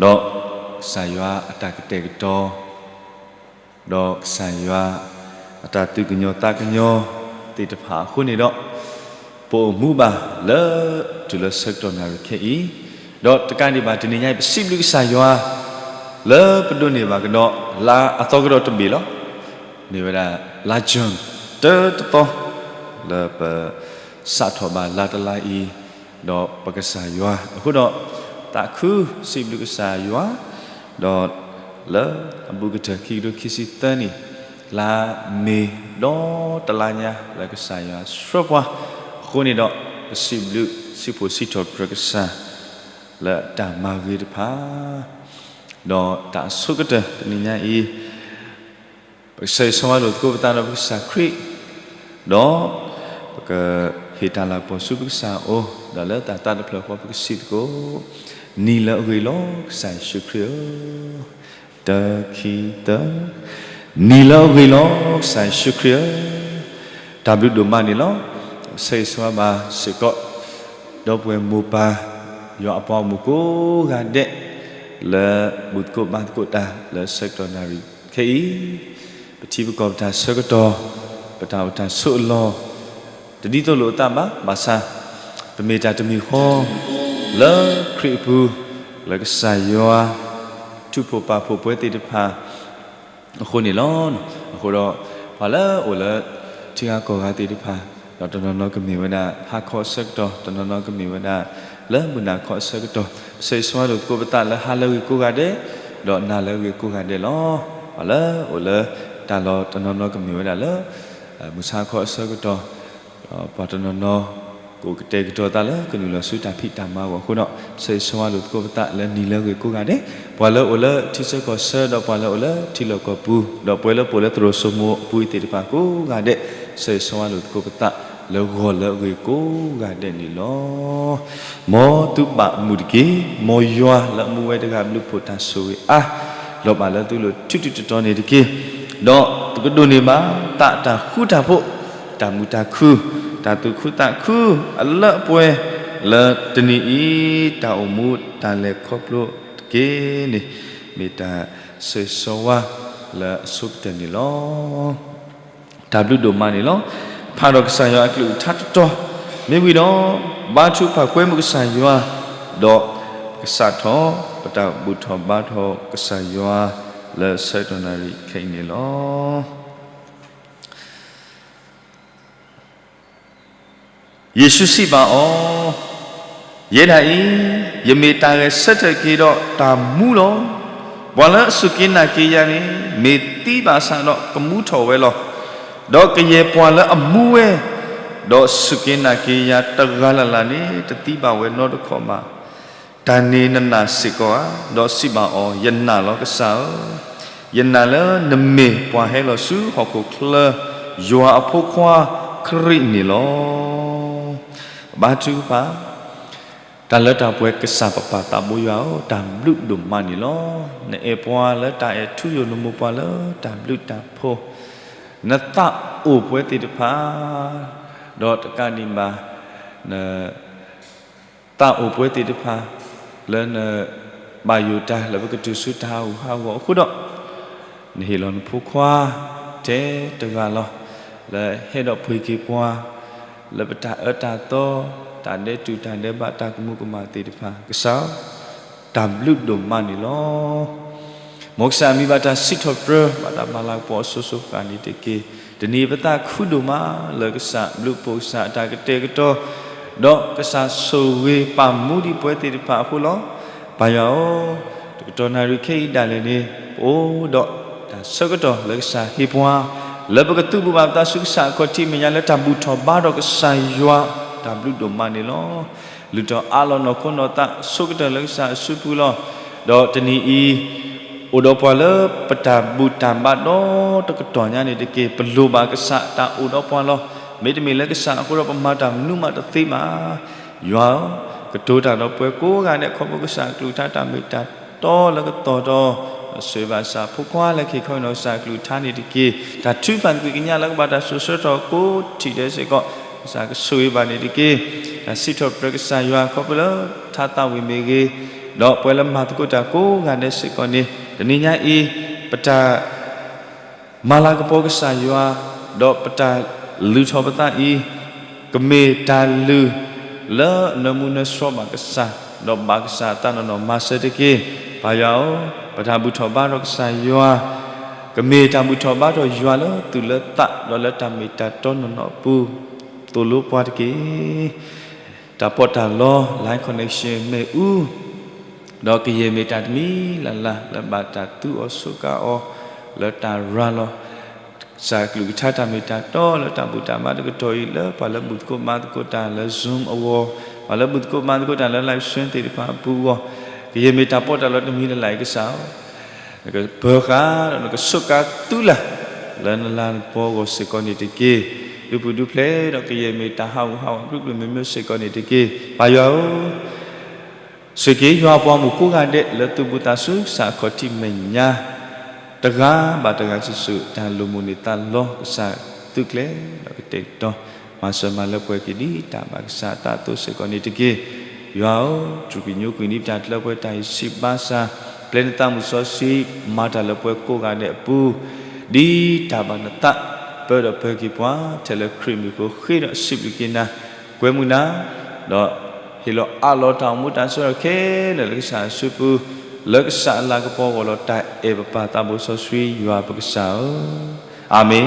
ဒီးကစၢ်ယွၤအတၢ်ကတဲာ်ကတီၤ, ဒီးကစၢ်ယွၤအတၢ်သူၣ်ကညီၤသးကညီၤသ့ၣ်တဖၣ်အဃိန့ၣ်ဒီး, ပအိၣ်မူဘၣ်လၢ တုၤလၢဆၢကတီၢ်နၣ်ရံၣ်ခဲအံၤ, ဒီးတကးဒံးဘၣ်တနံၤညါအံၤ ပစံးဘျုးကစၢ်ယွၤ လၢပဒိးန့ၢ်ဘၣ်ကဒီး လါအသီကဒီးတဘ့ၣ်လီၤ. မ့ၢ်ဝဲဒၣ် လါကၠူၣ် တၢတသီ လၢပ စးထီၣ်ဘၣ်လါတလါအံၤ, ဒီးပကစၢ်ယွၤအဃိဒီး, သးခုစံးဘျုးကစၢ်ယွၤ, ဒီးလၢအဘူးကတၢၢ်ခံကထိခံဆံသၢနံၣ်, လါမ့ၤဒီတလါညါလၢကစၢ်ယွၤဆှၢပှၤ, အဃိန့ၣ်ဒီး, ပစံးဘျုးစံးဖှိၣ်စံးထီၣ်ပတြၢၤကစၢ် လၢအတၢ်မၤဂ့ၤတဖၣ်, ဒီးတၢ်အဆိကတၢၢ်တနံၤညါအံၤ ပကဆၢဂ့ၤဆၢဝါလိာ်သကိးပသးဒီးပကစၢ်ခရံာ်, ဒီးပကဟ့ၣ်တၢ်လၤကပီၤဆူပကစၢ်အအိၣ်, ဒီးလၢတၢ်သးတဖျၢၣ်ဃီပကစံးသကိး, နံၤလၢအဂ့ၤလီၤ ကစၢ်ယ့ၣ်ၡူးခရံာ်ဧၢ, တၢ ခံ သၢ, နံၤလၢအဂ့ၤလီၤ ကစၢ်ယ့ၣ်ၡူးခရံာ်ဧၢ, တၢ်ဘျုးဒိၣ်မးန့ၣ်လီၤ. ပဆၢဂ့ၤဆၢဝါဘၣ်စ့ၢ်ကီး ဒီပုၢ်ဝဲၢ်မိၢ်ပၢ် ယွၤအပှၤဂီၢ်မုၢ်ကိးဂၤဒဲး လၢဘူၣ်သကိးဘါသကိးတၢ်လၢဆၢကတီၢ်နၣ်ရံၣ်ခဲအံၤ, ပထံပကီၢ်ပတၢ်ဆၢကတီၢ်, ပတၢ်အိၣ်တၢ်ဆိးအလီၢ်, တဒ်သိးလိာ်အသးဘၣ်, ဘၣ်ဆၣ် ပမ့ၢ်တၢ်တမံၤဃီ လၢခရံာ်အပူၤ, လၢကစၢ်ယွၤ ထုးဖှိၣ်ပာ်ဖှိၣ်ပဝဲသ့ၣ်တဖၣ် အဃိန့ၣ်လီၤ. အဃိဒီး ပှၤလၢအအိၣ်လၢ ထံဂၤကီၢ်ဂၤသ့ၣ်တဖၣ်, ဒီးတနီၤနီၤကမ့ၢ်ဝဲဒၣ် ဟါခီအဆၢကတီၢ်, တနီၤနီၤကမ့ၢ်ဝဲဒၣ် လၢမုၢ်နၤခီအဆၢကတီၢ်, ပဆၢဂ့ၤဆၢဝါလိာ်သကိးပသးလၢဟါလၢအဂ့ၤကိးဂၤဒဲး, ဒီးနၤလၢအဂ့ၤကိးဂၤဒဲးလီၤ. ပှၤလၢအအိၣ်လၢ တၢ်လီၢ်တနီၤနီၤကမ့ၢ်ဝဲဒၣ်လၢ မုၢ်ဆါခီအဆၢကတီၢ်, ဒီးပှၤတနီၤနီၤ ကအိၣ်ကတဲာ်ကတီၤသးလၢကနုာ်လီၤဆူတၢ်ဖံးတၢ်မၤအဂီၢ်အဃိဒီး, ပဆၢဂ့ၤဆၢဝါလိာ်သကိးပသးလၢနံၤလၢအဂ့ၤကိးဂၤဒဲး, ပှၤလၢအအိၣ်လၢထံဆၢကီၢ်ဆၢ ဒီးပှၤလၢအအိၣ်လၢထံလီၢ်ကီၢ်ပူၤ, ဒီးပဝဲလၢပအိၣ်လၢသရိာ်စိမိၤအပူၤသ့ၣ်တဖၣ်ကိးဂၤဒဲး, ဆၢဂ့ၤဆၢဝါလိာ်သကိးပသးလၢဂီၤလၢအဂ့ၤကိးဂၤဒဲးန့ၣ်လီၤ. မ်သုဘၣ်မူတက့ၢ်. မ်ယွၤလၢအမူဝဲတဂၤဘျုးဖှိၣ်တၢ်ဆိၣ်ဂ့ၤအါ, လီၤဘၣ်လၢသုလိၤ ထူထူတီတီန့ၣ်တက့ၢ်. ဒီးပကဒိးန့ၢ်ဘၣ် သးတၢ်ဃူတၢ်ဖိး, တၢ်မုာ်တၢ်ခု, တၢ်သူၣ်ခုသးခုအလၢအပှဲၤ, လၢတနံၤအံၤ တၢ်အိၣ်မူတၢ်လဲၤခီဖျိတက့ၢ်န့ၣ်, မ့ၢ်တၢ်ဆၢဂ့ၤဆၢဝါလၢအဆိကတၢၢ်န့ၣ်လီၤ. တၢ်ဘျုးဒိၣ်မးန့ၣ်လီၤ. ဖးဒီးကစၢ်ယွၤအကလုၢ်ကထါတတီၤ, မ့ၢ်ဝံၤဒီး ဘါထုကဖၣ်ကွဲမုာ်ကစၢ်ယွၤ, ဒီးပကစးထီၣ် ပတၢ်ဘူၣ်ထီၣ်ဘါထီၣ်ကစၢ်ယွၤ လၢဆၢကတီၢ်နၣ်ရံၣ်ခဲအံၤန့ၣ်လီၤ. ယ့ၣ်ၡူးစံးဘၣ်အီၤ, ယဲဒၣ်အံၤ, ယမ့ၢ်တၢ်ဂဲၤဆၢထၢၣ်က့ၤဒီးတၢ်မူလီၤ. ပှၤလၢအစူၢ်က့ၤနာ်က့ၤယၤန့ၣ် မ့ၢ်သံဘၣ်ဆၣ်ဒီးကမူထီၣ်ဝဲလီၤ. ဒီးကယဲၢ်ပှၤလၢအမူဝဲ, ဒီးစူၢ်က့ၤနာ်က့ၤယၤတဂၤလၢ်လၢ်န့ၣ် တသံဘၣ်ဝဲနီတခီၣ်ဘၣ်. တၢ်န့ၣ်နနာ်စ့ၢ်ကီးဧါ. ဒီးစံးဘၣ်အီၤ, ယနာ်လီၤကစၢ်ဧၢ, ယနာ်လၢနမ့ၢ်ပှၤဟဲလီၤဆူဟီၣ်ခိၣ်ချၢ ယွၤအဖိခွါခရံာ်န့ၣ်လီၤ. ဘါထုကဖၣ်, တၢ်လၢတၢ်ပှဲၤကစၢ်ပပၢ်သးဘိယွၤဧၢ, တၢ်ဘျုးဒိၣ်မးန့ၣ်လီၤ. နအဲၣ်ပှၤလၢတၢ်အဲၣ်ထူယိာ် နမိၢ်ပှၤလၢတၢ်ဘျုးတၢ်ဖှိၣ်, နသးအိၣ်ပဝဲသ့ၣ်တဖၣ်, ဒီးတကးဒံးဘၣ်, န သးအိၣ်ပဝဲသ့ၣ်တဖၣ် လၢနဘၣ်ယိၣ်တၢ်လၢပကတုၤဆူတၢ်ဟးဂူာ်ဟးဂီၤအဃိဒီး, နဟ့ၣ်လီၤနဖိခွါ ထဲတဂၤလီၤ, လၢဟဲဒီးပှ့ၤက့ၤပှၤ လၢပတၢ်အၢတၢ်သီ, တၢ်ဒဲးတူၢ်တၢ်ဒဲးဘး တၢ်ကမူၤကမၣ်သ့ၣ်တဖၣ်, ကစၢ်ဧၢ, တၢ်ဘျုးဒိၣ်မးန့ၣ်လီၤ. မ်ကစၢ်မံၤဘၣ်တၢ်စံးထီၣ်ပတြၢၤ ဘၣ်တၢ်မၤလၤကပီၤအစိၤစိၤဃၣ်ဃၣ်န့ၣ်တက့ၢ်. တနံၤအံၤပသးခုဒိၣ်မးလၢကစၢ်ဘျုးဖှိၣ် ကစၢ်အတၢ်ကတဲာ်ကတီၤ, ဒီးကစၢ်ဆိၣ်ဂ့ၤပာ်မူဒံးပဝဲသ့ၣ်တဖၣ်အဃိလီၤ. ပၢ်ယွၤဧၢ, တကတီၢ်နၣ်ရံၣ်ခဲအံၤဒၣ်လဲာ်န့ၣ် ပအိၣ်ဒီးတၢ်ဆၢကတီၢ်လၢကစၢ်ဟ့ၣ်ပှၤ, လၢပကသူၣ်ဘူၣ်ဘၣ်ပသးဆူကစၢ်အခီၣ်ထံးမဲာ်ညါလၢတၢ်ဘူၣ်ထီၣ်ဘါထီၣ်ကစၢ်ယွၤ, တၢ်ဘျုးဒိၣ်မးန့ၣ်လီၤ. လုၢ်ထီၣ်အးလီၤနီၢ်ခိနီၢ်သး ဆိကတၢၢ်လၢကစၢ်အစုပူၤလီၤ. ဒီးတနံၤအံၤ အိၣ်ဒီးပှၤလၢပတၢ်ဘူၣ်တၢ်ဘါဒီတကတီၢ်ညါန့ၣ်တက့ၢ်. ပလိၣ်ဘၣ်ကစၢ်အတၢ်အိၣ်ဒီးပှၤလီၤ. မ့တမ့ၢ်လၢကစၢ်အဃိဒီးပမၤတၢ်မနုၤမးတသ့ဘၣ်. ယွၤဧၢ, ကတိၤတၢ်ဒီးပှၤကိးဂၤဒဲး ခီဖျိကစၢ်အကလုၢ်ကထါတၢ်မ့ၢ်တၢ်တီလၢကသီၣ်ဒီး ဆိၣ်ဂ့ၤဘၣ်ကစၢ်ဖိခွါလၢခံခီနီၢ် ကစၢ်အကလုၢ်ကထါန့ၣ်တက့ၢ်. တၢ်ထုကဖၣ်သကွံာ်ကညးလၢကဘၣ်တၢ်စိၤဆၢကတီၢ်ကိးထံၣ်ဒဲးစ့ၢ်ကီး ကစၢ်ကဆိၣ်ဂ့ၤဘၣ်န့ၣ်တက့ၢ်. တၢ်စံးထီၣ်ပတြၢၤကစၢ်ယွၤခီဖျိလၢထါသးဝံၣ်မ့ၢ်ဂ့ၤ, ဒီးပှၤလၢမၤသကိးတၢ်ကိးဂၤဒဲးစ့ၢ်ကီးန့ၣ်, တနံၤညါအံၤ ပတၢ် မၤလၤကပီၤကစၢ်ယွၤ, ဒီးပတၢ်လုၢ်ထီၣ်ပသးအံၤ, ကမ့ၢ်တၢ်လုၢ်လၢနၢမူနၢဆှီဘၣ်ကစၢ်, ဒီးဘၣ်ကစၢ်အသးနီၢ်နီၢ်မၤစၢၤတက့ၢ်. ပၢ်ယွၤဧၢ, ပတၢ်ဘူၣ်ထီၣ်ဘါထီၣ်ကစၢ်ယွၤ, ကမ့ၢ်တၢ်ဘူၣ်ထီၣ်ဘါထီၣ်ယွၤလၢသူၣ်လၢသး ဒီးလၢတၢ်မ့ၢ်တၢ်တီနီၢ်နီၢ်အပူၤ, သိၣ်လိပှၤတက့ၢ်. တၢ်ပီးတၢ်လီ line connection မ့ၢ်အူ ဒီးကယဲၢ်မ့ၢ်တၢ်တမံၤလၢ်လၢ် လၢဘၣ်တၢ်သူအီၤစူးကါအီၤ လၢတၢ်ရၤလီၤ ကစၢ်ကလုၢ်ကထါတၢ်မ့ၢ်တၢ်တီလၢတၢ်ဘူၣ်တၢ်ဘါတကတီၢ်အံၤ လၢပှၤလၢဘူၣ်သကိးမၤသကိးတၢ်လၢ Zoom အဂီၢ်, ပှၤလၢဘူၣ်သကိးမၤသကိးတၢ်လၢ live stream သ့ၣ်တဖၣ်အပူၤအဂီၢ်, ကယဲၢ်မ့ၢ်တၢ်ပီးတၢ်လီတမံၤလၢ်လၢ်အံၤကစၢ်ဧၢ နကပၢၤဃာ်ဒီးနကစူးကါသုလၢ် လၢနလၤနကပီၤအဂီၢ်စ့ၢ်ကီးန့ၣ်တက့ၢ်. ဒုးပူၤဒုးဖျဲးဒီးကယဲၢ်မ့ၢ်တၢ်ဟးဂူာ်ဟးဂီၤ ကျိၤကျိၤမ့ၢ်မ့ၢ်စ့ၢ်ကီးန့ၣ်တက့ၢ်. ပၢ်ယွၤဧၢ, ဆိၣ်က့ၤယွၤအပှၤဂီၢ်မုၢ်ကိးဂၤဒဲး လၢသူၣ်ဘူၣ်သးစူၤကစၢ်အခီၣ်ထံးမဲာ်ညါ တဂၤဘၣ်တဂၤစုာ်စုာ် တၢ်လိၣ်မုာ်န့ၢ်သးလီၤ ကစၢ်သုးကျဲၤဒီးကတဲာ်ကတီၤ မၤစၢၤမၤလၢပှဲၤက့ၤဒ်တၢ်ဘၣ်ကစၢ်အသးအသိးစ့ၢ်ကီးန့ၣ်တက့ၢ်. ယွၤဧၢ, တြူၢ်ကညိကွံာ်ဒံးတၢ်တလၢပှဲၤတၢ်အံၤဆံးဘၣ်ဆၣ်, ပျဲနသးမုၢ်စီဆှံမၤတၢ်လၢပှဲၤကိးဂၤဒဲးအပူၤ, ဒ်တၢ်ဘၣ်နသး ပၢဒီးပၢၤက့ၤပှၤ ထဲလၢခရံာ်မံၤအဃိ ဃ့ဒီးစံးဘျုးက့ၤနၤ, ကွဲမုာ်နၤ, ဒီးဟ့ၣ်လီၤအးလီၤတၢ်အိၣ်မူတၢ်ဆၢကတီၢ်ခဲလၢာ်လၢကစၢ်အစုပူၤ, လၢကစၢ်အလၤကပီၤအဂီၢ်လီၤ. တၢ်အဲၣ်ပပၢ်သးဘိစီဆှံယွၤပကစၢ်ဧၢ, အၤမ့ၣ်.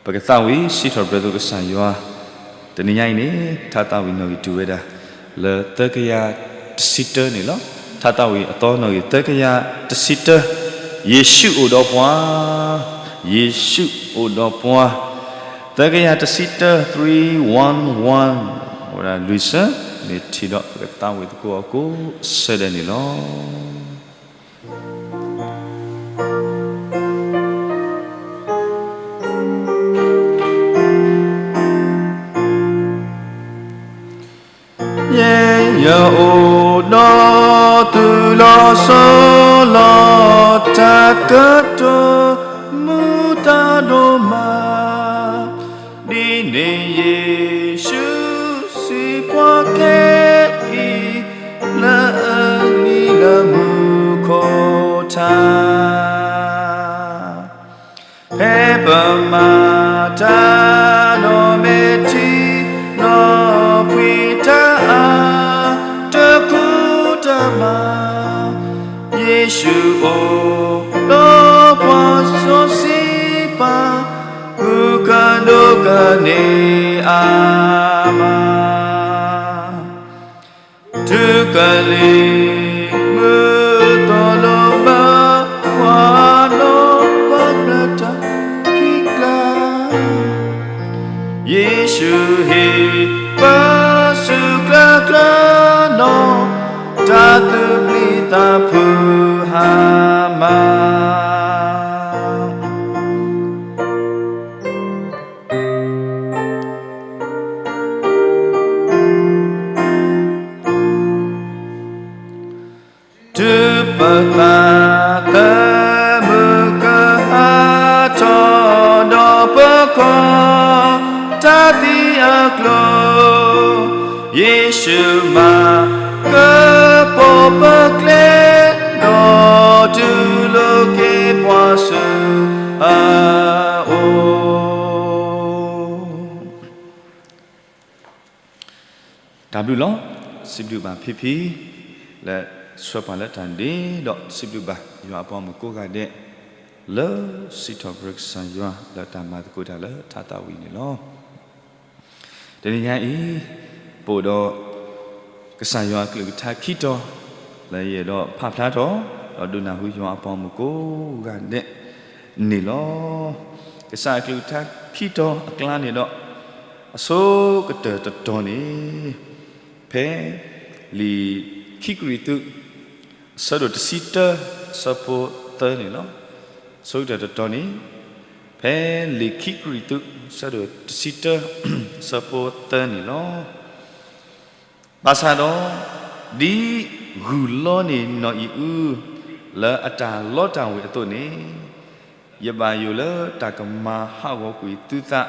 ပကသးဝံၣ်စံးထီၣ်ပတြၢၤအသိးကစၢ်ယွၤ, တနံၤညါအံၤန့ၣ် ထါသးဝံၣ်နီၣ်ဂံၢ်တုၤဝဲဒၣ် လၢသၢကယၤတဆံတၢန့ၣ်လီၤ. ထါသးဝံၣ်အသီနီၣ်ဂံၢ်သၢကယၤတဆံတၢ, ယ့ၣ်ၡူးအိၣ်ဒီးပှၤ, ယ့ၣ်ၡူးအိၣ်ဒီးပှၤ, သၢကယၤတဆံတၢ three one one, ဝဲဒၣ်လွံၢ်ဆၢ, မ့ၢ်ထံၣ်ဒီးပကသးဝံၣ်သကိးအီၤကိးဆၢဒဲးန့ၣ်လီၤ. ယဲယအိၣ်ဒီးသုးလီၤဆီလီၤ တၢ်ကတိၤမူသးဒိၣ်မး, ဒ်န့ၣ်ယ့ၣ်ၡူးစံးပှၤခဲအံၤ လၢအနံၤလၢမူခိၣ်ထါ ဖဲပမၤတၢ်ဒီးမဲာ်ထံနီၤ ဖှံတၢ်အါ တခူတၢ်မၤ, ယ့ၣ်ၡူးအိၣ်ဒီးပှၤစီဆှံပၢ်, မူကဒိၣ်ကန့ၢ်အါမး တုၤကလံၤမုၢ်သီလိၣ်ဘၢ ပှၤနီၢ်ပှၤဘျၢတၢ်ခံးကျါ, ယ့ၣ်ၡူးဟ့ၣ်ပၢဆူကျါကျါနီၤ တၢ်သူၣ်ပျံၤသးဖုးဟါမၢ် တုၤပသးသမူကဟးထီၣ်ဒီးပခီၣ်တၢ်သံအကျိၤ, ယ့ၣ်ၡူးမၤကပီၤပကျဲ, ဒီးတူၢ်လိာ်က့ၤပှၤဆူအအိၣ် တၢ်ဘျုးလီၤ. စံးဘျုးဘၣ်ဖံဖံ လၢဆှၢပှၤလၢတၢ်ဒ့, ဒီးစံးဘျုးဘၣ်ယွၤအပှၤမုၣ်ကိးဂၤဒဲး လၢစံးထီၣ်ပတြၢၤကစၢ်ယွၤ လၢတၢ်မၤသကိးတၢ်လၢထါသးဝံၣ်န့ၣ်လီၤ. တနံၤညါအံၤ ပအိၣ်ဒီး ကစၢ်ယွၤအကလုၢ်ကထါခံတီၤ လၢယအဲၣ်ဒိးဖးဖျါထီၣ် ဒီးဒုးနၢ်ဟူယွၤအပှၤမုၣ်ကိးဂၤဒဲးန့ၣ်လီၤ. ကစၢ်အကလုၢ်ကထါခံတီၤအကျါန့ၣ်ဒီး အဆိကတၢၢ်တတီၤန့ၣ် ဖဲလံာ်ခံကရံၣ်သူး အဆၢဒိၣ်တဆံတၢ အဆၢဖိသၢန့ၣ်လီၤ. အဆိကတၢၢ်တတီၤန့ၣ် ဖဲလံာ်ခံကရံၣ်သူး အဆၢဒိၣ်တဆံတၢ အဆၢဖိသၢန့ၣ်လီၤ. ဘၣ်ဆၣ်ဒီး ဒ်ဂုၢ်လီန့ၢ်နီၢ်အံၣ်အူ လၢအတၢ်လီတၢ်ဝ့ၤအသိးန့ၣ် ယဘၣ်ယိၣ်လၢတၢ်ကမၤဟးဂီၤကွံာ်သုသး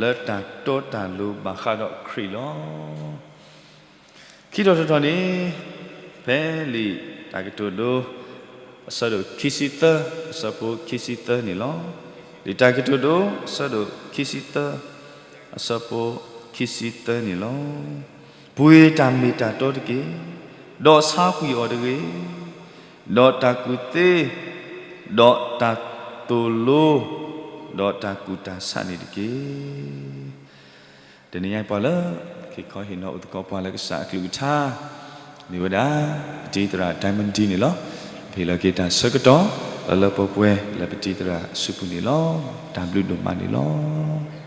လၢတၢ်တီတၢ်လိၤဘၣ်ဃးဒီးခရံာ်လီၤ. ခံထီၣ်တထီၣ်န့ၣ် ဖဲလံာ်တၢ်ကတိၤဒိ အဆၢဒိၣ်ခံဆံသၢ အဆၢဖိခံဆံသၢန့ၣ်လီၤ. လံာ်တၢ်ကတိၤဒိ အဆၢဒိၣ်ခံဆံသၢ အဆၢဖိခံဆံသၢန့ၣ်လီၤ. ပှ့ၤတၢ်မ့ၢ်တၢ်တီတက့ၢ်, ဒီးဆါကွံာ်အီၤတဂ့ၤ, ဒီးတၢ်ကူၣ်သ့, ဒီးတၢ်သိၣ်လိ, ဒီးတၢ်ကူၣ်တၢ်ဆးန့ၣ်တက့ၢ်. တနံၤညါအံၤပှၤလၢ ဟ့ၣ်ခီဟ့ၣ်နီၤအိၣ်သကိးပှၤလၢကစၢ်အကလုၢ်ကထါ မ့ၢ်ဝဲဒၣ် ပတံၤသရၣ် Diamond D န့ၣ်လီၤ. ဟ့ၣ်လီၤက့ၤတၢ်ဆၢကတီၢ် လၢလၢပှဲၤပှဲၤ လၢပတံၤသရၣ်အစုပူၤန့ၣ်လီၤ. တၢ်ဘျုးဒိၣ်မးန့ၣ်လီၤ.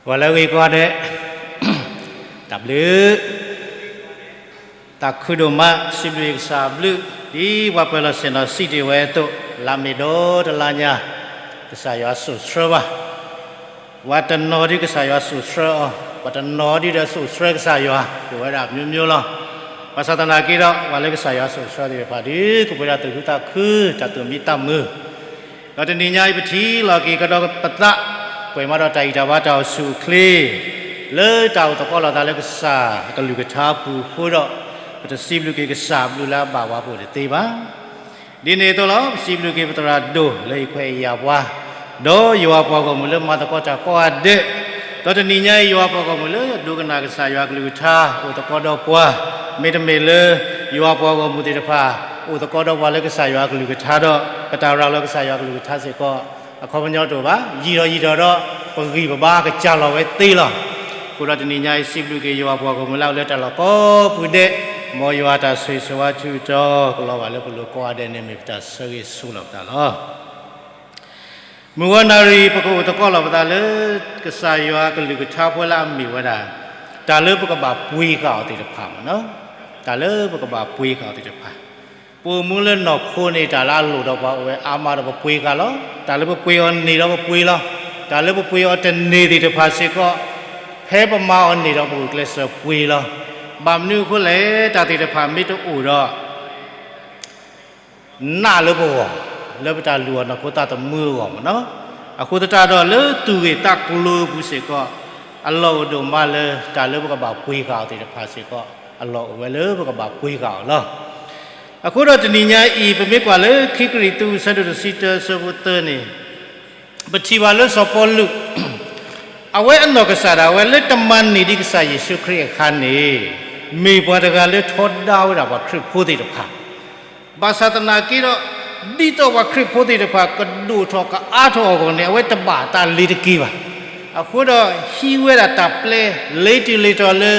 ပှၤလၢအဂ့ၤကိးဂၤဒဲး, တၢ်ဘျုး, တၢ်ခုဒိၣ်မး စံးဘျုးကစၢ်အဘျုး ဒ်ပှၤပၢၤလီၢ်ဆ့ၣ်နီၤစံးတ့ၢ်ဝဲအသိး, လါမ့ၤဒီတလါညါ ကစၢ်ယွၤစိာ်ဆှၢဘၣ်. ပှၤတနီၤဒ်ကစၢ်ယွၤစိာ်ဆှၢအီၤ, ပှၤတနီၤဒ်ဒီးစိာ်ဆှၢကစၢ်ယွၤ အိၣ်ဝဲဒၣ်အမျိုးမျိုးလီၤ. ဘၣ်ဆၣ်သနာ်က့ဒီး ပှၤလၢကစၢ်ယွၤစိာ်ဆှၢသ့ၣ်တဖၣ်ဒီး ကအိၣ်ဝဲဒၣ်သူၣ်ခုသးခု တၢ်သူၣ်မံသးမုာ် ဒီးတနံၤညါအံၤ ပထံၣ်လိာ်က့ၤကဒီးပသး, ပှဲၤမးဒီးတၢ်အံၣ်တၢ်ဘါတၢ်အိၣ်ဆူၣ်အိၣ်ချ့ လၢတၢ်အိၣ်သကိးလိာ်သးလၢကစၢ်အကလုၢ်ကထါအပူၤအဃိဒီး, ပတစံးဘျုးက့ၤကစၢ်ဘျုးလၢအဘၣ်ပှၤပအိၣ်တသ့ဘၣ်. ဒ်န့ၣ်အသိးလီၤ, ပစံးဘျုးက့ၤပသရၣ်ဒိၣ်လၢဟ့ၣ်ခွဲးဟ့ၣ်ယာ်ပှၤ, ဒီးယွၤပှၤဂီၢ်မုၢ်လၢမၤသကိးတၢ်ကိးဂၤဒဲး, ဒီးတနံၤညါအံၤ ယွၤပှၤဂီၢ်မုၢ်လၢဒိကနၣ်ကစၢ်ယွၤအကလုၢ်ကထါ အိၣ်သကိးဒီးပှၤ, မ့တမ့ၢ်လၢ ယွၤပှၤဂီၢ်မုၢ်သ့ၣ်တဖၣ် အိၣ်သကိးဒီးပှၤလၢကစၢ်ယွၤအကလုၢ်ကထါဒီး ပတၢ်ရၤလီၤကစၢ်ယွၤအကလုၢ်ကထါစ့ၢ်ကီး အခီပညီတအိၣ်ဘၣ်. ယံာ်ထီၣ်ယံာ်ထီၣ်ဒီး ပဂံၢ်ပဘါကစၢ်လီၤဝဲသ့လီၤ. အဃိဒီးတနံၤညါအံၤ စံးဘျုးက့ၤယွၤပှၤဂီၢ်မုၢ်လၢအအိၣ်လၢတၢ်လီၢ်ကိးပူၤဒဲး, မ်ယွၤတၢ်ဆိၣ်ဂ့ၤဆိၣ်ဝါထုးထီၣ် ကလီၤဘၣ်လၢပလိၤကိးဂၤဒဲးန့ၣ် မ့ၢ်ပတၢ်ဆၢဂ့ၤဆူၣ်လီၤပသးလီၤ. မုၢ်ဂီၤနၣ်ရံၣ် ပကအိၣ်သကိးလိာ်ပသးလၢ ကစၢ်ယွၤအကလုၢ်ကထါဖိလၢအမ့ၢ်ဝဲဒၣ် တၢ်လၢပကဘၣ်ပှ့ၤဃာ်အီၤသ့ၣ်တဖၣ်မ့ၢ်နီၤ, တၢ်လၢပကဘၣ်ပှ့ၤဃာ်အီၤသ့ၣ်တဖၣ်. ပအိၣ်မူလၢနီၢ်ခိန့ၣ် တၢ်လၢအလိၣ်ဒီးပှၤအိၣ်ဝဲအါမးဒီးပပှ့ၤဃာ်လီၤ. တၢ်လၢပပှ့ၤအီၤန့ၢ်ဒီးပပှ့ၤလီၤ. တၢ်လၢပပှ့ၤအီၤတန့ၢ်သ့ၣ်တဖၣ်စ့ၢ်ကီး ဖဲပမၤအီၤန့ၢ်ဒီးပဂုာ်ကျဲးစၢးပှ့ၤလီၤ. ဘၣ်မနုၤအဃိလဲၣ်, တၢ်သ့ၣ်တဖၣ်မ့ၢ်တအိၣ်ဒီး နးလၢပဂီၢ် လၢပတၢ်လူၤအီၤနီၢ်ခိသးသမူအဂီၢ်မ့ၢ်နီၤ. အဃိသတးဒီးလၢသူၣ်ဂ့ၢ်သးကျိၤအပူၤစ့ၢ်ကီး အလီၢ်အိၣ်ဒိၣ်မးလၢတၢ်လၢပကဘၣ်ပှ့ၤဃာ်အီၤသ့ၣ်တဖၣ်စ့ၢ်ကီး အလီၢ်အိၣ်ဝဲလၢပကဘၣ်ပှ့ၤဃာ်အီၤလီၤ. အဃိဒီးတနံၤညါအံၤ ပမ့ၢ်ကွၢ်လၢခံကရံၣ်သူး အဆၢဒိၣ်တဆံတၢ အဆၢဖိသၢန့ၣ် ပထံၣ်ဘၣ်လၢစီၤပီလူး အဝဲအနီၢ်ကစၢ်ဒၣ်ဝဲလၢတမၤန့ၢ်ဒံးကစၢ်ယ့ၣ်ၡူးခရံာ်အခါန့ၣ် မ့ၢ်ပှၤတဂၤလၢထီဒါဝဲဒၣ်ပှၤခရံာ်ဖိသ့ၣ်တဖၣ်. ဘၣ်ဆၣ်သနာ်က့ဒီး ဒ်သိးပှၤခရံာ်ဖိသ့ၣ်တဖၣ် ကဒိၣ်ထီၣ်ကအါထီၣ်အဂီၢ်န့ၣ် အဝဲတဘၣ်တၢ်လ့ၤတက့ၢ်ဘၣ်. အဃိဒီးဟံးဝဲဒၣ်တၢ်ပျဲ လ့ၤတံၢ်လ့ၤတီၤလၢ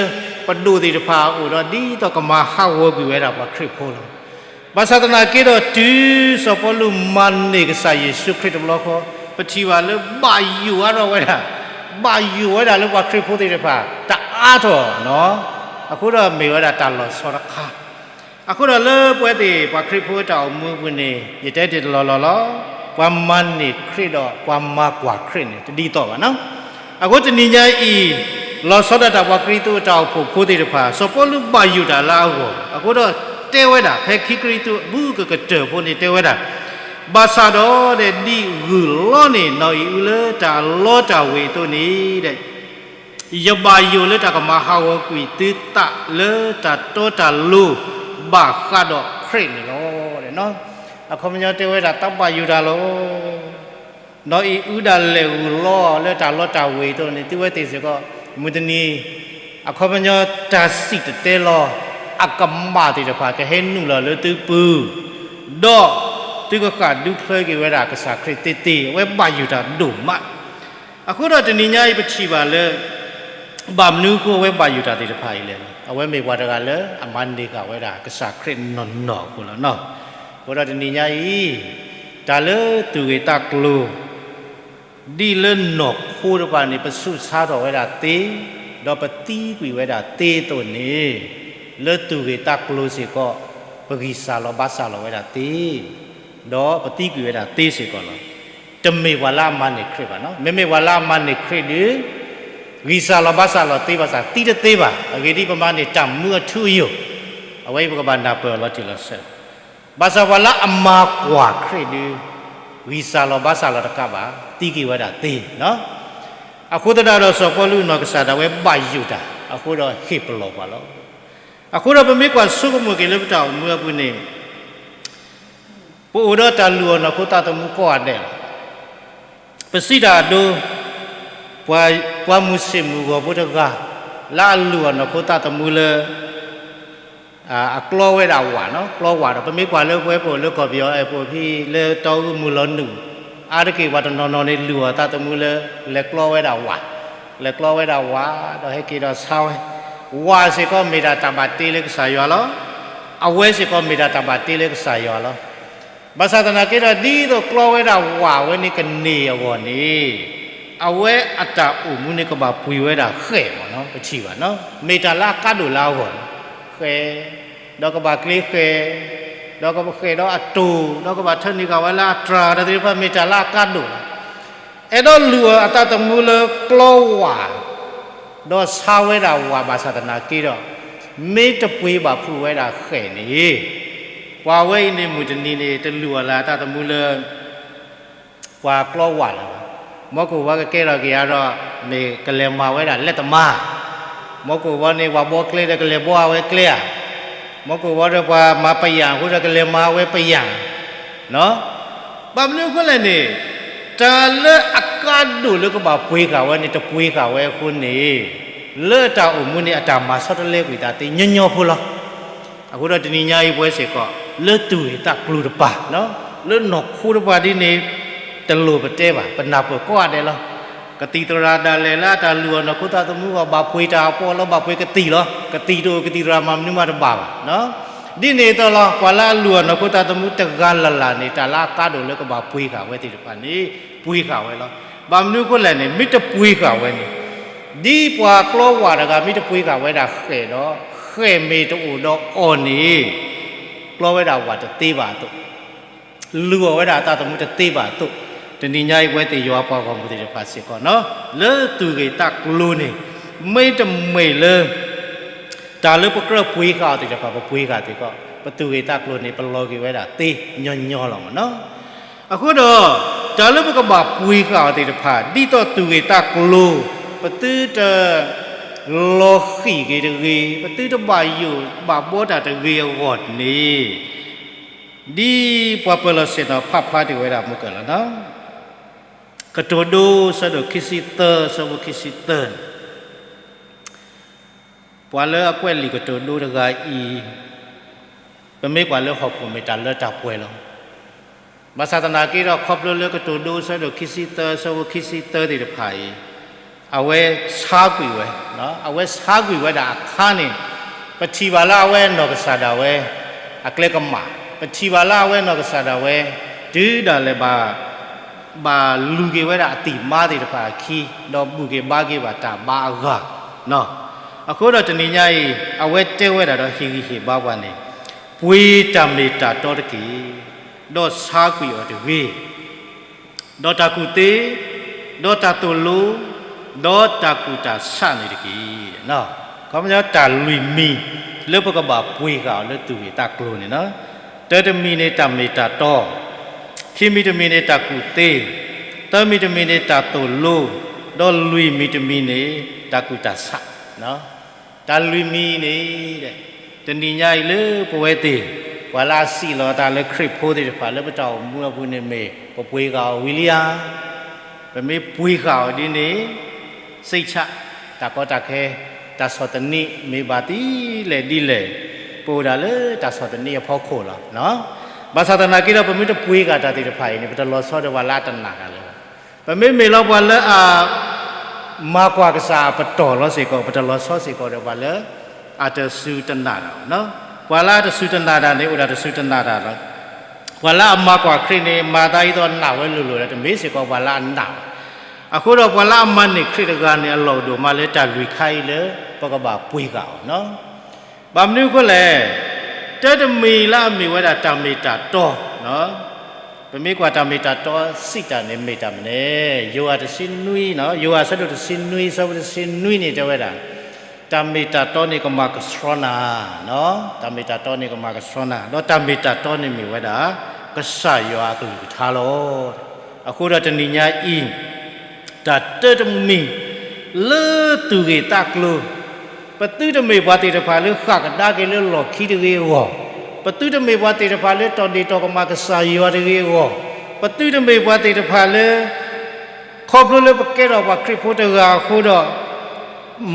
ပဒိၣ်သ့ၣ်တဖၣ်အအိၣ်ဒီး ဒ်သိးကမၤဟးဂီၤကွံာ်ဝဲဒၣ်ပှၤခရံာ်ဖိလီၤ. ဘၣ်ဆၣ်သနာ်က့ဒီး တုၤစီၤပီလူးမၤန့ၢ်ကစၢ်ယ့ၣ်ၡူးခရံာ်တဘျီဃီ ပထံၣ်ဘၣ်လၢဘၣ်ယိၣ်အါထီၣ်ဝဲဒၣ်, ဘၣ်ယိၣ်ဝဲဒၣ်လၢပှၤခရံာ်ဖိသ့ၣ်တဖၣ် တအါထီၣ်နီၤ. အဃိဒီးမ့ၢ်ဝဲဒၣ်တၢ်လီၤဆီတခါ. အဃိဒီးလၢပဝဲသ့ၣ် ပှၤခရံာ်ဖိတၢ်အိၣ်မူအပူၤန့ၣ် ယတဲတ့ၢ်တလီၢ်လီၢ်လီၤ. ပှၤမၤန့ၢ်ခရံာ်ဒီးပှၤမၤကွၢ်ခရံာ်န့ၣ် တဒ်သိးဘၣ်နီၤ. အဃိတနံၤညါအံၤ လီၤဆီဒၣ်တၢ်ပှၤခရံာ်ဖိအတၢ်အိၣ်ဖှိၣ်ဖိသ့ၣ်တဖၣ် စီၤပီလူးဘၣ်ယိၣ်တၢ်လၢအဂီၢ်, အဃိဒီးတဲဝဲဒၣ် ဖဲခံကရံၣ်သူးအဘူးကကတၢၢ်ဖိန့ၣ်တဲဝဲဒၣ်, ဘၣ်ဆၣ်ဒီးဒ်ဂုၢ်လီန့ၣ် နီၢ်အံၤအူလၢတၢ်လီတၢ်ဝ့ၤအသိးန့ၣ် ယဘၣ်ယိၣ်လၢတၢ်ကမၤဟးဂီၤကွံာ်သုသးလၢတၢ်တီတၢ်လိၤ ဘၣ်ဃးဒီးခရံာ်န့ၣ်လီၤ. အခီပညီတဲဝဲဒၣ်တၢ်ဘၣ်ယိၣ်တၢ်လီၤ. နီၢ်အံၤအူဒၣ်လဲာ်ဂုၢ်လီလၢတၢ်လီတၢ်ဝ့ၤအသိးန့ၣ် သုဝဲသ့ၣ်စ့ၢ်ကီး မုၢ်တနံၤ အခီပညီတၢ်စံၣ်တဲၤတဲလီၤ အကမၣ်သ့ၣ်တဖၣ်ကဟဲနုာ်လီၤလၢသုပူၤ, ဒီးသုကဃၣ်ဒူဖျၢက့ၤဝဲဒၣ်ကစၢ်ခရံာ်သ့သ့, အဝဲဘၣ်ယိၣ်တၢ်ဒိၣ်မး. အဃိဒီးတနံၤညါအံၤပထံၣ်ဘၣ်လၢ ဘၣ်မနုၤအဃိအဝဲဘၣ်ယိၣ်တၢ်သ့ၣ်တဖၣ်အံၤလဲၣ်န့ၣ် အဝဲမ့ၢ်ပှၤတဂၤလၢအမၤန့ၢ်ဃာ်ဝဲဒၣ်ကစၢ်ခရံာ်နီၢ်နီၢ်အဃိလီၤနီၤ. အဃိဒီးတနံၤညါအံၤ တၢ်လၢသူၣ်ဂ့ၢ်သးကျိၤ ဒ်လၢနီၢ်ခိတဖၣ်န့ၣ် ပဆူးဆါထီၣ်ဝဲဒၣ်သ့, ဒီးပသံကွံာ်ဝဲဒၣ်သ့အသိးန့ၣ်, လၢသူၣ်ဂ့ၢ်သးကျိၤစ့ၢ်ကီး ပဂံၢ်စၢ်လီၤဘါစၢ်လီၤဝဲဒၣ်သ့, ဒီးပသံကွံာ်ဝဲဒၣ်သ့စ့ၢ်ကီးလီၤ. တမ့ၢ်ပှၤလၢအမၤန့ၢ်ခရံာ်ဘၣ်နီၤ. မ့မ့ၢ်ပှၤလၢအမၤန့ၢ်ခရံာ်ဒီး ဂံၢ်စၢ်လီၤဘါစၢ်လီၤသ့ဘၣ်ဆၣ် သံတသ့ဘၣ်. အဂ့ၢ်ဒ်အံၤ ပမၤန့ၢ်တၢ်မူအထူအယိာ်, အဝဲအံၤပကဘၣ်နၢ်ပၢၢ်အီၤလီၤတံၢ်လီၤဆဲး. ဘၣ်ဆၣ်ပှၤလၢအမၤကွၢ်ခရံာ်ဒီး ဂံၢ်စၢ်လီၤဘါစၢ်လီၤတကးဘၣ်, သံက့ၤဝဲဒၣ်သ့နီၤ. အဃိသတးဒီး စီၤပီလူးအနီၢ်ကစၢ်ဒၣ်ဝဲဘၣ်ယိၣ်တၢ်အဃိဒီး ဟ့ၣ်ပလီၢ်ပှၤလီၤ. အဃိဒီးပမ့ၢ်ကွၢ်ဆိကမိၣ်က့ၤလၢပတၢ်အိၣ်မူအပူၤန့ၣ် ပအိၣ်ဒီးတၢ်လုၢ်အီၣ်နီၢ်ခိသးသမူကိးဂၤဒဲးလီၤ. ပစံးတၢ်အဒိ, ပှၤမုၢ်ဆ့ၣ်မုၢ်ဂီၤဖိတဂၤ လၢအလုၢ်အီၣ်နီၢ်ခိသးသမူလၢ အကျီဝဲဒၣ်ဝၣ်နီၤ, ကျီဝၣ်ဒီး ပမ့ၢ်ကွၢ်လၢပဝဲပအိၣ်လၢကီၢ်ပယီၤအဲၣ်ပအိၣ်ဖဲလၢတီအူမုၢ်လီၤနုာ်, အါတက့ၢ်ပှၤတနီၤနီၤန့ၣ် လုၢ်အီၣ်သးသမူလၢ လဲၤကျီဝဲဒၣ်ဝၣ်, လဲၤကျီဝဲဒၣ်ဝၣ် ဒီးဟဲက့ၤဒီးဆါဝဲ, ဝၣ်စ့ၢ်ကီးမ့ၢ်ဒၣ်တၢ်ဘၣ်တ့လၢကစၢ်ယွၤလီၤ. အဝဲစ့ၢ်ကီးမ့ၢ်ဒၣ်တၢ်ဘၣ်တ့လၢကစၢ်ယွၤလီၤ. ဘၣ်ဆၣ်သနာ်က့ဒီး ဒ်သိးကျီဝဲဒၣ်ဝၣ်ဝဲန့ၣ်ကန့ၢ်အဂီၢ်န့ၣ်, အဝဲအတၢ်အိၣ်မူန့ၣ်ကဘၣ်ပှ့ၤဝဲဒၣ်ဃဲၣ်မ့ၢ်နီၤ, ပထံၣ်ဘၣ်နီၤ, မ့ၢ်တၢ်လၢအကါဒိၣ်လၢအဂီၢ်န့ၣ်, ဃဲၣ်, ဒီးကဘၣ်ကျ့ဃဲၣ်, ဒီးကဘၣ်ဃဲၣ်ဒီးအတိၢ်, ဒီးကဘၣ်ထၢနုာ်ဃာ်ဝဲလၢအတြၢ်, ဒီးသ့ၣ်တဖၣ်မ့ၢ်တၢ်လၢအကါဒိၣ်လီၤ. အဲၣ်ဒိးလုၢ်အီၣ်အသးသမူလၢကျီဝၣ် ဒီးဆါဝဲဒၣ်ဝၣ်ဘၣ်ဆၣ်သနာ်က့ဒီး, မ့ၢ်တပှ့ၤဘၣ်ဖုးဝဲဒၣ်ဃဲၣ်န့ၣ်, ပှၤဝဲအံၤန့ၣ်မုၢ်တနံၤန့ၣ် တလုၢ်အီၣ်လၢအသးသမူလၢ ပှၤကျီဝၣ်လၢၤဘၣ်. မ့ၢ်ကအိၣ်ဝဲကကဲထီၣ်က့ၤအါဒီး မ့ၢ်ကလဲၤမၤဝဲဒၣ်လဲၤတမါ, မ့ၢ်ကအိၣ်ဝဲန့ၣ် ပှၤဘှီကျဲဒီးကလဲၤဘှီအဝဲကျဲဧါ, မ့ၢ်ကအိၣ်ဝဲဒီးပှၤမၤပယၣ်အဃိဒီးကလဲၤမၤအဝဲပယၣ် ဘၣ်မနုၤအဃိလဲၣ်န့ၣ်, တၢ်လၢအကါဒိၣ်လၢကဘၣ်ပှ့ၤဃာ်ဝဲန့ၣ် တပှ့ၤဃာ်ဝဲအဃိန့ၣ်, လၢတၢ်အိၣ်မူန့ၣ် အတၢ်မၤဆီတလဲကွံာ်သးသ့ညီညီဖိလီၤ. အဃိဒီးတနံၤညါအံၤပဝဲစ့ၢ်ကီး လၢသူၣ်ဂ့ၢ်သးကျိၤတပၤ, လၢနီၢ်ခိတပၤဒ်န့ၣ်, တလိၣ်ပတဲဘၣ်, ပနၢ်ပၢၢ်ကိးဂၤဒဲးလီၤ. ကသံၣ်သရၣ်ဒၣ်လဲာ်လၢအတၢ်လုၢ်အီၣ်နီၢ်ခိသးသမူအဂီၢ် ဘၣ်ပှ့ၤတၢ်အပီးလီၤ, ဘၣ်ပှ့ၤကသံၣ်လီၤ. ကသံၣ်တအိၣ် ကသံၣ်သရၣ်မၤမနုၤမးတဘၣ်ဘၣ်. ဒ်န့ၣ်အသိးလီၤ, ပှၤလၢအလုၢ်အီၣ်နီၢ်ခိသးသမူတဂၤလၢ်လၢ်န့ၣ် တၢ်လၢအကါဒိၣ်လၢကဘၣ်ပှ့ၤဃာ်ဝဲသ့ၣ်တဖၣ်န့ၣ် ပှ့ၤဃာ်ဝဲလီၤ. ဘၣ်မနုၤအဃိလဲၣ်န့ၣ် မ့ၢ်တပှ့ၤဃာ်ဝဲန့ၣ်, ဒ်ပှၤကျီဝၣ်တဂၤမ့ၢ်တပှ့ၤဃာ်ဝဲဒၣ်ဃဲၣ်ဒီး, ဃဲၣ်မ့ၢ်တအိၣ်ဒီးအီၤန့ၣ်, ကျီဝဲဒၣ်ဝၣ်တသ့ဘၣ်အသိး, လုၢ်အီၣ်ဝဲဒၣ်အသးသမူတသ့ဘၣ်အသိး, တနံၤညါအံၤပဝဲသ့ၣ်ယွၤပှၤဂီၢ်မုၢ်သ့ၣ်တဖၣ်စ့ၢ်ကီးနီၤ, လၢသူၣ်ဂ့ၢ်သးကျိၤန့ၣ်, မ့တမ့ၢ်လၢ တၢ်လၢပကြၢးပှ့ၤဃာ်အီၤသ့ၣ်တဖၣ် ပပှ့ၤဃာ်စ့ၢ်ကီး, ပသူၣ်ဂ့ၢ်သးကျိၤန့ၣ် ပလီၤက့ၤဝဲဒၣ်သ့ညီညီလီၤမ့ၢ်နီၤ. အဃိဒီး, တၢ်လၢပကဘၣ်ပှ့ၤဃာ်အီၤသ့ၣ်တဖၣ် ဒ်သိးသူၣ်ဂ့ၢ်သးကျိၤ, ပသုတ လီၤဃံၣ်က့ၤတဂ့ၤ, ပသုတဘၣ်ယိၣ်ဘၣ်ဘှီတၢ်တဂ့ၤအဂီၢ်န့ၣ်, ဒ်ပှၤပၢၤလီၢ်ဆ့ၣ်နီၤဖးဖျါတ့ၢ်ဝဲဒၣ်မုၢ်ကၢၢ်လီၤနီၤ. ကတိၤဒိ ဆၢဒိၣ်ခံဆံသၢ ဆၢဖိခံဆံသၢန့ၣ်, ပှၤလၢအကွဲးလံာ်ကတိၤဒိတဂၤအံၤ, ပမ့ၢ်ကွၢ်လၢဟီၣ်ခိၣ်မ့ၢ်တၢ်လၢတၢ်ပှဲၤလီၤ. ဘၣ်ဆၣ်သနာ်က့ဒီး ခီဖျိလၢကတိၤဒိ ဆၢဒိၣ်ခံဆံသၢ ဆၢဖိခံဆံသၢသ့ၣ်တဖၣ်အံၤ, အဝဲဆါကွံာ်ဝဲ, အဝဲဆါကွံာ်ဝဲဒၣ်အခါန့ၣ်, ပထံၣ်ဘၣ်လၢအဝဲအနီၢ်ကစၢ်ဒၣ်ဝဲ အကျဲကမၣ်, ပထံၣ်ဘၣ်လၢအဝဲအနီၢ်ကစၢ်ဒၣ်ဝဲ တုၤဒၣ်လဲာ်ဘၣ် ဘၣ်လူၤက့ၤဝဲဒၣ်အသံၣ်မါသ့ၣ်တဖၣ်အခံ, ဒီးဘူၣ်က့ၤဘါက့ၤဘၣ်တၢ်ဘါအဂၤ, အဃိဒီးတနံၤညါအံၤ အဝဲတဲဝဲဒၣ်ဒီးဟ့ၣ်ဂံၢ်ဟ့ၣ်ဘါပှၤန့ၣ်, ပှ့ၤတၢ်မ့ၢ်တၢ်တီတက့ၢ်, ဒီးဆါကွံာ်အီၤတဂ့ၤ, ဒီးတၢ်ကူၣ်သ့, ဒီးတၢ်သိၣ်လိ, ဒီးတၢ်ကူၣ်တၢ်ဆးန့ၣ်တက့ၢ်. ခီပညီတၢ်လွံၢ်မံၤလၢပကဘၣ်ပှ့ၤဃာ်အီၤလၢသူၣ်ဂ့ၢ်သးကျိၤန့ၣ်လီၤ. တၢတမံၤန့ၣ်တၢ်မ့ၢ်တၢ်တီ, ခံမံၤတမံၤန့ၣ်တၢ်ကူၣ်သ့, သၢမံၤတမံၤန့ၣ်တၢ်သိၣ်လိ, ဒီးလွံၢ်မံၤတမံၤန့ၣ် တၢ်ကူၣ်တၢ်ဆး တၢ်လွံၢ်မံၤန့ၣ်, တနံၤညါအံၤလၢပဝဲသ့ၣ်, ပှၤလၢအစံးလီၤအသးလၢခရံာ်ဖိသ့ၣ်တဖၣ်လၢပတၢ်အိၣ်မူအပူၤန့ၣ်မ့ၢ် ပပှ့ၤဃာ်အီၤဝံၤလံဧါ. ပမ့ၢ်ပှ့ၤဃာ်အီၤဒ်န့ၣ်, စိတ်ချ, တၢ်ကီတၢ်ခဲ, တၢ်ဆီၣ်သနံးမ့ၢ်ဘၣ်ဒ်လဲၣ်ဒ်လဲၣ်, ပအိၣ်ဒၣ်လၢတၢ်ဆီၣ်သနံးအဖီခိၣ်လီၤ. ဘၣ်ဆၣ်သနာ်က့ဒီး ပမ့ၢ်တပှ့ၤဃာ်တၢ်သ့ၣ်တဖၣ်အံၤန့ၣ် ပတလီၤဆီဒီးပှၤလၢအတနာ်တၢ်လၢၤဘၣ်. ပမ့မ့ၢ်လီၤပှၤလၢအ မၤကွၢ်ကစၢ်အပတီၢ်လီၤစ့ၢ်ကီး ပတလီၤဆီစ့ၢ်ကီးဒီးပှၤလၢအတစူၢ်တနာ်တၢ်ဘၣ်. ပှၤလၢအတစူၢ်တနာ်တၢ်န့ၣ် အိၣ်ဒၣ်တစူၢ်တနာ်တၢ်လီၤ. ပှၤလၢအမၤကွၢ်ခရံာ်န့ၣ် မၤသးဒ်သိးနာ်ဝဲလိၤလိၤဒီး တမ့ၢ်စ့ၢ်ကီးပှၤလၢအနာ်ဘၣ်. အဃိဒီးပှၤလၢအမၤန့ၢ်ခရံာ်တဂၤန့ၣ် အလီၢ်ဒိၣ်မးလၢတၢ်လွံၢ်ခါအံၤလၢ ပကဘၣ်ပှ့ၤဃာ်အီၤ. ဘၣ်မနုၤအဃိလဲၣ်, တၢတမံၤလၢအမ့ၢ်ဝဲဒၣ်တၢ်မ့ၢ်တၢ်တီ ပမ့ၢ်ကွၢ်တၢ်မ့ၢ်တၢ်တီစံးတၢ်န့ၣ်မ့ၢ်တၢ်မနုၤလဲၣ်. ယိၤဟၣ်တဆံနွံ, ယိၤဟၣ်အဆၢဒိၣ်တဆံနွံ အဆၢဖိတဆံနွံန့ၣ်တဲဝဲဒၣ်, တၢ်မ့ၢ်တၢ်တီန့ၣ်ကမၤကဆှီနၤ, တၢ်မ့ၢ်တၢ်တီန့ၣ်ကမၤကဆှီနၤ, ဒီးတၢ်မ့ၢ်တၢ်တီန့ၣ်မ့ၢ်ဝဲဒၣ် ကစၢ်ယွၤအကလုၢ်ကထါလီၤ. အဃိဒီးတနံၤညါအံၤ တၢ်တၢတမံၤ လၢသူၣ်ဂ့ၢ်သးကျိၤ, ပသုတမ့ၢ်ပှၤသ့ၣ်တဖၣ်လၢဃၣ်ကဒါက့ၤလၢလီၢ်ခံတဂ့ၤအဂီၢ်, ပသုတမ့ၢ်ပှၤသ့ၣ်တဖၣ်လၢတီၢ်ဒ့ၣ်တီၢ်ကမၣ်ကစၢ်ယွၤတဂ့ၤအဂီၢ်, ပသုတမ့ၢ်ပှၤသ့ၣ်တဖၣ်လၢ ခီဖျိလၢပကဲထီၣ်ပှၤခရံာ်ဖိတဂၤအဃိဒီး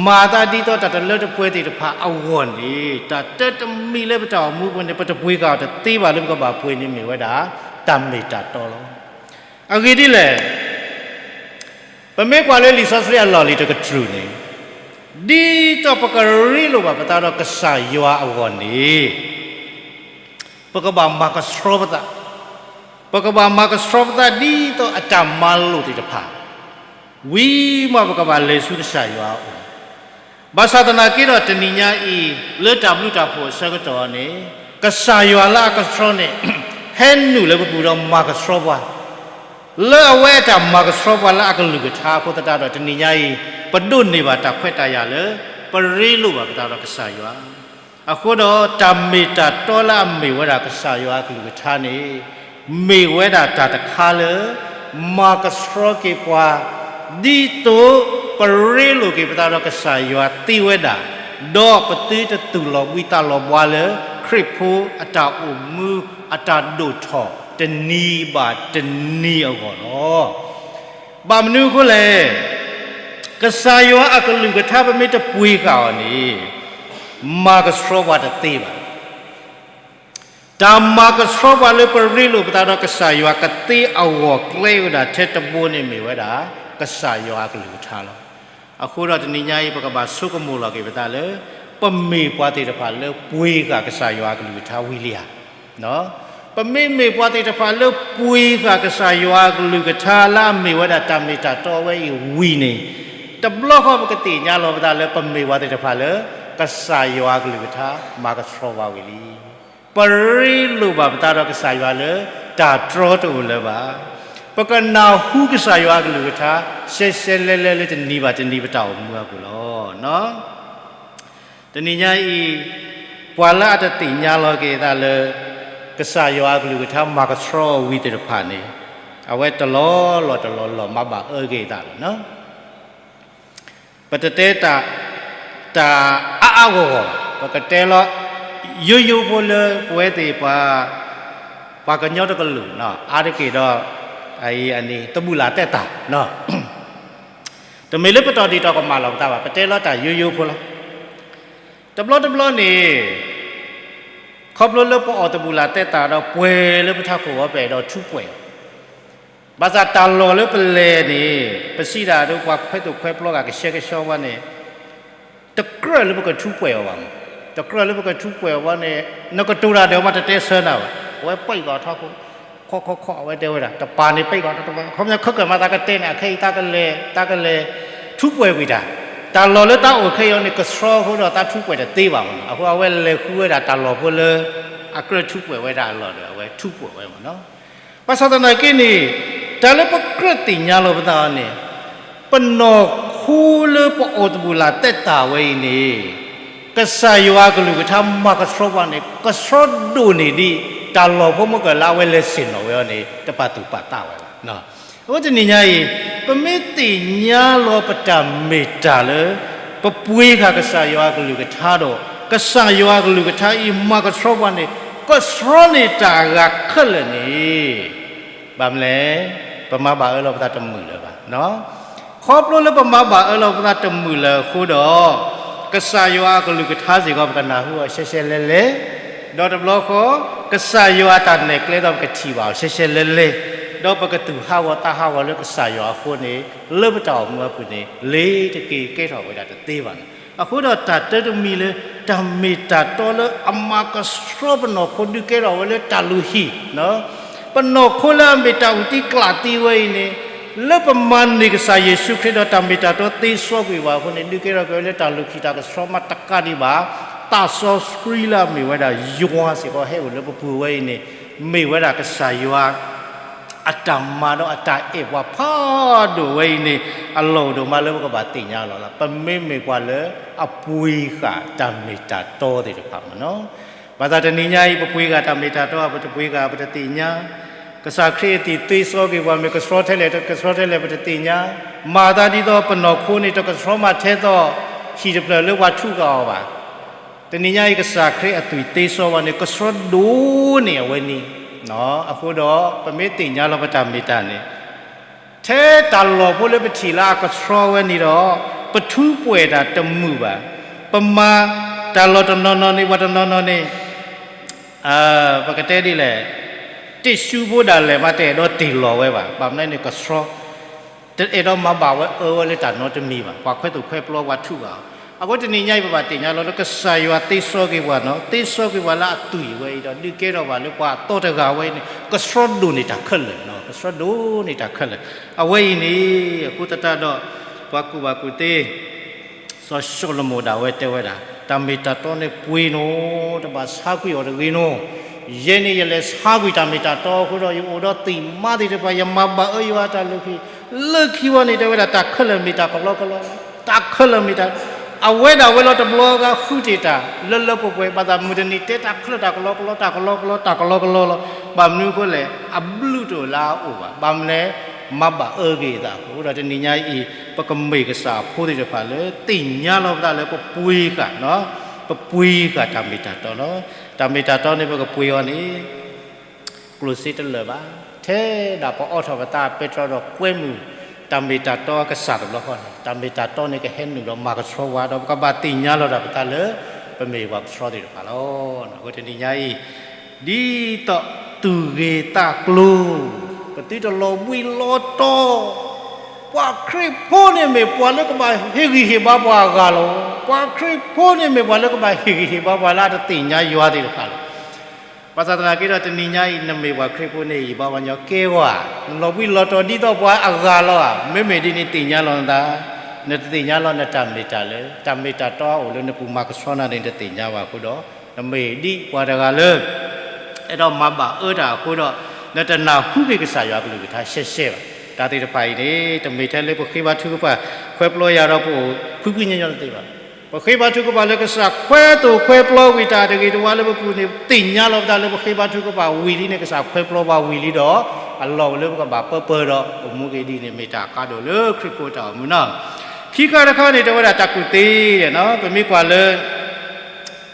မၤသးဒ်သိးတၢ်တလၢတပှဲၤသ့ၣ်တဖၣ်အဂီၢ်န့ၣ် တၢ်တၢတမံၤလၢပတၢ်အိၣ်မူအပူၤန့ၣ် ပတပှ့ၤဃာ်အီၤတသ့ဘၣ်လၢပကဘၣ်ပှ့ၤန့ၣ်မ့ၢ်ဝဲဒၣ် တၢ်မ့ၢ်တၢ်တီလီၤ. အဂ့ၢ်ဒ်လဲၣ်, ပမ့ၢ်ကွၢ်လၢလံာ်စီဆှံအလီၢ်လံၤတကတြူၢ်န့ၣ်, ဒ်သိးပကရ့လိာ်ဘၣ်ပသးဒီးကစၢ်ယွၤအဂီၢ်န့ၣ် ပကဘၣ်မၤကဆှီပသး, ပကဘၣ်မၤကဆှီပသးဒ်သိးအတၢ်မၤလိာ်သ့ၣ်တဖၣ် ဝံၤမးပကဘၣ်လဲၤဆူကစၢ်ယွၤအအိၣ်. ဘၣ်ဆၣ်သနာ်က့ဒီးတနံၤညါအံၤ လၢတၢ်ဘျုးတၢ်ဖှိၣ်အဆၢကတီၢ်န့ၣ် ကစၢ်ယွၤလၢအကဆှီန့ၣ် ဟဲနုာ်လၢပပူၤဒီးမၤကဆှီပှၤ လၢအဝဲအတၢ်မၤကဆှီပှၤလၢအကလုၢ်ကထါအဃိသတးဒီး တနံၤညါအံၤ ပဒိးန့ၢ်ဘၣ်တၢ်ခွဲးတၢ်ယာ်လၢ ပရ့လိာ်ဘၣ်ပသးဒီးကစၢ်ယွၤ, အဃိဒီးတၢ်မ့ၢ်တၢ်တီလၢအမ့ၢ်ဝဲဒၣ်ကစၢ်ယွၤအကလုၢ်ကထါန့ၣ် မ့ၢ်ဝဲဒၣ်တၢ်တခါလၢ မၤကဆှီက့ၤပှၤ ဒ်သိးပရ့လိာ်က့ၤပသးဒီးကစၢ်ယွၤသ့ဝဲဒၣ်, ဒီးပသုတသူၣ်လီၤဘှံးသးလီၤဘှါလၢ ခရံာ်ဖိအတၢ်အိၣ်မူအတၢ်ဒိၣ်ထီၣ်တနံၤဘၣ်တနံၤအဂီၢ်လီၤ. ဘၣ်မနုၤအဃိလဲၣ်, ကစၢ်ယွၤအကလုၢ်ကထါပမ့ၢ်တပှ့ၤဃာ်အီၤန့ၣ် မၤကဆှီပှၤတသ့ဘၣ်. တၢ်မၤကဆှီပှၤလၢပရ့လိာ်ပသးဒီးကစၢ်ယွၤကသ့အဂီၢ်ကျဲဝဲဒၣ်ထဲတဘိန့ၣ်မ့ၢ်ဝဲဒၣ် ကစၢ်ယွၤအကလုၢ်ကထါလီၤ. အဃိဒီးတနံၤညါအံၤ ပကဘၣ်ဆိကမိၣ်လီၤက့ၤပသးလၢ ပမ့ၢ်ပှၤသ့ၣ်တဖၣ်လၢပှ့ၤဃာ်ကစၢ်ယွၤအကလုၢ်ကထါဝံၤလံဧါ. ပမ့မ့ၢ်ပှၤသ့ၣ်တဖၣ်လၢပှ့ၤဃာ်ကစၢ်ယွၤအကလုၢ်ကထါလၢအမ့ၢ်ဝဲဒၣ်တၢ်မ့ၢ်တၢ်တီဝဲအံၤဝံၤန့ၣ်, တဘျီဃီပကသ့ၣ်ညါလီၤပသးလၢပမ့ၢ်ပှၤသ့ၣ်တဖၣ်လၢ ကစၢ်ယွၤအကလုၢ်ကထါမၤကဆှီပှၤဝံၤလံ. ပရ့လိာ်ဘၣ်ပသးဒီးကစၢ်ယွၤလၢတၢ်တြီတအိၣ်လၢၤဘၣ်. ပကနၢ်ဟူကစၢ်ယွၤအကလုၢ်ကထါ ရှဲရှဲလဲလဲလၢတနံၤဘၣ်တနံၤပတၢ်အိၣ်မူအပူၤလီၤ. တနံၤညါအံၤ ပှၤလၢအတသ့ၣ်ညါလီၤက့ၤအသးလၢ ကစၢ်ယွၤအကလုၢ်ကထါမၤကဆှီအီၤဝံၤသ့ၣ်တဖၣ်န့ၣ်, အဝဲတလီၢ်လီၢ်တလီၢ်လီၢ်မၤဘၣ်အၢက့ၤအသးလီၤ. ပတတဲတၢ် တၢ်အါအါဂီၢ်ဂီၢ်ဘၣ်, ပကတဲလီၤ ယိယိဖိလၢပဝဲသ့ၣ်ပှၤ ပှၤကညီတကလုာ်နီၤ အါတက့ၢ်ဒီး အအံၤအန့ၣ် တဘူၣ်လၢ်တဲတၢ်နီၤ, တမ့ၢ်လၢပတီၢ်ဒ့ၣ်တီၢ်ကမၣ်လီၤပသးဘၣ်, ပတဲလီၤတၢ်ယိယိဖိလီၤ. တဘျီတဘျီန့ၣ် ခီဖျိလၢပအီၣ်တဘူၣ်လၢ်တဲတၢ်ဒီးပှဲၤလၢပထးခိၣ်ဝဲ ပအဲၣ်ဒိးထူးပှဲၤအီၤ, ဘၣ်ဆၣ်တၢ်လီၢ်လၢပလဲၤန့ၣ် ပစံးဒၣ်ဒီးပှၤခွဲးသိၣ်ခွဲးပျီဂၤကဆှဲကဆှီဝဲန့ၣ် တကြၢးလၢပကထူးပှဲၤအီၤဘၣ်မး, တကြၢးလၢပကထူးပှဲၤအီၤဝဲန့ၣ် နကတိၤတၢ်ဒီးမးတတဲဆၢနၤဘၣ်, အဝဲပံးကီၢ်ထီခိၣ် ခီခီခီ အဝဲတဲဝဲဒၣ် တပၤန့ၣ်ပံးကီၢ်ထီတဝဲ ခီပညီခဲကၢၣ်မးသးကတဲန့ၣ် အခဲအံၤတၢ်ကလဲၤ တၢ်ကလဲၤ ထူးပှဲၤကွံာ်တၢ်, တၢ်လီၢ်လၢတၢ်အိၣ်ခဲအံၤအီၤန့ၣ် ကဆှီအဃိဒီးတၢ်ထူးပှဲၤတသ့ဘၣ်မးနီၤ, အဃိအဝဲလဲၤဃုဝဲဒၣ်တၢ်လီၢ်ဖိလၢ အကြၢးထူးပှဲၤဝဲဒၣ်အလီၢ်ဒီး အဝဲထူးပှဲၤဝဲမးနီၤ. ဘၣ်ဆၣ်သနာ်က့န့ၣ် တၢ်လၢပကြၢးသ့ၣ်ညါလီၤပသးအီၤန့ၣ် ပနီၢ်ခိလၢပအီၣ်တဘူၣ်လၢ်တဲတၢ်ဝဲအံၤန့ၣ် ကစၢ်ယွၤအကလုၢ်ကထါမၤကဆှီပှၤန့ၣ် ကဆှီဒိၣ်န့ၢ်ဒံး တၢ်လီၢ်ဖိမ့ၢ်ကၢၢ်လၢအဝဲလဲၤဆ့ၣ်နီၤဝဲအီၤန့ၣ် တပာ်သူၣ်ပာ်သးဝဲဘၣ်. အဃိတနံၤညါအံၤ ပမ့ၢ်သ့ၣ်ညါလီၤပတၢ်မ့ၢ်တၢ်လၢ ပပှ့ၤဃာ်ကစၢ်ယွၤအကလုၢ်ကထါဒီး ကစၢ်ယွၤအကလုၢ်ကထါအံၤမၤကဆှီပှၤန့ၣ် ကဆှီန့ၢ်တၢ်အဂၤခဲလၢာ်န့ၣ် ဘၣ်မနုၤလဲၣ်, ပမၤဘၣ်အၢလီၤပသးတမုာ်လၢၤဘၣ်. ခီဖျိလၢပမၤဘၣ်အၢလီၤပသးတမုာ်လၢၤအဃိဒီး ကစၢ်ယွၤအကလုၢ်ကထါစ့ၢ်ကီး ပကနၢ်ဟူအီၤရှဲရှဲလဲလဲ, ဒီးတဘျီဃီ ကစၢ်ယွၤအတၢ်နဲၣ်ကျဲဒီး ပကထံၣ်ဘၣ်အီၤရှဲရှဲလဲလဲ, ဒီးပကသူၣ်ဟးဂီၤသးဟးဂီၤလၢကစၢ်ယွၤအဃိန့ၣ် လၢပတၢ်အိၣ်မူအပူၤန့ၣ် လ့ၤတက့ၤကဲထီၣ်ဝဲဒၣ်တသ့ဘၣ်န့ၣ်. အဃိဒီးတၢ်တၢတမံၤလၢ တၢ်မ့ၢ်တၢ်တီလၢအမၤကဆှီပနီၢ်ခိဒုးကဲထီၣ်ဝဲလၢတၢ်လုၢ်ဟံၣ် ပနီၢ်ခိလၢအမ့ၢ်တၢ်အုၣ်သံကျၣ်သံဝဲအံၤန့ၣ် လၢပမၤန့ၢ်ကစၢ်ယ့ၣ်ၡူးခရံာ်ဒီးတၢ်မ့ၢ်တၢ်တီသ့စီကွံာ်ဘၣ်အဃိန့ၣ် ဒုးကဲထီၣ်က့ၤဝဲလၢတၢ်လုၢ်ဟံၣ်တၢ်ကဆှီမးတကးဒံးဘၣ်. သးစီဆှံလၢအမ့ၢ်ဝဲဒၣ်ယွၤစ့ၢ်ကီးဟဲအိၣ်လၢပပူၤဝဲအံၤန့ၣ် မ့ၢ်ဝဲဒၣ်ကစၢ်ယွၤ အတၢ်မၤဒီးအတၢ်အဲၣ်ပှၤဖးဒိၣ်ဝဲအံၤန့ၣ် အလီၢ်အိၣ်ဒိၣ်မးလၢပကဘၣ်သ့ၣ်ညါလီၤလၢ ပမ့မ့ၢ်ပှၤလၢအပှ့ၤဃာ်တၢ်မ့ၢ်တၢ်တီသ့ၣ်တဖၣ်မ့ၢ်နီၤ. ဘၣ်ဆၣ်တနံၤညါအံၤ ပပှ့ၤဃာ်တၢ်မ့ၢ်တၢ်တီ ပတပှ့ၤဃာ် ပတသ့ၣ်ညါ ကစၢ်ခရံာ်အသွံၣ်သ့စီက့ၤပှၤ မ့ၢ်ကဆှီထဲလဲၣ် ကဆှီထဲလဲၣ် ပတသ့ၣ်ညါ, မၤသးဒ်သိးပနီၢ်ခိန့ၣ် တကဆှီမးထဲသိး ဟံၣ်တဖျၢၣ်လၢပှၤထုးက့ၤအီၤဘၣ်. တနံၤညါအံၤ ကစၢ်ခရံာ်အသွံၣ်သ့စီဝဲန့ၣ် ကဆှီဒိၣ်န့ၢ်အဝဲန့ၣ်, အဃိဒီး ပမ့ၢ်သ့ၣ်ညါလီၤပတၢ်မ့ၢ်တၢ်န့ၣ် ထဲတၢ်လီၢ်ဖိလၢပထံၣ်လၢအကဆှီဝဲန့ၣ်ဒီး ပထူးပှဲၤတၢ်တမုာ်ဘၣ်. ပမၤတၢ်လီၢ်တနီၤနီၤန့ၣ် ပှၤတနီၤနီၤန့ၣ် ပကတဲဒ်လဲၣ်, တ့ၢ်ဆူဖိဒၣ်လဲာ်မး တအဲၣ်ဒိးတ့ၢ်လီၤဝဲဘၣ်. ဘၣ်မနုၤန့ၣ် ကဆှီ တအဲၣ်ဒိးမၤဘၣ်ဝဲအၢဝဲလၢတၢ်နီတမံၤဘၣ်. ပှၤခွဲးသိၣ်ခွဲးပျီပှၤထုးဘၣ်. အဃိတနံၤညါအံၤ ပဘၣ်သ့ၣ်ညါလီၤလၢကစၢ်ယွၤသ့စီက့ၤပှၤနီၤ, သ့စီက့ၤပှၤလၢအသွံၣ်ဝဲအံၤဒီး ဒုးကဲထီၣ်ဘၣ်လၢပှၤအသီတဂၤဝဲအံၤန့ၣ် ကဆှီဒိၣ်န့ၢ်တၢ်ခဲလၢာ်နီၤ, ကဆှီဒိၣ်န့ၢ်တၢ်ခဲလၢာ်. အဝဲအံၤန့ၣ် အဃိသတးဒီး ပှၤကူၣ်ဘၣ်ကူၣ်သ့ စီၤၡလိၤမိၣ်ဒၣ်ဝဲတဲဝဲဒၣ် တၢ်မ့ၢ်တၢ်တီန့ၣ်ပှ့ၤနီၤ, တဘၣ်ဆါကွံာ်အီၤတဂ့ၤနီၤ. ယဲန့ၣ်ယလဲၤဆါကွံာ်တၢ်မ့ၢ်တၢ်တီအဃိဒီး ယအိၣ်ဒီးသ့ၣ်မါသ့ၣ်တဖၣ် ယမၤဘၣ်အၢယွၤအတၢ်လုၢ်ဟံၣ်, လၢခံဝဲန့ၣ် တဲဝဲဒၣ် တၢ်ခဲလၢာ်မ့ၢ်တၢ်ကလီကလီလီၤ, တၢ်ခဲလၢာ်မ့ၢ်တၢ်, အဝဲဒၣ်ဝဲလီၤတဘျီဂၤဃုတ့ၢ်တၢ် လၢလၢပှဲၤပှဲၤ ဘၣ်သးမုၢ်တနံၤတဲတၢ်ခဲလၢာ်တၢ်ကလီကလီ တၢ်ကလီကလီ တၢ်ကလီကလီလီၤ. ဘၣ်မနုၤအဃိလဲၣ် အဘျုးတအိၣ်လၢအအိၣ်ဘၣ်. ဘၣ်မနုၤလဲၣ် မၤဘၣ်အၢက့ၤအသးအဃိဒီး တနံၤညါအံၤ ပကမ့ၢ်ကစၢ်အဖိသ့ၣ်တဖၣ်လၢသ့ၣ်ညါလီၤပသးလၢပပှ့ၤဃာ်နီၤ, ပပှ့ၤဃာ်တၢ်မ့ၢ်တၢ်တီလီၤ. တၢ်မ့ၢ်တၢ်တီန့ၣ် ပကပှ့ၤအီၤန့ၣ် ကျိၣ်စ့တလၢာ်ဘၣ်. ထဲဒၣ်ပအီထီၣ်ပသးပဲတြီဒီးကွဲမုာ် တၢ်မ့ၢ်တၢ်တီကစၢ်တဘျီဃီန့ၣ် တၢ်မ့ၢ်တၢ်တီန့ၣ် ကဟဲနုာ်ဒီးမၤကဆှီဝဲဒီး ပကဘၣ်သ့ၣ်ညါလီၤတၢ်ပသးလၢ ပမ့ၢ်ပှၤကဆှီသ့ၣ်တဖၣ်လီၤ. အဃိတနံၤညါအံၤ ဒ်သိးသူၣ်ဂ့ၤသးကျိၤ ပသုတလီၤဘှံးလီၤတီၤ, ပှၤခရံာ်ဖိန့ၣ်မ့ၢ်ပှၤလၢကဘၣ်ဟ့ၣ်ဂံၢ်ဟ့ၣ်ဘါပှၤအဂၤလီၤ. ပှၤခရံာ်ဖိန့ၣ်မ့ၢ်ပှၤလၢကဘၣ်ဟ့ၣ်ဂံၢ်ဟ့ၣ်ဘါပှၤလၢအတသ့ၣ်ညါယွၤသ့ၣ်တဖၣ်လီၤ. ဘၣ်ဆၣ်သနာ်က့ဒီး တနံၤညါအံၤ နမ့ၢ်ပှၤခရံာ်ဖိန့ၣ် ယဘါပှၤညီကဲဝဲ, နလီၤဘှံးလီၤတီၤဒ်သိးပှၤအဂၤလီၤဧါ. မ့မ့ၢ်ဒ်န့ၣ်သ့ၣ်ညါလီၤနသး, နတသ့ၣ်ညါလီၤနတၢ်မ့ၢ်တၢ်လၢ တၢ်မ့ၢ်တၢ်တီအိၣ်လၢနပူၤမၤကဆှီနၤန့ၣ် နတသ့ၣ်ညါဘၣ်အဃိဒီး နမ့ၢ်ဒ်ပှၤတဂၤလၢ အဲၣ်ဒိးမၤဘၣ်အၢတၢ်အဃိဒီး နတနၢ်ဟူက့ၤကစၢ်ယွၤကလုၢ်ကထါရှဲရှဲဘၣ်. တၢ်သ့ၣ်တဖၣ်အံၤန့ၣ် တမ့ၢ်ထဲလၢပဃ့ဘါထုကဖၣ် ခွဲးပျီယၤဒီးပအိၣ်ဖုဖုညီညီတသ့ဘၣ်. ပဃ့ဘါထုကဖၣ်လၢကစၢ်ခွဲးသိၣ်ခွဲးပျီဝံၤတၢ်တဂ့ၤတဝါလၢပပူၤန့ၣ် သ့ၣ်ညါလီၤပသးလၢပဃ့ဘါထုကဖၣ်ဝံၤလံန့ၣ် ကစၢ်ခွဲးပျီပှၤဝံၤလံဒီး အလီၢ်အိၣ်လၢပကဘၣ်ပၢပၢဒီး အိၣ်မူက့ၤဒ်န့ၣ် မ့ၢ်တၢ်ကါဒိၣ်လၢခရံာ်ဖိတၢ်အိၣ်မူနီၤ. ခံခါတခါန့ၣ် တဲဝဲဒၣ်တၢ်ကူၣ်သ့, ပမ့ၢ်ကွၢ်လၢ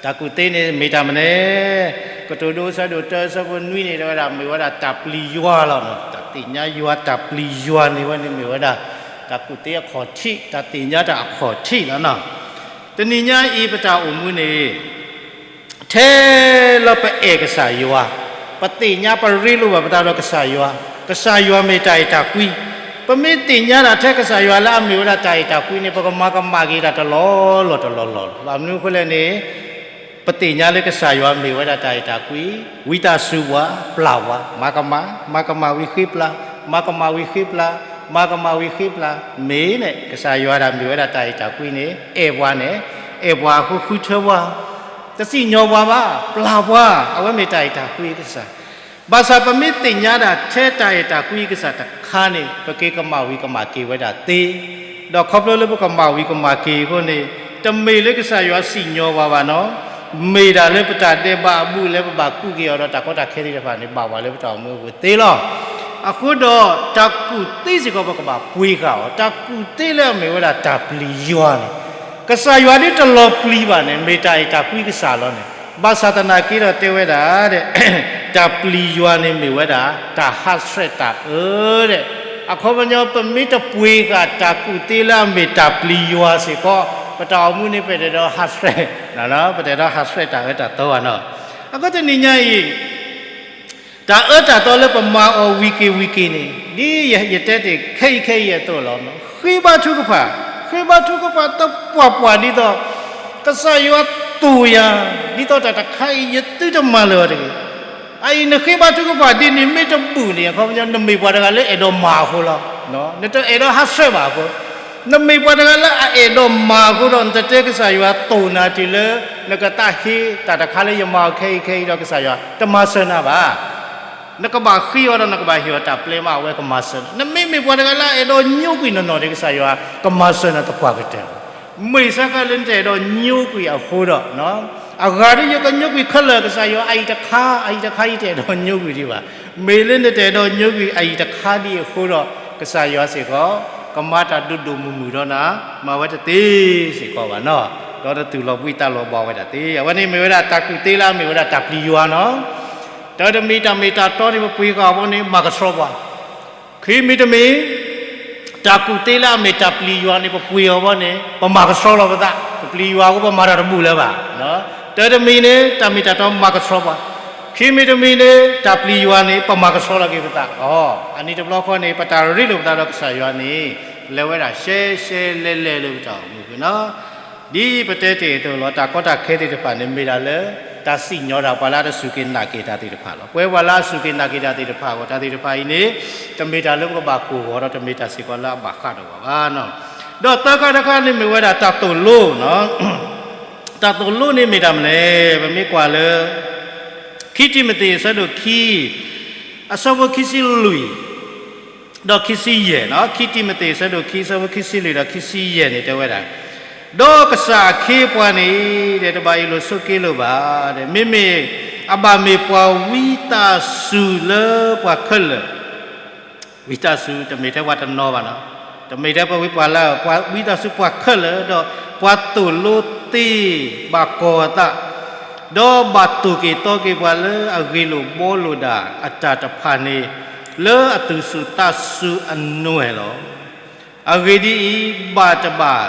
တၢ်ကူၣ်သ့န့ၣ်မ့ၢ်တၢ်မနုၤလဲၣ်. ကတိၤဒိအဆၢဒိၣ်တၢအဆၢဖိနွံန့ၣ် တဲဝဲဒၣ်မ့ၢ်ဝဲဒၣ်တၢ်ပျံၤယွၤလီၤ. တၢ်သ့ၣ်ညါယွၤ တၢ်ပျံၤယွၤန့ၣ်ဝဲန့ၣ်မ့ၢ်ဝဲဒၣ် တၢ်ကူၣ်သ့အခီၣ်ထံး, တၢ်သ့ၣ်ညါတၢ်အခီၣ်ထံးလီၤ. တနံၤညါအံၤပတၢ်အိၣ်မူန့ၣ် ထဲလၢပအဲၣ်ကစၢ်ယွၤ, ပသ့ၣ်ညါပရ့လိာ်ဘၣ်ပသးဒီးကစၢ်ယွၤ, ကစၢ်ယွၤမ့ၢ်တၢ်အဲၣ်တၢ်ကွံ, ပမ့ၢ်သ့ၣ်ညါဒၣ်ထဲကစၢ်ယွၤလၢအမ့ၢ်ဝဲဒၣ်တၢ်အဲၣ်တၢ်ကွံန့ၣ် ပကမၤကမၣ်က့ၤတၢ်တလီၢ်လီၢ်တလီၢ်လီၢ်လီၤ. ဘၣ်မနုၤအဃိလဲၣ်န့ၣ် ပသ့ၣ်ညါလၢကစၢ်ယွၤမ့ၢ်ဝဲဒၣ်တၢ်အဲၣ်တၢ်ကွံ, ဝံသးစူၤပှၤ ပျၢ်ပှၤ, မၤကမၣ်, မၤကမၣ်ဝံၤဃ့ပျၢ်, မၤကမၣ်ဝံၤဃ့ပျၢ်, မၤကမၣ်ဝံၤဃ့ပျၢ်, မ့ၢ်န့ၣ် ကစၢ်ယွၤဒၣ်မ့ၢ်ဝဲဒၣ်တၢ်အဲၣ်တၢ်ကွံန့ၣ် အဲၣ်ပှၤန့ၣ်, အဲၣ်ပှၤအဃိဃုထၢပှၤ, တစံၣ်ညီၣ်ပှၤဘၣ်, ပျၢ်ပှၤ, အဝဲမ့ၢ်တၢ်အဲၣ်တၢ်ကွံကစၢ် ဘၣ်ဆၣ်ပမ့ၢ်သ့ၣ်ညါဒၣ်ထဲတၢ်အဲၣ်တၢ်ကွံကစၢ်တခါန့ၣ် ပက့ၤကမၣ်ဝံၤကမၣ်က့ၤဝဲဒၣ်သ့, ဒီးခီဖျိလၢပကမၣ်ဝံၤကမၣ်က့ၤအဃိန့ၣ် တမ့ၢ်လၢကစၢ်ယွၤစံၣ်ညီၣ်ပှၤဘၣ်နီၤ, မ့ၢ်ဒၣ်လၢပတၢ်ဒဲးဘးအဘူးအလဲ ပဘၣ်ကူးက့ၤအီၤဒီးတၢ်ကီတၢ်ခဲသ့ၣ်တဖၣ်န့ၣ် ဘၣ်ဝဲလၢပတၢ်အိၣ်မူအပူၤသ့လီၤ. အဃိဒီးတၢ်ကူၣ်သ့စ့ၢ်ကီး ပကဘၣ်ပှ့ၤဃာ်အီၤ, တၢ်ကူၣ်သ့လၢအမ့ၢ်ဝဲဒၣ်တၢ်ပျံၤယွၤန့ၣ် ကစၢ်ယွၤဒ်တလီၤပျံၤဘၣ်န့ၣ် မ့ၢ်တၢ်အဲၣ်တၢ်ကွံကစၢ်လီၤန့ၣ်, ဘၣ်ဆၣ်သနာ်က့ဒီးတဲဝဲဒၣ်, တၢ်ပျံၤယွၤန့ၣ်မ့ၢ်ဝဲဒၣ် တၢ်ဟးဆှဲးတၢ်အၢ, အခီပညီ ပမ့ၢ်တပှ့ၤဃာ်တၢ်ကူၣ်သ့လၢအမ့ၢ်တၢ်ပျံၤယွၤစ့ၢ်ကီး ပတၢ်အိၣ်မူန့ၣ် ပတအဲၣ်ဒိးဟးဆှဲး, ပတအဲၣ်ဒိးဟးဆှဲးတၢ်အၢတၢ်သီဘၣ်နီၤ. အဃိတနံၤညါအံၤ တၢ်အၢတၢ်သီလၢပမၤအီၤဝံၤက့ၤဝံၤက့ၤန့ၣ် ဒ်ယတဲတ့ၢ်ခဲအံၤခဲအံၤအသိးလီၤ. ဃ့ဘါထုကဖၣ်, ဃ့ဘါထုကဖၣ်သပှၢ်ပှၢ်ဒ်သိး ကစၢ်ယွၤသိၣ်ယၤ, ဒ်သိးတၢ်တခါအံၤ ယသုတမၤလၢၤအီၤတဂ့ၤ. အအံၤနဃ့ဘါထုကဖၣ်ဒ်န့ၣ် မ့ၢ်တဘူၣ်န့ၣ် အခီပညီ နမ့ၢ်ပှၤတဂၤလၢအဲၣ်ဒိးမၤအဃိလီၤ. နတအဲၣ်ဒိးဟးဆှဲးဘၣ်အဃိ နမ့ၢ်ပှၤတဂၤလၢအအဲၣ်ဒိးမၤအဃိဒီး နတတဲကစၢ်ယွၤသိၣ်နၤတုၤလၢ နကသးဟ့တၢ်တခါလၢယမၤအီၤခဲအံၤခဲအံၤဒီး ကစၢ်ယွၤတမၤစၢၤနၤဘၣ်. နကဘၣ်ဃ့အီၤဒီးနကဘၣ်ဟ့ၣ်အီၤတၢ်ပျဲမး အဝဲကမၤစၢၤနၤ. နမ့မ့ၢ်ပှၤတဂၤလၢအအဲၣ်ဒိးညိကွံာ်နီၢ်နီၢ်န့ၣ် ကစၢ်ယွၤကမၤစၢၤနၤသပှၢ်ကတၢၢ်လီၤ. မ့ၢ်စ့ၢ်ကီးလၢနတအဲၣ်ဒိးညိကွံာ်အဃိဒီး အဂၤဒ်ယကညိကွံာ်ခဲလၢာ် ကစၢ်ယွၤအအံၤတခါ အအံၤတခါ ယတအဲၣ်ဒိးညိကွံာ်ဒံးဘၣ်. မ့ၢ်လၢနတအဲၣ်ဒိးညိကွံာ်အအံၤတခါဒံးအဃိဒီး ကစၢ်ယွၤစ့ၢ်ကီး ကမၤတၢ်ဒိၣ်ဒိၣ်မုၢ်မုၢ်ဒီးနၤ မၤဝဲတသ့စ့ၢ်ကီးဘၣ်နီၤ. ဒီးနတူၢ်လိာ်ဘှံးတၢ်လီၤဘှါဝဲဒၣ်သ့. အဝဲန့ၣ်မ့ၢ်ဝဲဒၣ်တၢ်ကူၣ်သ့လၢအမ့ၢ်ဝဲဒၣ်တၢ်ပျံၤယွၤနီၤ. တၢ်တမံၤတၢ်မ့ၢ်တၢ်တီန့ၣ် ပပှ့ၤဃာ်အီၤဘီန့ၣ် မၤကဆှီပှၤ ခံမံၤတမံၤ တၢ်ကူၣ်သ့လၢအမ့ၢ်တၢ်ပျံၤယွၤန့ၣ် ပပှ့ၤအီၤဘီန့ၣ် ပမၤကဆှီလီၤပသး, ပပျံၤယွၤအဃိပမၤတၢ်တဘူၣ်လၢၤဘၣ်. တၢ်တမံၤန့ၣ် တၢ်မ့ၢ်တၢ်တီမၤကဆှီပှၤ, ခံမံၤတမံၤန့ၣ် တၢ်ပျံၤယွၤန့ၣ် ပမၤကဆှီလီၤက့ၤပသး. အန့ၣ်တဘျီဃီန့ၣ် ပတၢ်ရ့လိာ်ပသးဒီးကစၢ်ယွၤန့ၣ် လဲၤဝဲဒၣ်ရှဲရှဲလဲၤလဲၤလၢပတၢ်အိၣ်မူပူၤနီၤ. ဒ်ပတဲတ့ၢ်အသိးလီၤ, တၢ်ကီတၢ်ခဲသ့ၣ်တဖၣ်န့ၣ် မ့ၢ်ဒၣ်လၢ တၢ်စံၣ်ညီၣ်တၢ်ပှၤလၢအတစူၢ်က့ၤနာ်က့ၤတၢ်သ့ၣ်တဖၣ်လီၤ. ပဝဲပှၤလၢအစူၢ်က့ၤနာ်က့ၤတၢ်သ့ၣ်တဖၣ်အဂီၢ် တၢ်သ့ၣ်တဖၣ်အံၤန့ၣ် တမ့ၢ်တၢ်လၢပကဘၣ်ကိၢ်ဂီၤဒီး တမ့ၢ်တၢ်စ့ၢ်ကီးလၢအဘၣ်ဃးဒီးပှၤဘၣ်နီၤ. ဒီးသၢခါတခါန့ၣ်မ့ၢ်ဝဲဒၣ်တၢ်သိၣ်လိနီၤ. တၢ်သိၣ်လိန့ၣ်မ့ၢ်တၢ်မနုၤလဲၣ်, ပမ့ၢ်ကွၢ်လၢ ခံတံၤမသ့း အဆၢဒိၣ်ခံ အဆၢဖိခံဆံလွံၢ် ဒီးခံဆံယဲၢ်နီၤ. ခံတံၤမသ့း အဆၢဒိၣ်ခံ အဆၢဖိခံဆံလွံၢ်ဒီးခံဆံယဲၢ်န့ၣ် တဲဝဲဒၣ်, ဒီးကစၢ်အခ့အပှၤန့ၣ် ဒီးတဘၣ်အ့ၣ်လိာ်ဆိးက့လိာ်ဘၣ်, မ့မ့ၢ်အဘၣ်မ့ၢ်ပှၤဝံသးစူၤလၢပှၤခဲလၢာ် ဝံသးစူၤ တမ့ၢ်ထဲပှၤတနီၤဘၣ်နီၤ, တမ့ၢ်ထဲပှၤဝံပှၤလၢ်, ပှၤဝံသးစူၤပှၤခဲလၢာ်, ဒီးပှၤသိၣ်လိသ့ဘၣ်ကီၤအသး, ဒီးဘၣ်တိၢ်က့ၤတီက့ၤပှၤလၢအဂ့ၢ်လိာ်ဘှီလိာ်ဒၣ်အတၢ်တဖၣ်န့ၣ် လၢအသူၣ်စူၤသးစူၤအနွဲၣ်လီၤ. အဂ့ၢ်ဒ်အံၤ, ဘၣ်တဘၣ်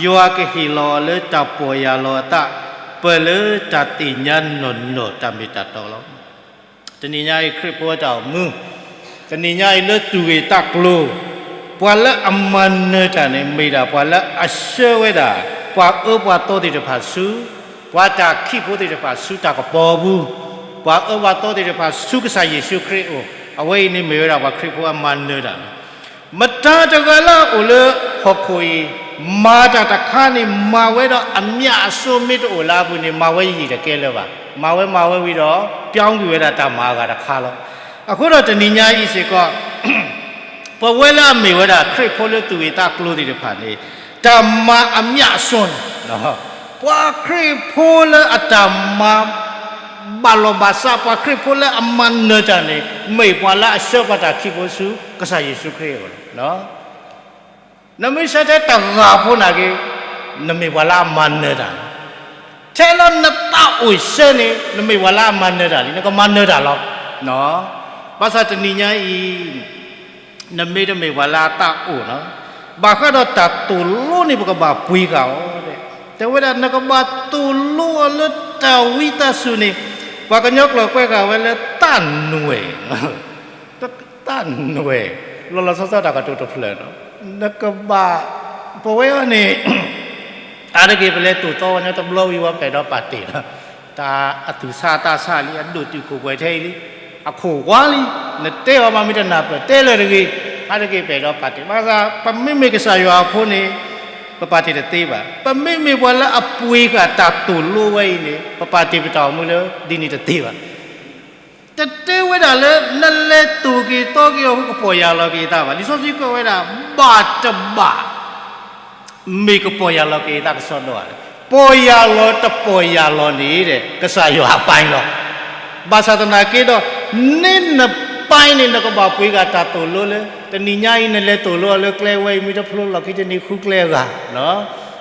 ယွၤကဟ့ၣ်လီၤအီၤလၢတၢ်ပီၢ်ယၢ်လီၤအသး ပၢၢ်လၢတၢ်သ့ၣ်ညါနီၢ်နီၢ်တၢ်မ့ၢ်တၢ်တီလီၤ. တနံၤညါအံၤ ခရံာ်ဖိအတၢ်အိၣ်မူ, တနံၤညါအံၤလၢသူၣ်ဂ့ၤသးကျိၤ, ပှၤလၢအမၤနၢၤတၢ်န့ၣ် မ့ၢ်ဒၣ်ပှၤလၢအဆှၢဝဲဒၣ် ပှၤအၢပှၤသီသ့ၣ်တဖၣ်ဆူ, ပှၤတၢ်ခံးဖိသ့ၣ်တဖၣ်ဆူတၢ်ကပီၤပူၤ, ပှၤအၢပှၤသီသ့ၣ်တဖၣ်ဆူကစၢ်ယ့ၣ်ၡူးခရံာ်အအိၣ်, အဝဲအံၤန့ၣ်မ့ၢ်ဝဲဒၣ်ပှၤခရံာ်ဖိအမၤနၢၤတၢ်လီၤ. မတၤတဂၤလၢအအိၣ်လၢဟီၣ်ခိၣ်အံၤ, မၤတၢ်တခါန့ၣ် မၤဝဲဒီးအမြတ်အစွန်း မ့ၢ်တအိၣ်လၢအပူၤန့ၣ် မၤဝဲယံာ်တကဲလၢၤဘၣ်. မၤဝဲမၤဝဲဝံၤဒီး ပြောင်းကွံာ်ဝဲဒၣ်တၢ်မၤအဂၤတခါလီၤ. အဃိဒီးတနံၤညါအံၤစ့ၢ်ကီး ပဝဲလၢအမ့ၢ်ဝဲဒၣ်ခရံာ်ဖိလၢသူၣ်ဂ့ၤသးကျိၤသ့ၣ်တဖၣ်န့ၣ် တၢ်မၤအမြတ်အစွန်းန့ၣ် ပှၤခရံာ်ဖိလၢအတၢ်မၤ ဘၣ်လီၢ်ဘၣ်စး ပှၤခရံာ်ဖိလၢအမၤနၢၤတၢ်န့ၣ် မ့ၢ်ပှၤလၢအဆှၢပှၤတၢ်ခံးဖိဆူကစၢ်ယ့ၣ်ၡူးခရံာ်အအိၣ်လီၤ. နမ့ၢ်ဆၢတဲတဂၤဖိနာ်က့, နမ့ၢ်ပှၤလၢအမၤနၢၤတၢ်လီၤ. ထဲလၢနသးအိၣ်ဆၢန့ၣ် နမ့ၢ်ပှၤလၢအမၤနၢၤတၢ်လံ, နကမၤနၢၤတၢ်လီၤ. ဘၣ်ဆၣ်တနံၤညါအံၤ နမ့ၢ်တမ့ၢ်ပှၤလၢအသးအိၣ်နီၤ, ဘၣ်ဃးဒီးတၢ်သိၣ်လိန့ၣ် ပကဘၣ်ပှ့ၤဃာ်အီၤ, တဲဝဲဒၣ်နကဘၣ်သိၣ်လိအီၤလၢတၢ်ဝံသးစူၤန့ၣ်, ပှၤကညီကျိာ်ကွဲးဃာ်ဝဲလၢသးနွဲၣ် သးနွဲၣ်, လီၤလီၤဆီဆီတၢ်ကတိၤတဖျၢၣ်နီၤ, နကဘၣ်, ပဝဲအံၤန့ၣ် အါတက့ၢ်ပလဲၤသိၣ်သီဝဲညီတဘျီဝံၤဝဲ ပအဲၣ်ဒိးပာ်တ့ၢ်လီၤ. တၢ်အသူၣ်ဆးအသးဆးလံ, အဒိၣ်တုာ်ခိၣ်ပှဲၤထဲအံၤလံ, အခိၣ်ဝါလံ, နတဲအီၤမးမ့ၢ်တနၢ်ပၢၢ်တဲလၢၤတဂ့ၤ, အါတက့ၢ်ပအဲၣ်ဒိးပာ်တ့ၢ်. ဘၣ်ဆၣ် ပမ့မ့ၢ်ကစၢ်ယွၤအဖိန့ၣ် ပပာ်တ့ၢ်တသ့ဘၣ်. ပမ့မ့ၢ်ပှၤလၢအပှ့ၤဃာ်တၢ်သိၣ်လိဝဲအံၤန့ၣ် ပပာ်တ့ၢ်ပတၢ်အိၣ်မူလၢဒ်န့ၣ်တသ့ဘၣ်. တတဲဝဲဒၣ်လၢ နလဲၤသိၣ်က့ၤသီက့ၤအီၤ ကပီၢ်ယၢ်လီၤက့ၤအသးဘၣ်. လံာ်စီဆှံကွဲးဝဲဒၣ် ဘၣ်တဘၣ် မ့ၢ်ကပီၢ်ယၢ်လီၤက့ၤအသးကစီဒီဧါ. ပီၢ်ယၢ်လီၤတပီၢ်ယၢ်လီၤန့ၣ်ဒီး ကစၢ်ယွၤအပၢ်လီၤ. ဘၣ်ဆၣ်သနာ်က့ဒီး န့ၢ်နပၢ်န့ၣ် နကဘၣ်ပှ့ၤဃာ်တၢ်သိၣ်လိလၢ တနံၤညါအံၤ နလဲၤသိၣ်လိအီၤလၢကျဲဝဲအံၤ မ့ၢ်တဖျိလီၢ်ခံတနံၤဃုကျဲအဂၤ.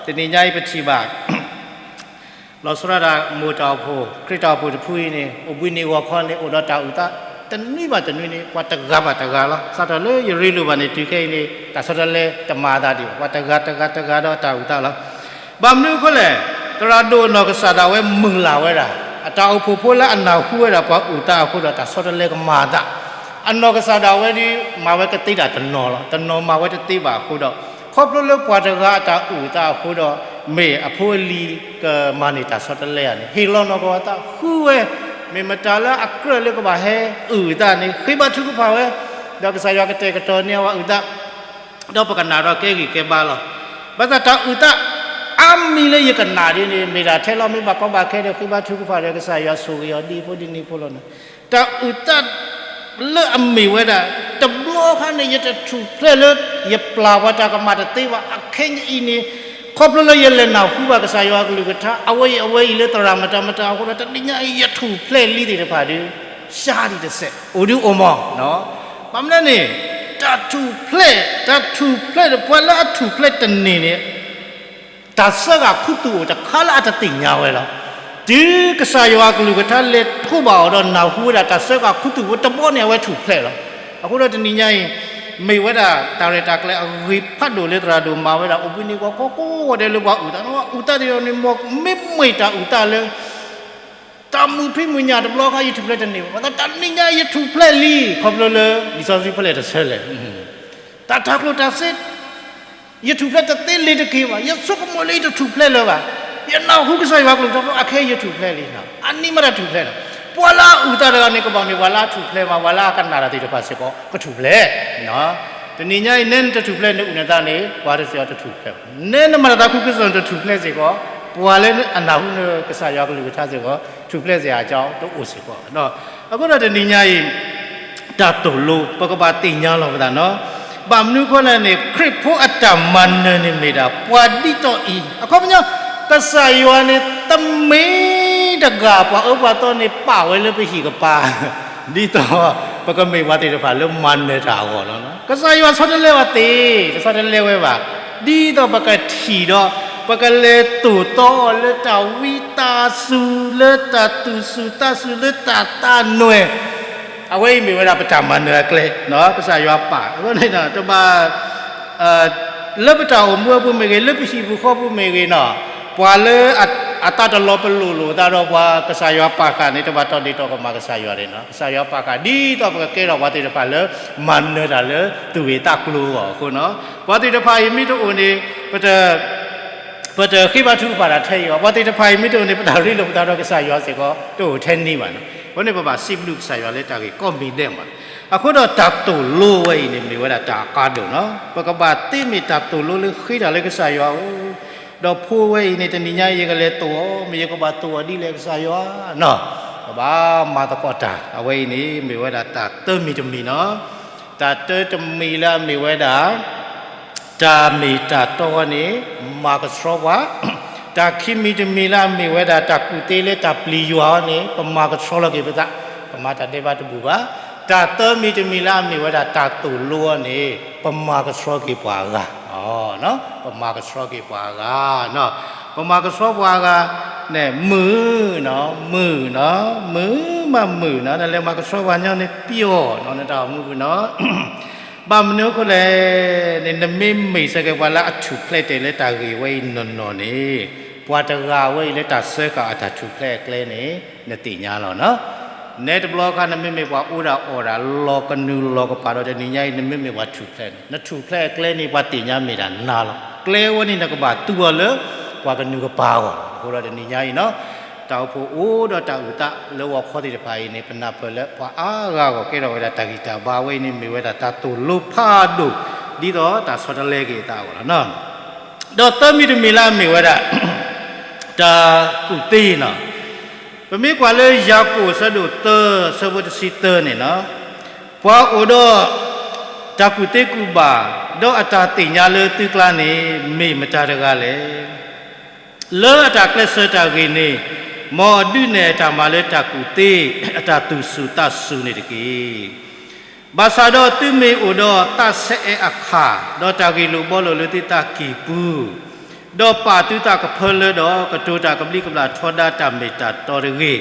တနံၤညါအံၤပထံၣ်ဘၣ် လီၤဆီဒၣ်တၢ်မိၢ်တၢ်အိၣ်ဖှိၣ် ခရံာ်တၢ်အိၣ်ဖှိၣ်တဖုအံၤန့ၣ် အိၣ်ဘှံးနံၤဂီၤခီန့ၣ် အိၣ်ဒီးတၢ်အုၣ်သး တနွံဘၣ်တနွံန့ၣ် ပှၤတဂၤဘၣ်တဂၤလီၤ. စးထီၣ်လၢယရ့လိာ်ဘၣ်န့ၣ် တုၤခဲအံၤန့ၣ် တၢ်ဆီတလဲတမၤအသးဒံးဘၣ်. ပှၤတဂၤတဂၤတဂၤဒီးတၢ်အုၣ်သးလီၤ. ဘၣ်မနုၤအဃိလဲၣ်, သရၣ်ဒိၣ်အနီၢ်ကစၢ်ဒၣ်ဝဲမုၢ်လၢ်ဝဲဒၣ် အတၢ်အိၣ်ဖှိၣ်ဖိလၢအနၢ်ဟူဝဲဒၣ်ပှၤအုၣ်သးအဃိဒီး တၢ်ဆီတလဲကမၤအသး အနီၢ်ကစၢ်ဒၣ်ဝဲဒီး မၤဝဲကသ့ဒၣ်တနီၤလီၤ. တနီၤမၤဝဲတသ့ဘၣ်အဃိဒီး ခီဖျိလၢပှၤတဂၤအတၢ်အုၣ်အသးအဃိဒီး မ့ၢ်အဖိအလံၤကမၤန့ၢ်တၢ်ဆီတလဲဧါန့ၣ် ဟ့ၣ်လီၤနီၢ်ကီၢ်အသးဃုဝဲ, မ့ၢ်မတၤလၢအကြၢးလၢကဘၣ်ဟဲအုၣ်အသးန့ၣ် ဃ့ဘါထုကဖၣ်ဝဲ, ဒီးကစၢ်ယွၤကတဲာ်ကတီၤန့ၢ်အဝဲအုၣ်သး ဒီးပကနၣ်ဒီးကဲဂံၢ်ကဲဘါလီၤ. ဘၣ်ဆၣ်တၢ်အုၣ်သးအါမံၤလၢယကနၣ်ဒ်န့ၣ် မ့ၢ်ဒၣ်ထဲလီၤမ့ၢ်ဘၣ်ကီဘၣ်ခဲဒီး ဃ့ဘါထုကဖၣ်ဒီး ကစၢ်ယွၤဆိၣ်ဂ့ၤအီၤဒ်ဖိဒ်န့ၣ်ဖိလီၤန့ၣ်, တၢ်အုၣ်သး လၢအမ့ၢ်ဝဲဒၣ် တဘျီခါန့ၣ် ယတထူၣ်ဖျဲးလၢ ယပျၢ်ပှၤတၢ်ကမၣ်တသ့ဘၣ်. အခဲအံၤန့ၣ် ခီဖျိလၢယလဲၤနၢ်ဟူဘၣ်ကစၢ်ယွၤအကလုၢ်ကထါ အဝဲအံၤအဝဲအံၤလၢသရၣ်မတၤမတၤအဃိဒီး တနံၤညါအံၤ ယထူၣ်ဖျဲးလံသ့ၣ်တဖၣ်ဒီး စှၤဒံးတစဲး အိၣ်ဒုးအိၣ်မး. ဘၣ်မနုၤန့ၣ် တၢ်ထူၣ်ဖျဲး, တၢ်ထူၣ်ဖျဲးဒီး ပှၤလၢအထူၣ်ဖျဲးတန့ၢ်န့ၣ် တၢ်စၢဃာ်ခူသူၣ်အိၣ်တခါလၢအတသ့ၣ်ညါဝဲလီၤ. တုၤကစၢ်ယွၤအကလုၢ်ကထါလဲၤထိးဘၣ်အီၤဒီးနၢ်ဟူဝဲဒၣ် တၢ်စၢဃာ်ခူသူၣ်ဖိတဘီန့ၣ် အဝဲထူၣ်ဖျဲးလီၤ. အဃိဒီးတနံၤညါအံၤ မ့ၢ်ဝဲဒၣ်တၢ်ရဲၣ်တၢ်ကျဲၤအဂ့ၤဖးဒိၣ်လၢသရၣ်ဒိၣ်မၤဝဲဒၣ် အိၣ်ဘှံးနံၤပှၤကိးဂၤဒဲးလၢပှၤအုၣ်သး အုၣ်သးဒ်န့ၣ် မ့ၢ်မ့ၢ်တၢ်အုၣ်သးလၢ တၢ်မုာ်ဖံးမုာ်ညၣ်တဘျီခါ ယထူၣ်ဖျဲးတန့ၢ်ဘၣ်. ဘၣ်ဆၣ်တနံၤညါအံၤ ယထူၣ်ဖျဲးလံ ခီဖျိလၢ လံာ်စီဆှံဖဲလဲၣ်တဆၢလဲၣ် တၢ်တၤကျိၣ်တၤစ့ ယထူၣ်ဖျဲးတသ့လၢၤတက့ၢ်ဘၣ်. ယဆိကမိၣ်လၢယတထူၣ်ဖျဲးလၢၤဘၣ်. ယနၢ်ဟူကစၢ်ယွၤကလုၢ်ကထါ အခဲအံၤယထူၣ်ဖျဲးလံ. အနံၤမးတၢ်ထူၣ်ဖျဲးလီၤ. ပှၤလၢအအုၣ်သးတဂၤန့ၣ် ကဘၣ်မ့ၢ်ပှၤလၢအထူၣ်ဖျဲးမး ပှၤလၢအကနၣ်တၢ်သ့ၣ်တဖၣ်စ့ၢ်ကီး ကထူၣ်ဖျဲး. တနံၤညါအံၤ နဲနတထူၣ်ဖျဲး နအုၣ်နသးန့ၣ် ပှၤတစဲးအီၤတထူၣ်ဖျဲးဘၣ်. နဲနမၤတၢ်သးခုကစီၣ် နတထူၣ်ဖျဲးစ့ၢ်ကီး ပှၤလၢအနၢ်ဟူနကစၢ်ယွၤကလုၢ်ကထါစ့ၢ်ကီး ထူၣ်ဖျဲးစ့ၢ်ကီး အကၠီတအိၣ်စ့ၢ်ကီး. အဃိဒီးတနံၤညါအံၤ တၢ်သိၣ်လိ ပကဘၣ်သ့ၣ်ညါလီၤပသးနီၤ. ဘၣ်မနုၤအဃိလဲၣ်န့ၣ် ခရံာ်ဖိအတၢ်မၤနၢၤန့ၣ်မ့ၢ်ဒၣ် ပှၤဒ်သိးအံၤ, အခီပညီ ကစၢ်ယွၤန့ၣ် တမ့ၢ်တဂၤ ပှၤအၢပှၤသီန့ၣ် ပာ်ဝဲလၢပဟံၣ်ကပၤ ဒ်သိး ပကမ့ၢ်ပှၤသ့ၣ်တဖၣ်လၢမၤနၢၤတၢ်အဂီၢ်လီၤ. ကစၢ်ယွၤဆီတလဲဝဲသ့, တဆီတလဲဝဲဘၣ်. ဒ်သိးပကထံၣ်ဒီး ပကလဲၤသိၣ်သီအီၤလၢတၢ်ဝံတၢ်စူၤ, လၢတၢ်သူၣ်စူၤသးစူၤ, လၢတၢ်သးနွဲၣ်, အဝဲအံၤမ့ၢ်ဝဲဒၣ်ပတၢ်မၤနၢၤအကျဲ, ကစၢ်ယွၤပာ်, အဃိန့ၣ် တဘၣ် လၢပတၢ်အိၣ်မူအပူၤမ့ၢ်ဂ့ၤ, လၢပဟံၣ်ပူၤဃီပူၤမ့ၢ်ဂ့ၤနီၤ, ပှၤလၢအသးတလီၤပလိာ်လိာ်သးဒီးပှၤ ကစၢ်ယွၤပာ်ဃာ်န့ၣ် တဘၣ်တီဒ့ၣ်တီကမၣ်ကစၢ်ယွၤန့ၣ်နီၤ. ကစၢ်ယွၤပာ်ဃာ်ဒ်သိးပကကဲထီၣ်ပှၤသ့ၣ်တဖၣ်လၢ မၤနၢၤတၢ်လၢသူၣ်ဂ့ၤသးကျိၤအဂီၢ်အဃိနီၤ. ပှၤသ့ၣ်တဖၣ်အံၤမ့ၢ်တအိၣ်န့ၣ် ပတ ပတဃ့ဘါထုကဖၣ်တၢ်ထဲအံၤဘၣ်. ပှၤသ့ၣ်တဖၣ်အံၤမ့ၢ်တအိၣ်န့ၣ် ပတၢ်ရ့လိာ်ပသးဒီးကစၢ်ယွၤစ့ၢ်ကီး တအိၣ်ထဲန့ၣ်ဘၣ်နီၤ. အဃိန့ၣ် ပဘၣ်စံးဘျုးကစၢ်ယွၤလၢတၢ်ဂ့ၢ်ကိးမံၤဒဲးမး. အဃိဒီးတၢ်သိၣ်လိဝဲအံၤန့ၣ် မ့ၢ်ဝဲဒၣ်တၢ်အကါဒိၣ်နီၤ. ပကဘၣ်သ့မ့ၢ်တၢ်သိၣ်လိလၢဃ့တၢ်လၢကစၢ်ယွၤအအိၣ်, ဒီးဖိဝဲအံၤန့ၣ် တနံၤညါအံၤ ယကလဲၤသိၣ်အီၤ, မ့ၢ်ယကဘၣ်သိၣ်အီၤဒ်လဲၣ်ကစၢ်ယွၤနီၤ. ပဘၣ်မၤသကိးတၢ်, အဝဲအံၤန့ၣ် မ့ၢ်ဝဲဒၣ်တၢ်သၢမံၤတမံၤနီၤ. တၢ်တၢတမံၤလၢအမ့ၢ်ဝဲဒၣ် တၢ်မ့ၢ်တၢ်တီန့ၣ် မၤကဆှီပှၤ, တၢ်ခံမံၤတမံၤလၢအမ့ၢ်ဝဲဒၣ်တၢ်ကူၣ်သ့လၢတၢ်ပျံၤယွၤအီၤန့ၣ် ပမၤကဆှီလီၤက့ၤပသး, ပမၤတၢ်ဒဲးဘးတဘူၣ်ဘၣ်. တၢ်သၢမံၤတမံၤလၢအမ့ၢ်ဝဲဒၣ်တၢ်သိၣ်လိအီၤန့ၣ် ပမၤကဆှီက့ၤပှၤအဂၤ, ပမၤကဆှီက့ၤပှၤအဂၤနီၤ. ပမၤကဆှီပှၤအဂၤန့ၣ် မုာ်နီၤ, မုာ်နီၤ, မုာ်မးမုာ်နီၤ, နလဲၤမၤကဆှီပှၤညီန့ၣ်ပျီၢ်နီၤ, နတၢ်အိၣ်မူပူၤနီၤ. ဘၣ်မနုၤအဃိလဲၣ်န့ၣ် နမ့ၢ်မ့ၢ်စ့ၢ်ကီးပှၤလၢအထူၣ်ဖျဲးတ့ၢ်လၢတၢ်ဂ့ၢ်ဝဲအံၤနီၢ်နီၢ်န့ၣ် ပှၤတဂၤဝဲအံၤလၢတၢ်စၢဃာ်အတၢ်ထူၣ်ဖျဲးအကျဲန့ၣ် နသ့ၣ်ညါလီၤနီၤ. နဲတဘျီခါ နမ့မ့ၢ်ပှၤအိၣ်ဒၣ်အီၣ်ဒၣ် လီၤကနုာ်လီၤကပာ်ဒီး တနံၤညါအံၤ နမ့မ့ၢ်ပှၤထူၣ်ဖျဲးန့ၣ် နထူၣ်ဖျဲးအကျဲန့ၣ် ပှၤသ့ၣ်ညါမ့ၢ်ဒၣ်နၤလီၤ. ကျဲဝဲန့ၣ် နကဘၣ်သူအီၤလၢ ပှၤကနုာ်ကပာ်အဂီၢ်. အဃိဒီးတနံၤညါအံၤနီၤ တၢ်အိၣ်ဖှိၣ်အိၣ်ဒီးတၢ်အုၣ်သးလၢဂီၤခီသ့ၣ်တဖၣ်အံၤန့ၣ် ပနၢ်ပၢၢ်လၢပှၤအါဂၤအဂီၢ် ကဲထီၣ်ဝဲဒၣ်တၢ်ဂံၢ်တၢ်ဘါဝဲအံၤန့ၣ် မ့ၢ်ဝဲဒၣ်တၢ်သိၣ်လိဖးဒိၣ် ဒ်သိးတၢ်ဆီတလဲက့ၤအသးအဂီၢ်လီၤ. ဒီးသၢမံၤတမံၤလၢအမ့ၢ်ဝဲဒၣ် တၢ်ကူၣ်သ့နီၤ. ပမ့ၢ်ကွၢ်လၢယၤကိာ်အဆၢဒိၣ်သၢ အဆၢဖိတဆံသၢန့ၣ်နီၤ, ပှၤအိၣ်ဒီးတၢ်ကူၣ်သ့ကူၣ်ဘၣ် ဒီးအတၢ်သ့ၣ်ညါလၢသုကျါန့ၣ် မ့ၢ်မတၤတဂၤလဲၣ်. လၢအတၢ်ကျဲးစၢးတၢ်ဂ့ၤန့ၣ် မ်အဒုးနဲၣ်အတၢ်မၤလၢတၢ်ကူၣ်သ့ အတၢ်သူၣ်စူၤသးစူၤန့ၣ်တက့ၢ်. ဘၣ်ဆၣ်ဒီးသုမ့ၢ်အိၣ်ဒီးသးဆဲးအဲးအခၣ်, ဒီးတၢ်ဂ့ၢ်လိာ်ဘှီလိာ်လၢသုသးကံၢ်ပူၤ, ဒီးပာ်သုသးကဖၢလၢဒီး ကတိၤတၢ်ကဘျံးကဘျၣ်ထီဒါတၢ်မ့ၢ်တၢ်တီတဂ့ၤ,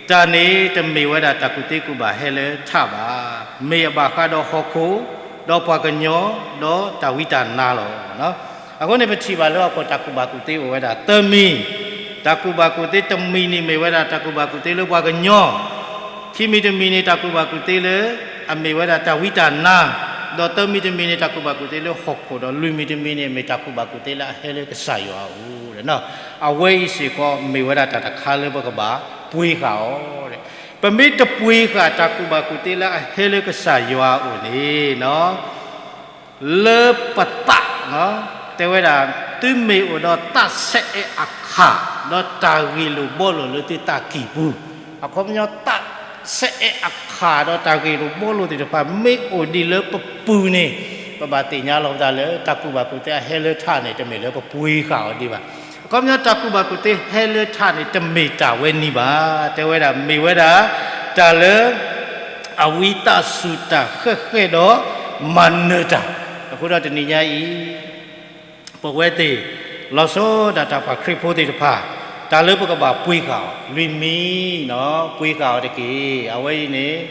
တၢ်န့ၣ်တမ့ၢ်ဝဲဒၣ်တၢ်ကူၣ်သ့ကူၣ်ဘၣ်ဟဲလၢထးဘၣ်. မ့ၢ်အဘၣ်ဃးဒီးဟီၣ်ခိၣ်, ဒီးပှၤကညီ, ဒီးတၢ်ဝံတၢ်နါလီၤ. အဃိန့ၣ် ပထံၣ်ဘၣ်လၢဟီၣ်ခိၣ်တၢ်ကူၣ်ဘၣ်ကူၣ်သ့အိၣ်ဝဲဒၣ်သၢမံၤ, တၢ်ကူၣ်ဘၣ်ကူၣ်သ့တမံၤန့ၣ်မ့ၢ်ဝဲဒၣ်တၢ်ကူၣ်ဘၣ်ကူၣ်သ့လၢပှၤကညီ, ခံမံၤတမံၤန့ၣ် တၢ်ကူၣ်ဘၣ်ကူၣ်သ့လၢ အမ့ၢ်ဝဲဒၣ်တၢ်ဝံတၢ်နါ, ဒီးသၢမံၤတမံၤန့ၣ် တၢ်ကူၣ်ဘၣ်ကူၣ်သ့လၢဟီၣ်ခိၣ်, ဒီးလွံၢ်မံၤတမံၤန့ၣ် မ့ၢ်တၢ်ကူၣ်ဘၣ်ကူၣ်သ့လၢအဟဲလၢကစၢ်ယွၤအအိၣ်. အဝဲအံၤစ့ၢ်ကီးမ့ၢ်ဝဲဒၣ်တၢ်တခါလၢပကဘၣ်ပှ့ၤဃာ်အီၤ. ပမ့ၢ်တပှ့ၤဃာ်တၢ်ကူၣ်ဘၣ်ကူၣ်သ့လၢအဟဲလၢကစၢ်ယွၤအအိၣ်န့ၣ် လၢပသး, တဲဝဲဒၣ် သုမ့ၢ်အိၣ်ဒီးသးဆဲးအဲးအခၣ်, ဒီးတၢ်ဂ့ၢ်လိာ်ဘှီလိာ်လၢသုသးကံၢ်ပူၤ, အခီပညီသး ဆဲးအဲးအခၣ်ဒီးတၢ်ဂ့ၢ်တဘီလိာ်သ့ၣ်တဖၣ် မ့ၢ်အိၣ်ဒံးလၢပပူၤန့ၣ် ပဘၣ်သ့ၣ်ညါလီၤပသးလၢတၢ်ကူၣ်ဘၣ်ကူၣ်သ့အဟဲလၢထးန့ၣ် တမ့ၢ်လၢပပှ့ၤဃာ်အီၤဒံးဘၣ်. အခီပညီတၢ်ကူၣ်ဘၣ်ကူၣ်သ့ဟဲလၢထးန့ၣ် တမ့ၢ်တၢ်ဝဲန့ၣ်ဘၣ်. တဲဝဲဒၣ်မ့ၢ်ဝဲဒၣ် တၢ်လၢ အဝံသးစူၤတၢ်ဃဲၣ်ဃဲၣ်ဒီးမၤနၢၤတၢ်. အဃိဒီးတနံၤညါအံၤ ပဝဲသ့ၣ် လီၤဆီဒၣ်တၢ်ပှၤခရံာ်ဖိသ့ၣ်တဖၣ် တၢ်လၢပကဘၣ်ပှ့ၤဃာ်အီၤ လွံၢ်မံၤ ပှ့ၤဃာ်အီၤတက့ၢ်. အဝဲအံၤန့ၣ်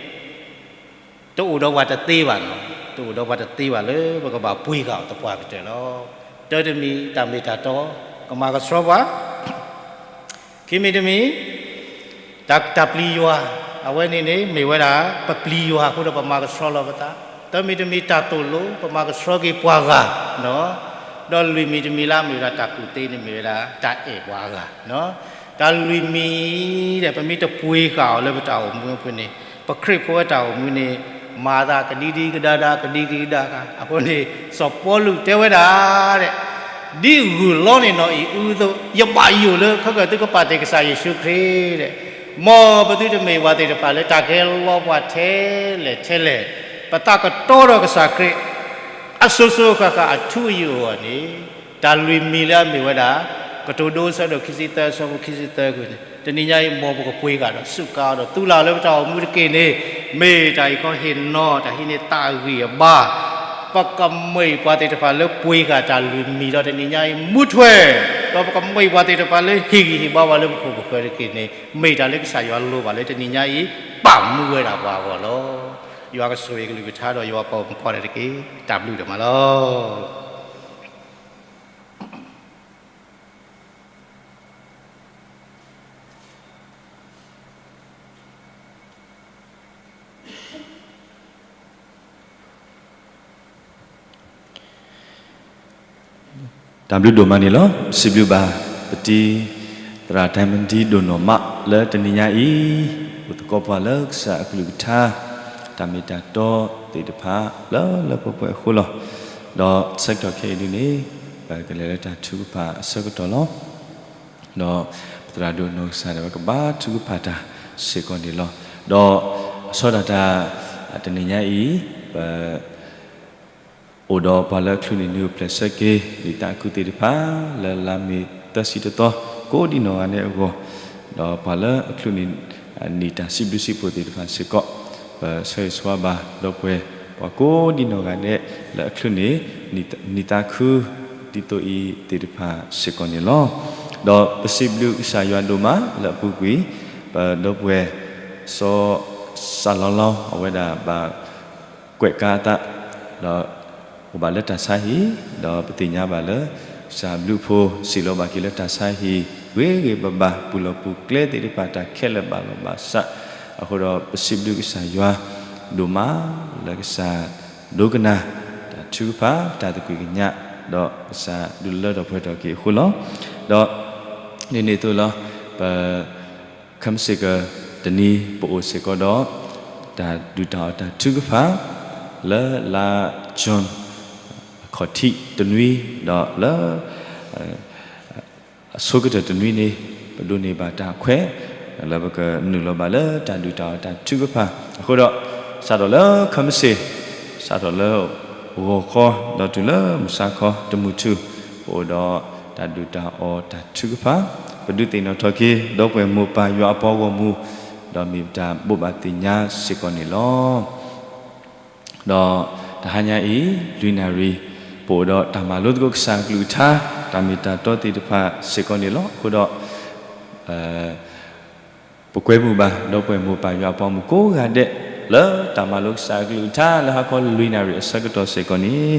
တအိၣ်ဒီးပှၤတသ့ဘၣ်နီၤ, တအိၣ်ဒီးပှၤတသ့ဘၣ်လၢပကဘၣ်ပှ့ၤဃာ်အီၤသပှၢ်ကတၢၢ်လီၤ. တၢတမံၤ တၢ်မ့ၢ်တၢ်တီ ကမၤကဆှီပှၤ ခံမံၤတမံၤ တၢ် တၢ်ပျံၤယွၤ, အဝဲန့ၣ်န့ၣ် မ့ၢ်ဝဲဒၣ် ပပျံၤယွၤအဃိဒီးပမၤကဆှီလီၤပသး. သၢမံၤတမံၤ တၢ်သိၣ်လိ ပမၤကဆှီက့ၤပှၤဂၤ, ဒီးလွံၢ်မံၤတမံၤလၢမ့ၢ်ဝဲဒၣ်တၢ်ကူၣ်သ့န့ၣ် မ့ၢ်ဝဲဒၣ်တၢ်အဲၣ်ပှၤအဂၤ. တၢ်လွံၢ်မံၤဒီး ပမ့ၢ်တပှ့ၤဃာ်အီၤလၢပတၢ်အိၣ်မူအပူၤန့ၣ် ပခရံာ်ဖိဝဲတၢ်အိၣ်မူန့ၣ် မၤသးကဒံကဒံကဒါဒါ ကဒံကဒံကဒါဒါ. အဃိန့ၣ် စီၤပီလူးတဲဝဲဒၣ် ဒ်ဂုၢ်လီန့ၢ်နီၢ်အံၤအသိး ယဘၣ်ယိၣ်လၢခဲကၢၣ်သုကပာ်တ့ၢ်ကစၢ်ယ့ၣ်ၡူးခရံာ်ဒီး မ်ပသုတမ့ၢ်ပှၤသ့ၣ်တဖၣ်လၢတၢ်ကဟဲလီပှၤထဲလဲၣ်ထဲလဲၣ်, ပသးကတီဒီးကစၢ်ခရံာ် အစိၤစိၤဃၣ်ဃၣ်အထူအယိာ်အဂီၢ်န့ၣ် တၢ်လွံၢ်မံၤလၢအမ့ၢ်ဝဲဒၣ် ကတိၤဒိအဆၢဒိၣ်ခံဆံသၢ အဆၢဖိခံဆံသၢအပူၤန့ၣ် တနံၤညါအံၤ မ်ပကပှ့ၤဃာ်ဒီးစူးကါအီၤဒီးသူလၢ်လၢပတၢ်အိၣ်မူတက့ၢ်န့ၣ် မ့ၢ်တၢ်အံၤခီဟ့ၣ်နီၤ တၢ်ဟံးန့ၢ်သးဂံၢ်အဘါ ပကမ့ၢ်ပှၤသ့ၣ်တဖၣ်လၢပှ့ၤဃာ်တၢ်လွံၢ်မံၤဒီးတနံၤညါအံၤ မူထွဲ ဒီးပကမ့ၢ်ပှၤသ့ၣ်တဖၣ်လၢဟ့ၣ်ဂံၢ်ဟ့ၣ်ဘါပှၤလၢပခိၣ်ပဃၢၤတက့ၢ်န့ၣ် မ့ၢ်တၢ်လၢကစၢ်ယွၤလိၣ်ဘၣ်လၢတနံၤညါအံၤ ပာ်မူဝဲဒၣ်ပှၤအဂီၢ်လီၤ. ယွၤကဆိၣ်ဂ့ၤကလုၢ်ကထါဒီးယွၤပှၤဂီၢ်မုၢ်ကိးဂၤဒဲးတက့ၢ်. တၢ်ဘျုးဒိၣ်မးလီၤ. တၢ်ဘျုးဒိၣ်မးန့ၣ်လီၤ. စံးဘျုးဘၣ် ပတံၤ သရၣ်တၢ်မတံၤဒိၣ်နီၢ်မးလၢတနံၤညါအံၤ အိၣ်သကိးပှၤလၢကစၢ်အကလုၢ်ကထါ တၢ်မ့ၢ်တၢ်တီသ့ၣ်တဖၣ်လၢလၢပှဲၤပှဲၤအဃိလီၤ. ဒီးဆၢကတီၢ်ခဲအံၤဒုန့ၣ် ပကလဲၤလၢတၢ်ထုကဖၣ်အဆၢကတီၢ်လီၤ. ဒီးပသရၣ်ဒိၣ်နီၢ်ကစၢ်ဒၣ်ဝဲကဘါထုကဖၣ်တၢ်စ့ၢ်ကီးန့ၣ်လီၤ. ဒီးအဆီဒၣ်တၢ် တနံၤညါအံၤ ပ အိၣ်ဒီးပှၤလၢအချုးန့ၢ်နံၣ်အိၣ်ဖျဲၣ်ဆၢက့ၤ နံၣ်သးခုသ့ၣ်တဖၣ် လၢလါမ့ၤသၢဆံတသီ ကိးဒံနီၢ်ဂၤဒဲးအဂီၢ်, ဒီးပှၤလၢအချုးန့ၢ် နံၣ်တၢ်စံးဘျုးစံးဖှိၣ်သ့ၣ်တဖၣ်စ့ၢ်ကီး, ပဆၢဂ့ၤဆၢဝါဘၣ်ဒီပုၢ်ဝဲၢ် ပှၤကိးဒံနီၢ်ဂၤဒဲး လၢအချုးန့ၢ် နံၣ်သးခု ဒ်သိးအံၤသ့ၣ်တဖၣ်စ့ၢ်ကီးန့ၣ်လီၤ. ဒီးပစံးဘျုးကစၢ်ယွၤဒိၣ်မးလၢအပူၤကွံာ် ပဒီပုၢ်ဝဲၢ် စီၤစၢ်လီၤလီၤ အဝဲဒၣ်ဘၣ် ကွဲးကါအသး ဒီးအိၣ်ဘၣ်လၢတၢ်ဆါဟံၣ်, ဒီးပသ့ၣ်ညါဘၣ်လၢ ကစၢ်ဘျုးဖိစံာ်လီၤဘၣ်က့ၤလၢတၢ်ဆါဟံၣ် ဂ့ၤဂ့ၤဘၣ်ဘၣ် ပူၤလီၢ်ပူၤကျဲသ့ၣ်တဖၣ် တၢ်ခဲလၢာ်ဘၣ်လီၤဘၣ်စး, အဃိဒီးပစံးဘျုးကစၢ်ယွၤဒိၣ်မး လၢကစၢ်ဒိကနၣ် တၢ်ထုကဖၣ် တၢ်သကွံၢ်ကညး, ဒီးကစၢ်ဒုးလၢထီၣ်ပှဲၤထီၣ်က့ၤအဃိလီၤ. ဒီး ဒ်န့ၣ်အသိးလီၤ, ပ ခဲမုၢ်ဆ့ၣ်ကတနံၤ ပအိၣ်စ့ၢ်ကီးဒီး တၢ်ဒုၣ်တၢ်အီၣ်တၢ်ထုကဖၣ် လၢလါကၠူၣ် အခီၣ်ထံးတနွံ, ဒီးလၢ အဆိကတၢၢ်တနွံန့ၣ် ပဒိးန့ၢ်ဘၣ်တၢ်ခွဲး လၢပကနုာ်လီၤဘၣ်လၢတၢ်ဒုၣ်တၢ်အီၣ်တၢ်ထုကဖၣ်. အဃိဒီး စးထီၣ်လၢခဲမုၢ်ဆ့ၣ် စးထီၣ်လၢ ဂီၤခီ ဒီးတုၤလၢမုၢ်ဆါခီတမုၢ်ထူၣ် ပအိၣ်ဒီးတၢ်ဒုၣ်တၢ်အီၣ်တၢ်ထုကဖၣ်, ပဒုးသ့ၣ်နီၣ်ထီၣ်က့ၤ ဒီပုၢ်ဝဲၢ်မိၢ်ပၢ်ယွၤအပှၤဂီၢ်မုၢ်, ဒီးမ့ၢ်ပတၢ်ဘိးဘၣ်သ့ၣ်ညါစ့ၢ်ကီးန့ၣ်လီၤ. ဒီးတဟါညါအံၤ လွံၢ်နၣ်ရံၣ် ပအိၣ်ဒီးတၢ်မၤလိသကိးကစၢ်အကလုၢ်ကထါ တၢ်မ့ၢ်တၢ်တီသ့ၣ်တဖၣ်စ့ၢ်ကီးန့ၣ်လီၤ. အဃိဒီး ပကွဲမုာ်ဘၣ် ဒီပုၢ်ဝဲၢ်မိၢ်ပၢ်ယွၤအပှၤဂီၢ်မုၢ်ကိးဂၤဒဲး လၢတၢ်မၤလိကစၢ်အကလုၢ်ကထါ လၢဟါခီလွံၢ်နၣ်ရံၣ်အဆၢကတီၢ်စ့ၢ်ကီးန့ၣ်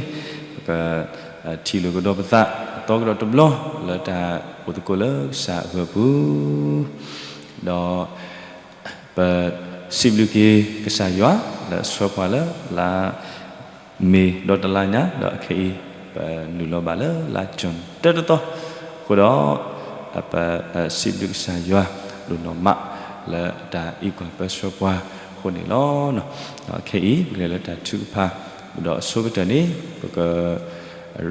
ပကထံၣ်လိာ်ကဒီးပသး အသီကဒီးတဘျီ လၢတၢ်အိၣ်သကိးလၢကစၢ်အဂၢၢ်ပူၤ ဒီး ပစံးဘျုးက့ၤကစၢ်ယွၤ လၢအဆှၢပှၤလၢလါမ့ၤဒီတလါညါ ဒီးအခဲအံၤ ပနုာ်လီၤဘၣ်လၢလါကၠူၣ်တၢတသီ, အဃိဒီး ပစံးဘျုးကစၢ်ယွၤဒိၣ်နီၢ်မး လၢတၢ်အံးကွၢ်ပၢဆှၢပှၤအဃိန့ၣ်လီၤ. ဒီးခဲအံၤ ပကလဲၤလၢတၢ်ထုကဖၣ် ဒီးအဆိကတၢၢ်န့ၣ် ပက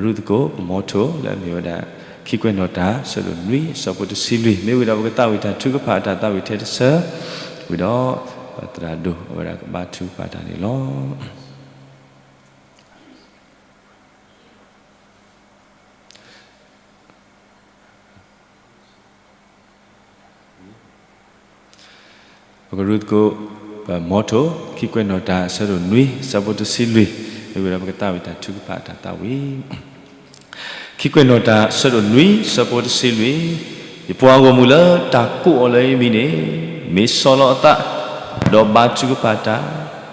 ရူၢ်သကိး ပမီထိၣ် လၢအမ့ၢ်ဝဲဒၣ် ခံကွဲးနီၣ်တၢ် အဆၢဒိၣ်နွံ အဆၢဖိတဆံလွံၢ်, မ့ၢ်ဝံၤဒီးပကသးဝံၣ်တၢ်ထုကဖၣ်အတၢ်သးဝံၣ်ထဲတဆၢ, ဝံၤဒီး ပသရၣ်ဒိၣ်အဝဲဒၣ်ကဘါထုကဖၣ်တၢ်န့ၣ်လီၤ. ပကရူၢ်သကိး ပမီထိၣ် ခံကွဲးနီၣ်တၢ်အဆၢဒိၣ်နွံ ဆၢဖိတဆံလွံၢ်, မ့ၢ်ဝဲဒၣ်ပကသးဝံၣ်တၢ်ထုကဖၣ်အတၢ်သးဝံၣ် ခံကွဲးနီၣ်တၢ်အဆၢဒိၣ်နွံ ဆၢဖိတဆံလွံၢ်, ယပှၤဂီၢ်မုၢ်လၢတၢ်ကိးအီၤလၢယမံၤန့ၣ်, မ့ၢ်ဆီၣ်လီၤအသး, ဒီးဘါထုကဖၣ်တၢ်,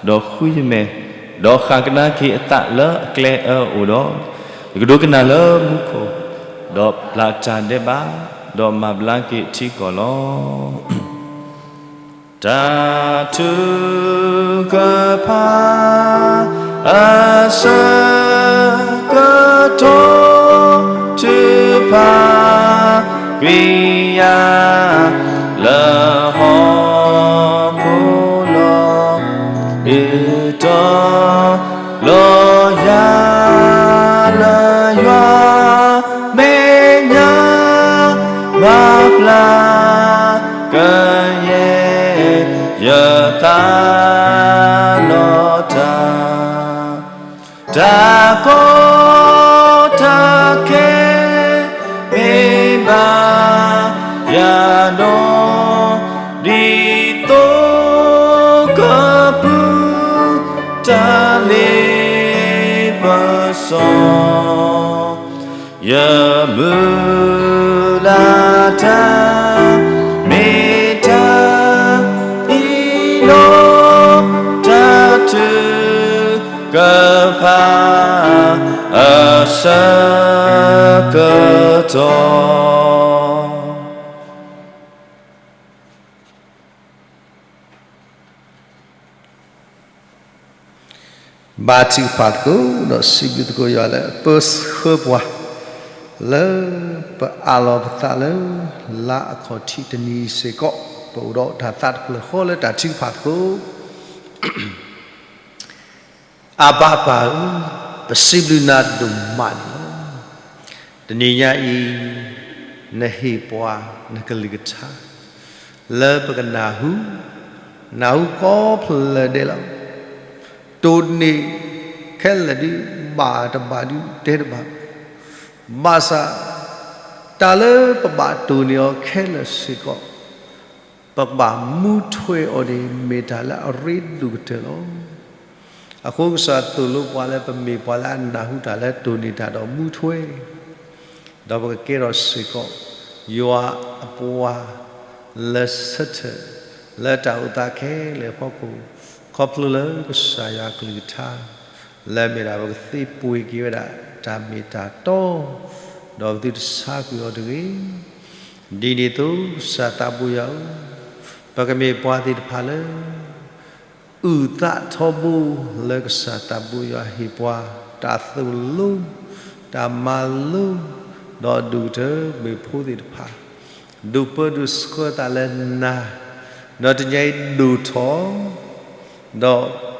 ဒီးဃုယမဲာ်, ဒီးဃၣ်ကဒါက့ၤအသးလၢအကျဲအၢအအိၣ်ဒီး, ယကဒိကနၣ်လၢမူခိၣ်, ဒီးပျၢ်တၢ်ဒဲးဘး, ဒီးမၤဘျါက့ၤထံကီၢ်လီၤ. တၢ်ထုကဖၣ် အဆၢကတီၢ် ထုကဖၣ်ကွံာ်ယၤ လၢဟီၣ်ခိၣ်လီၤ. ဒုးတီၤလီၤယၤလၢယွၤမဲာ်ညါ မၤဘျါကယဲၢ်ယသးဒီးတၢ် တၢ်ကီတၢ်ခဲ မ့ၢ်ဘၣ်ယၤဒီး ဒ်သိးကပုၢ်တၢ်လ့ပစီ ယမုၢ်လၢ်တၢ် မ့ၢ်တၢ်အံၤလီၤ. တၢ်ထုကဖၣ် အဆၢကတီၢ် ဘါထုကဖၣ်သကိး ဒီးစံးဘျုးသကိးယွၤလၢအပၢဆှၢပှၤ လၢပအးလီၤပသးလၢ လါအခီၣ်ထံးတနံၤစ့ၢ်ကီး ပအိၣ်ဒီးတၢ်သးတဖျၢၣ်ဃီလၢတၢ်ထုကဖၣ်သကိး အါဘၣ်ပၢ်ဧၢ, ပစံးဘျုးနၤဒိၣ်မးန့ၣ်လီၤ. တနံၤညါအံၤ နဟ့ၣ်ပှၤနကလုၢ်ကထါ လၢပကနၢ်ဟူ, နၢ်ဟူကိးဖျၢၣ်ဒဲးလီၤ. တိၢ်န့ၢ်ခဲလၢာ်ဒုး ဘၣ်တဘၣ်ဒုးတဲတဘၣ်, ဘၣ်ဆၣ် တၢ်လၢပဘၣ်တိၢ်န့ၢ်အီၤခဲလၢာ်စ့ၢ်ကီး ပကဘၣ်မူထွဲအီၤန့ၣ် မ့ၢ်တၢ်လၢအရ့ဒိၣ်ကတၢၢ်လီၤ. အဃိကစၢ်သိၣ်လိပှၤလၢပမ့ၢ်ပှၤလၢအနၢ်ဟူတၢ်လၢတိၢ်န့ၢ်တၢ်ဒီးမူထွဲ, ဒီးပကကဲထီၣ်စ့ၢ်ကီး ယွၤအပှၤလၢဆၢထၢၣ် လၢတၢ်အိၣ်သးခဲလၢာ်အဖီခိၣ်, ခီဖျိလၢကစၢ်ယွၤအကလုၢ်ကထါ လၢအမ့ၢ်ဒၣ်ပကသ့ပှ့ၤက့ၤဝဲဒၣ်တၢ်မ့ၢ်တၢ်တီ, ဒီးပသုတဆါကွံာ်အီၤတဂ့ၤ. ဒ်န့ၣ်အသိး ကစၢ်သးဘိယွၤဧၢ, ပကမ့ၢ်ပှၤသ့ၣ်တဖၣ်လၢ အုၣ်သးထီဘိလၢကစၢ်သးဘိယွၤဟ့ၣ်ပှၤ တၢ်သိၣ်လိ, တၢ်မၤလိ, ဒီးဒိၣ်ကတၢၢ်မ့ၢ်ဖိသ့ၣ်တဖၣ် ဒိးပၢဒိးဆှၢသးလၢနၤ, ဒီးတနံၤအံၤဒိၣ်ထီၣ် ဒီး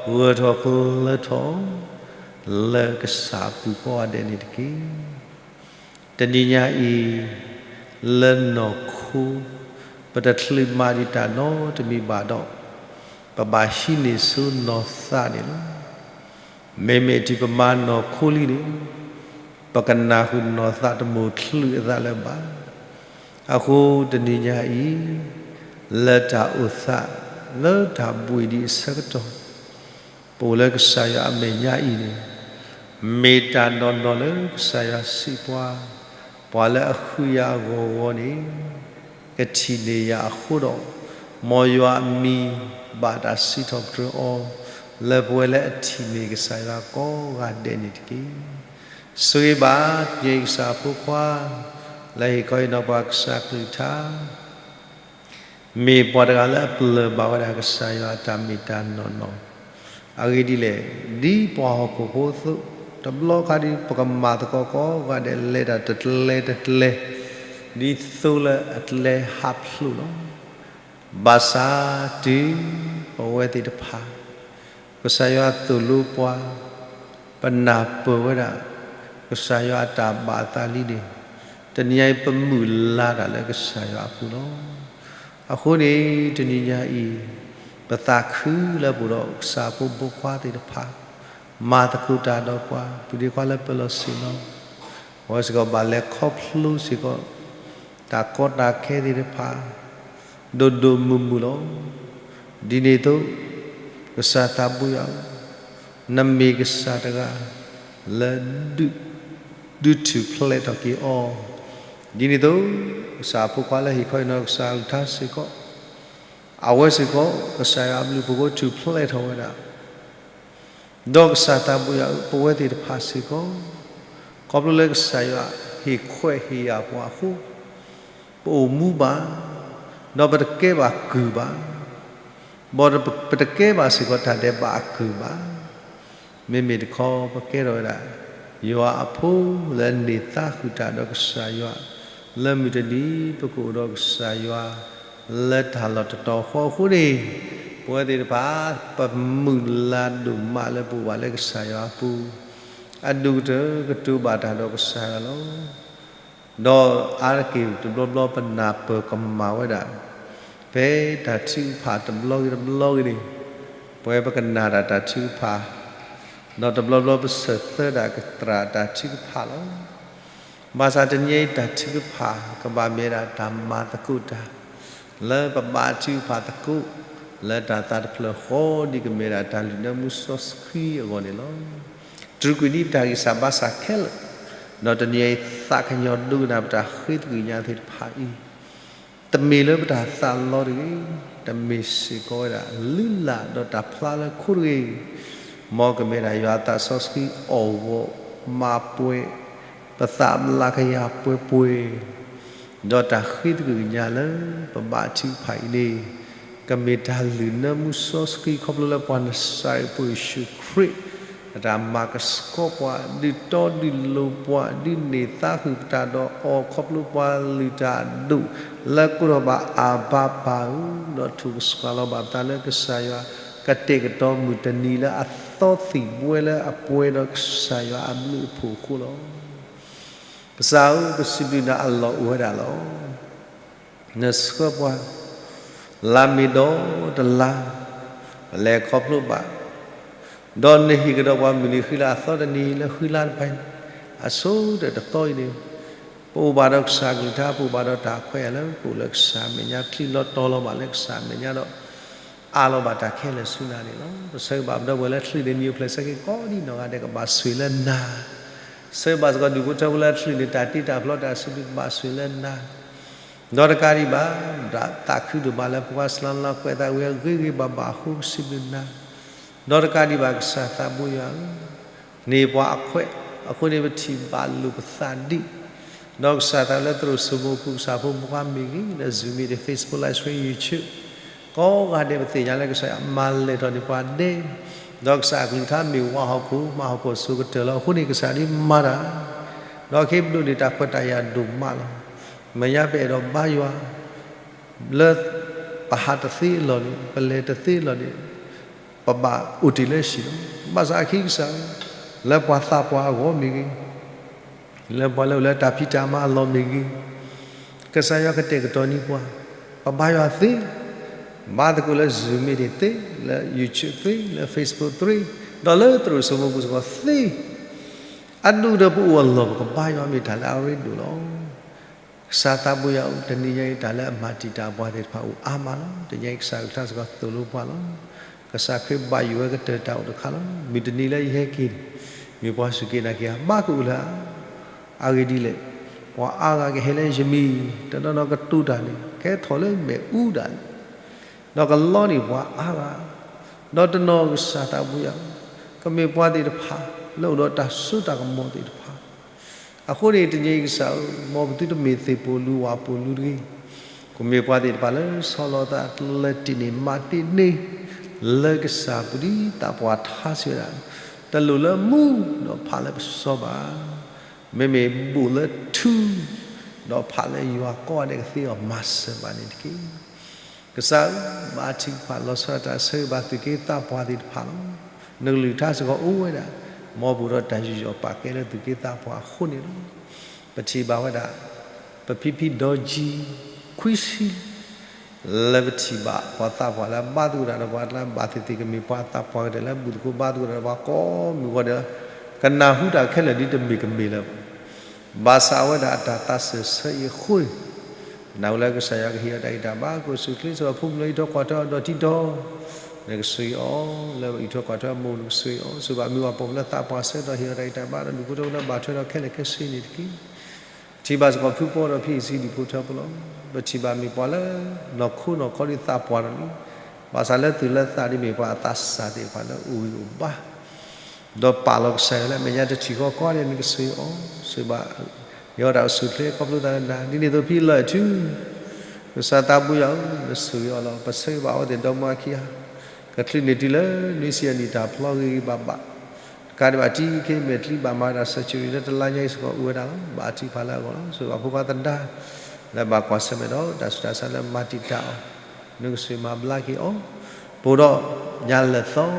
ဂၢၢ်ထီၣ်ကျၢၤထီၣ် လၢကစၢ်အပူၤကိးဂၤဒဲးန့ၣ်တက့ၢ်. တနံၤညါအံၤ လၢနီၢ်ခိ ပတချုးမၤဒံးတၢ်နီတမံၤဘၣ်ဒီး ပဘၣ်ဟံးန့ၢ်ဆူနီၢ်သးန့ၣ်လီၤ. မ့မ့ၢ်တုၤပမၤနီၢ်ခိလံန့ၣ် ပကနၢ်ဟူနီၢ်သးတမိၣ်ချုးအသးလၢၤဘၣ်. အဃိတနံၤညါအံၤ လၢတၢ်အိၣ်သး လၢတၢ်ဘှံးဒံးအဆၢကတီၢ် ပအိၣ်လၢကစၢ်ယွၤအမဲာ်ညါအံၤန့ၣ် မ့ၢ်တၢ်နီၢ်နီၢ်လၢကစၢ်ယွၤစံးပှၤ, ပှၤလၢအဃုယၤအဂီၢ်ဂီၢ်န့ၣ် ကထံၣ်န့ၢ်ယၤအဃိဒီး, မ်ယွၤအမံၤဘၣ်တၢ်စံးထီၣ်ပတြၢၤအီၤ လၢပဝဲလၢအထံၣ်န့ၢ်ကစၢ်ယွၤကိးဂၤဒဲးန့ၣ်တက့ၢ်. ဆိၣ်ဂ့ၤဘၣ်ပှၤကစၢ်ဖိခွါ လၢဟ့ၣ်ခီဟ့ၣ်နီၤပှၤကစၢ်ကလုၢ်ကထါ မ့ၢ်ပှၤတဂၤလၢအပျၢၢ်ဘၣ်ဝဲဒၣ်ကစၢ်ယွၤအတၢ်မ့ၢ်တၢ်နီၢ်နီၢ်, အဂ့ၢ်ဒ်လဲၣ်, ဒ်ပှၤဟီၣ်ခိၣ်ဖိအသိး, တဘျီခါဒ်ပကမၤသကိးကိးဂၤဒဲးလဲၤတၢ်တကျဲတကျဲ, ဒ်သိးလၢအကျဲဟးဖျိးလီၤ. ဘၣ်ဆၣ်တုၤပဝဲသ့ၣ်တဖၣ် ကစၢ်ယွၤသိၣ်လိပှၤ, ပနၢ်ပၢၢ်ဝဲဒၣ် ကစၢ်ယွၤအတၢ်ဘၣ်အသးလံန့ၣ်, တနံၤညါအံၤပမုၢ်လၢ်တၢ်လၢကစၢ်ယွၤအပူၤလီၤ. အဃိန့ၣ် တနံၤညါအံၤ ပသးခုလၢပအိၣ်ဒီးကစၢ်ဖိဖိခွါသ့ၣ်တဖၣ်, မၤသကိးတၢ်ဒီးပှၤ ပုၢ်ဒ့ခွါလၢပၢၤလီၢ်ဆ့ၣ်နီၤ, အဝဲစ့ၢ်ကီးဘၣ်လဲၤခီဖျိစ့ၢ်ကီး တၢ်ကီတၢ်ခဲသ့ၣ်တဖၣ် ဒိၣ်ဒိၣ်မုၢ်မုၢ်လီၤ. ဒ်န့ၣ်အသိး ကစၢ်သးဘိယွၤဧၢ, နမ့ၢ်ကစၢ်တဂၤ လၢ ဒုးထူၣ်ဖျဲးထီၣ်က့ၤအီၤ, ဒ်န့ၣ်အသိး ကစၢ်အဖိခွါလၢဟ့ၣ်ခီဟ့ၣ်နီၤကစၢ်အကလုၢ်ကထါစ့ၢ်ကီး အဝဲစ့ၢ်ကီး ကစၢ်ယွၤအဘျုးအဖှိၣ်ဖိထူၣ်ဖျဲးထီၣ်ဝဲဒၣ် ဒီးကစၢ်သးဘိယွၤဧၢ, ပဝဲသ့ၣ်တဖၣ်စ့ၢ်ကီး ခီဖျိလၢကစၢ်ယွၤဟ့ၣ်ခွဲးဟ့ၣ်ယာ်ပှၤအဃိ ပအိၣ်မူဘၣ်, ဒီးပတကဲဘၣ်ကုၢ်ဘၣ်, ဒီးပတကဲဘၣ်စ့ၢ်ကီးတၢ်ဒဲးဘးအကုၢ်ဘၣ်. မ့မ့ၢ်တခီ ပကဲထီၣ်ဝဲဒၣ် ယွၤအဖိလၢအန့ၢ်သါဃုာ်တၢ်ဒီးကစၢ်ယွၤ, လၢမုၢ်တနံၤ ပကအိၣ်ဒီးကစၢ်ယွၤ လၢတၢ်လီၢ်တတီၤဃီအဃိန့ၣ်, ပဝဲသ့ၣ်တဖၣ် ပမုၢ်လၢ်ဒိၣ်မးလၢပအိၣ်ဘၣ်လၢကစၢ်ယွၤအပူၤ, အဒိၣ်ကတၢၢ်ကတိၤဘၣ်တၢ်ဒီးကစၢ်ယွၤလီၤ. ဒီးအါတက့ၢ်တဘျီဘျီပနၢ်ပၢၢ်ကမၣ်ဝဲဒၣ် ဖဲတၢ်ထုကဖၣ်တဘျီဂ့ၤတဘျီဂ့ၤန့ၣ်, ပဝဲပကနၣ်တၢ်တၢ်ထုကဖၣ်, ဒီးတဘျီဘျီပဆၢၣ်သၢဒၣ်ကတြၢ်တၢ်ထုကဖၣ်လီၤ. ဘၣ်ဆၣ်တနံၤအံၤတၢ်ထုကဖၣ်ကဘၣ်မ့ၢ်ဒၣ်တၢ်မၤသကိးတၢ်, လၢပဘၣ်ထုကဖၣ်သကိး, လၢတၢ်သးတဖျၢၣ်ဃီဒ်ကမ့ၢ်ဒၣ်တၢ်လုၢ်နၢမူစီဆှံအဂီၢ်န့ၣ်လီၤ. တြူးကွံာ်ဒံးပတၢ်ဂံၢ်စၢ်ဘါစၢ်ခဲလၢာ်, ဒီးတနံၤအံၤသးကညီၤဒိကနၣ်ပတၢ်ဃ့သကွံာ်ညါသ့ၣ်တဖၣ်အံၤ, တမ့ၢ်လၢပတၢ်သးလီတဂ့ၤ, တမ့ၢ်စ့ၢ်ကီးဝဲဒၣ် လုၢ်လၢ်ဒီးတၢ်ဖျါလၢခိတဂ့ၤ, မ်ကမ့ၢ်ဒၣ်ယွၤအသးစီဆှံအီၣ်ဂီၢ်မၤပှဲၤ ပသးဘျါကယၤပှဲၤပှဲၤ ဒီးတၢ်ဃ့သကွံာ်ကညးလၢပဘါထုကဖၣ်အံၤန့ၣ်, ကမ့ၢ်တၢ်လုၢ်နၢမူစီဆှံခီဖျိလၢပှၤနစၤရ့းဖိယ့ၣ်ၡူးခရံာ် အတၢ်မၤကဆှီပှၤ, ဒုးတီဒုးလိၤပှၤ, ဒုးန့ၢ်သါဃုာ်ပတၢ်ဒီးအီၤ ခီဖျိပှၤလုၢ်တၢ်အဒိၣ် လၢကိးထီၣ်ဘၣ်အၢ်ဘၤပၢ်ဧၢ, ဒီးထိၣ်ကဆှီလီၤဘၣ်ပသးလၢကစၢ်ယွၤ ကတဲာ်ကတီၤမုၢ်တနံၤလၢအသီသံၣ်ဘှဲလၢအပှဲၤဒီးကစၢ်ယွၤအဘျုးအဖှိၣ်အဃိလီၤ. ကစၢ်ဧၢ, ပစံးဘျုးနၤအလီၢ်အိၣ်ဝဲဒၣ်လီၤ. နဆှၢပှၤ လါမ့ၤဒီးတလါ ပလဲၤခီဖျိဘၣ်, ဒီးနဟ့ၣ်ကဒီးပှၤမုၢ်နံၤဃံလၤအသီတနံၤလၢဃံလၤတဖၣ်န့ၣ်, အဆိကတၢၢ်တသီအံၤန့ၣ်, ပအိၣ်ဘၣ်ဒီးကစၢ်အကလုၢ်ကထါ, ပအိၣ်ဘၣ်ဒီးတၢ်ခွဲးယာ်လၢပအိၣ်လၢကစၢ်အမဲာ်ညါ, ချံးလီၤတီၤလီၤဘၣ်လၢကစၢ်အမဲာ်ညါဒီး အးလီၤဘၣ်တၢ်ခဲလၢာ်ဆူနၤန့ၣ်လီၤ. ပဆၢဂ့ၤဘၣ်ပဒီပုၢ်ဝဲၢ်လၢချံးန့ၣ် မံၤအိၣ်ဖျဲၣ်ဆၢက့ၤကိးဒံးနီၢ်ဂၤဒဲး ကဘၣ်ဆိၣ်ဂ့ၤလၢနၤ, ဆၢဂ့ၤဘၣ်စ့ၢ်ကီးဒူၣ်ဖိထၢဖိလၢချံးန့ၣ် တၢ်တ့တၢ်ဖျီတၢ်စံးဘျုး ကဘၣ်ဆိၣ်ဂ့ၤလၢနၤ, ဒီးတကးဒံးဘၣ် သးခုဒိၣ်မးလၢပှၤဆှၢလီၤကွဲးသးဝံၤ ဂ့ၤဂ့ၤဘၣ်ဘၣ်အဃိ ပစံးဘျုးနၤ, ဒီးတကးဒံးဘၣ် ကစၢ်သးဘိယွၤဧၢ, န့ၢ်ပှၤအခွဲး, အဃိန့ၣ် ပထံၣ်ဘၣ်လိာ်ပသးဒ်, ဒီးကစၢ်သးလၢသရိာ်စိမိၤပူၤ ကစၢ်ဖိမုၣ်ဖိခွါမ့ၢ်ဂ့ၤ, လၢ Zoom မ့ၢ်ဂ့ၤ, Facebook Live Stream, YouTube ကိးဂၤဒဲး ပသ့ၣ်ညါလၢကစၢ်ယွၤမၤလဲၢ်ထီၣ်န့ၢ်ပှၤဒဲး, ဒီးကစၢ်အကလုၢ်ကထါမ့ၢ်ဝးဟီၣ်ခိၣ်, မၤဟီၣ်ခိၣ်အစိၤကတၢၢ်လီၤ. အဃိန့ၣ် ကစၢ်ဒ်မၤတၢ်, ဒီးခ့ပဒိၣ်န့ၣ် တၢ်ခွဲးတၢ်ယာ်ဒိၣ်မးလီၤ. မဲာ်ညါပအဲၣ်ဒိးဘါယွၤ လၢပဟးတသ့အလီၢ်န့ၣ်, ပလဲၤတသ့အလီၢ်န့ၣ်, ပဘၣ်အိၣ်တ့ၢ်လၢဟံၣ်လီၤ. ဘၣ်ဆၣ်အခံကစၢ်ဧၢ, လၢပှၤသးပှၢ်အဂီၢ်မ့ၢ်ဂ့ၤ, လၢပှၤလၢအိၣ်လၢတၢ်ဖံးတၢ်မၤအလီၢ်မ့ၢ်ဂ့ၤ, ကစၢ်ယွၤကတဲာ်ကတီၤန့ၢ်ပှၤ, ပဘါယွၤသ့, ဘါသကိးလၢ Zoom မ့ၢ်ဂ့ၤသ့, လၢ YouTube သ့, လၢ Facebook သ့, ဒီးလၢသရိာ်စိမိၤပူၤစ့ၢ်ကီးသ့, အဒိၣ်ဒီးပအိၣ်အလီၢ် ပကဘါယွၤမ့ၢ်တၢ်လၢအရ့ဒိၣ်လီၤ. ကစၢ်သးဘိယွၤဧၢ, တနံၤညါအံၤ တၢ်လၢအမၤတံာ်တာ်ပှၤသ့ၣ်တဖၣ်အိၣ်အါမးလီၤ. တနံၤညါအံၤ ကစၢ်အကလုၢ်ကထါစ့ၢ်ကီးသိၣ်လိပှၤလီၤ. ကစၢ်ခရံာ်ဘၣ်ယိၣ်ဝဲကတၢၢ်တၢ်အိၣ်တခါလီၤ. မုၢ်တနံၤလၢယဟဲက့ၤန့ၣ်, မ့ၢ်ပှၤစူၢ်က့ၤနာ်က့ၤဧါ, ဘၣ်ကအိၣ်လၢၤဧါ. အဂ့ၢ်ဒ်လဲၣ်, ပှၤအါဂၤကဟဲလၢယမံၤ, တနီၤနီၤကတိၤတၢ်န့ၣ် ကဟဲထီၣ်လၢမဲာ်အူဒၣ်န့ၣ်, ဒီးကလီန့ၢ်ပှၤအါဂၤ, ဒီးတနီၤ ကစၢ်သးဘိယွၤဧၢ, ကမ့ၢ်ပှၤသ့ၣ်တဖၣ် လၢအိၣ်ဒီးတၢ်စိတၢ်ကမီၤသ့ၣ်တဖၣ် အဃိန့ၣ် တနံၤအံၤကစၢ်ဧၢ, မ်ပသုတမ့ၢ်သ့ၣ်ပိၢ်လူၤဝၣ်ပိၢ်လူၤတဂ့ၤ, ကမ့ၢ်ပှၤသ့ၣ်တဖၣ်လၢဆီလီၤသး လၢတံာ်န့ၢ်မးတံာ်န့ၢ် လၢကစၢ်ပူၤဒ်သးပှၢ်ထါစံးဝဲဒၣ်, တလိၣ်လၢမူဒီးဖးလၢပစီဘၣ်, မ့မ့ၢ်ဘူးလၢထူ ဒီးဖးလၢယွၤကိးဂၤဒဲးကသ့အီၤမၤစၢၤဘၣ်န့ၣ်တက့ၢ်. ကစၢ်ဧၢ, ဘါထုကဖၣ်လီၤဆီဒၣ်တၢ်ဆၢဂ့ၤဘၣ်သုးက့သးပှၢ်သ့ၣ်တဖၣ်လီၤ. နကလုၢ်ကထါစ့ၢ်ကီးအိၣ်ဝဲဒၣ်, မ်ပအိၣ်ဒီးတၢ်ယူးယီၣ်ပာ်ကဲလၢသုးက့သးပှၢ်အဃိန့ၣ်လီၤ. ပထံၣ်ဘၣ်ဝဲဒၣ် ပဖံဖံဒီကၠံ ခွံဆံ လၢပထံၣ်ဘၣ်ပှၤသးပှၢ်လၢအဘါသကိးတၢ်ဒီးပှၤအကျါ ဘၣ်သ့ၣ်သ့ၣ်ကမ့ၢ်ပှၤသးပှၢ်ကတၢၢ်လၢဘူၣ်သကိးဘါသကိးတၢ်ဒီးပှၤကိးမုၢ်ဂီၤဒဲးလီၤ. ကနၢ်ဟူတၢ်ခဲလၢာ်ဒ်တမ့ၢ်ကမ့ၢ်လၢၤဘၣ်. ဘၣ်ဆၣ်အဝဲဒၣ်အတၢ်သးစၢၢ်ဆၢအံၤအဃိန့ၣ် နၢ်ဟူလၢကစၢ်ယွၤကဟ့ၣ်အီၤတၢ်ဂံၢ်တၢ်ဘါ ကအိၣ်ဆူၣ်အိၣ်ချ့ ဆိၣ်ဂ့ၤအဖိမုၣ်လၢအံးထွဲကွၢ်ထွဲအီၤဒီးတံၤဒီး နကဆိၣ်ဂ့ၤအီၤ လၢအံးထွဲကွၢ်ထွဲအမိၢ် နကဆိၣ်ဂ့ၤအီၤ ဆိၣ်ဂ့ၤဘၣ်မုၢ်ဂီၢ်ပိာ်မုၣ်လၢသးပှၢ်ဆၢကတီၢ် ဟ့ၣ်အီၤတၢ်ဂံၢ်တၢ်ဘါဒီးဒူၣ်ဖိထၢဖိလၢဘၣ်ထွဲဒီးခဲလၢာ်ခဲဆ့န့ၣ်တက့ၢ်. ပထံၣ်ဘၣ်စ့ၢ်ကီးဖုပီဒီးဖံအံၤစံးဒူၣ်ဖိထၢဖိလီၤ. ပထံၣ်ဘၣ်မ့ၢ်ပှၤလၢ နီၢ်ခိနီၢ်ခီဒ်သးပှၢ်တဂၤလံ. ဘၣ်ဆၣ်လၢသူၣ်လၢသးဒ်မ့ၢ်ပှၤအသးစၢ်သ့ၣ်တဖၣ်လၢအအိၣ်ဂံၢ်အိၣ်ဘါ ဒီးပာ်လီၤကစၢ်ယွၤလၢအမဲာ်ညါတထံၣ်ဃီကီဒဲး နကဆိၣ်ဂ့ၤအီၤ ဆိၣ်ဂ့ၤဘၣ် ဟ့ၣ်အီၤတၢ်အိၣ်ဆူၣ်အိၣ်ချ့ခီဖျိသးလၢနၤ ဒ်န့ၣ်အသိးဖံလၢာ်အထူ ကစၢ်သးဘိယွၤဧၢ နဆိၣ်ဂ့ၤအီၤလီၤ. ပဆၢဂ့ၤဘၣ်အဝဲသ့ၣ်ဒီမါခံဂၤ ကချုးန့ၢ်တုၤလၢနွံဆံအနံၣ်တၢ်ဖျီဂ့ၤဂ့ၤဘၣ်ဘၣ် တကးဒံးဘၣ်တံၤခဲမဲာ်ချံဘၣ်မၤတၢ် surgery လၢတလါညါအံၤစ့ၢ်ကီးအိၣ်ဝဲဒၣ်လီၤ. ဘၣ်ထံးဖးလၢအဂီၢ်လီၤ. ဆိၣ်ဂ့ၤဘၣ်ဖိခွါသဒါ လၢဘၣ်ကွၢ်ဆၢၣ်မဲာ်ဒီးတၢ်ဆူးတၢ်ဆါလၢမၤတံာ်တာ်အီၤ နကဆိၣ်ဂ့ၤမၤဘျါက့ၤအီၤ ပအိၣ်ဒီးညါလၢာ်သီ ဘၣ်ထံး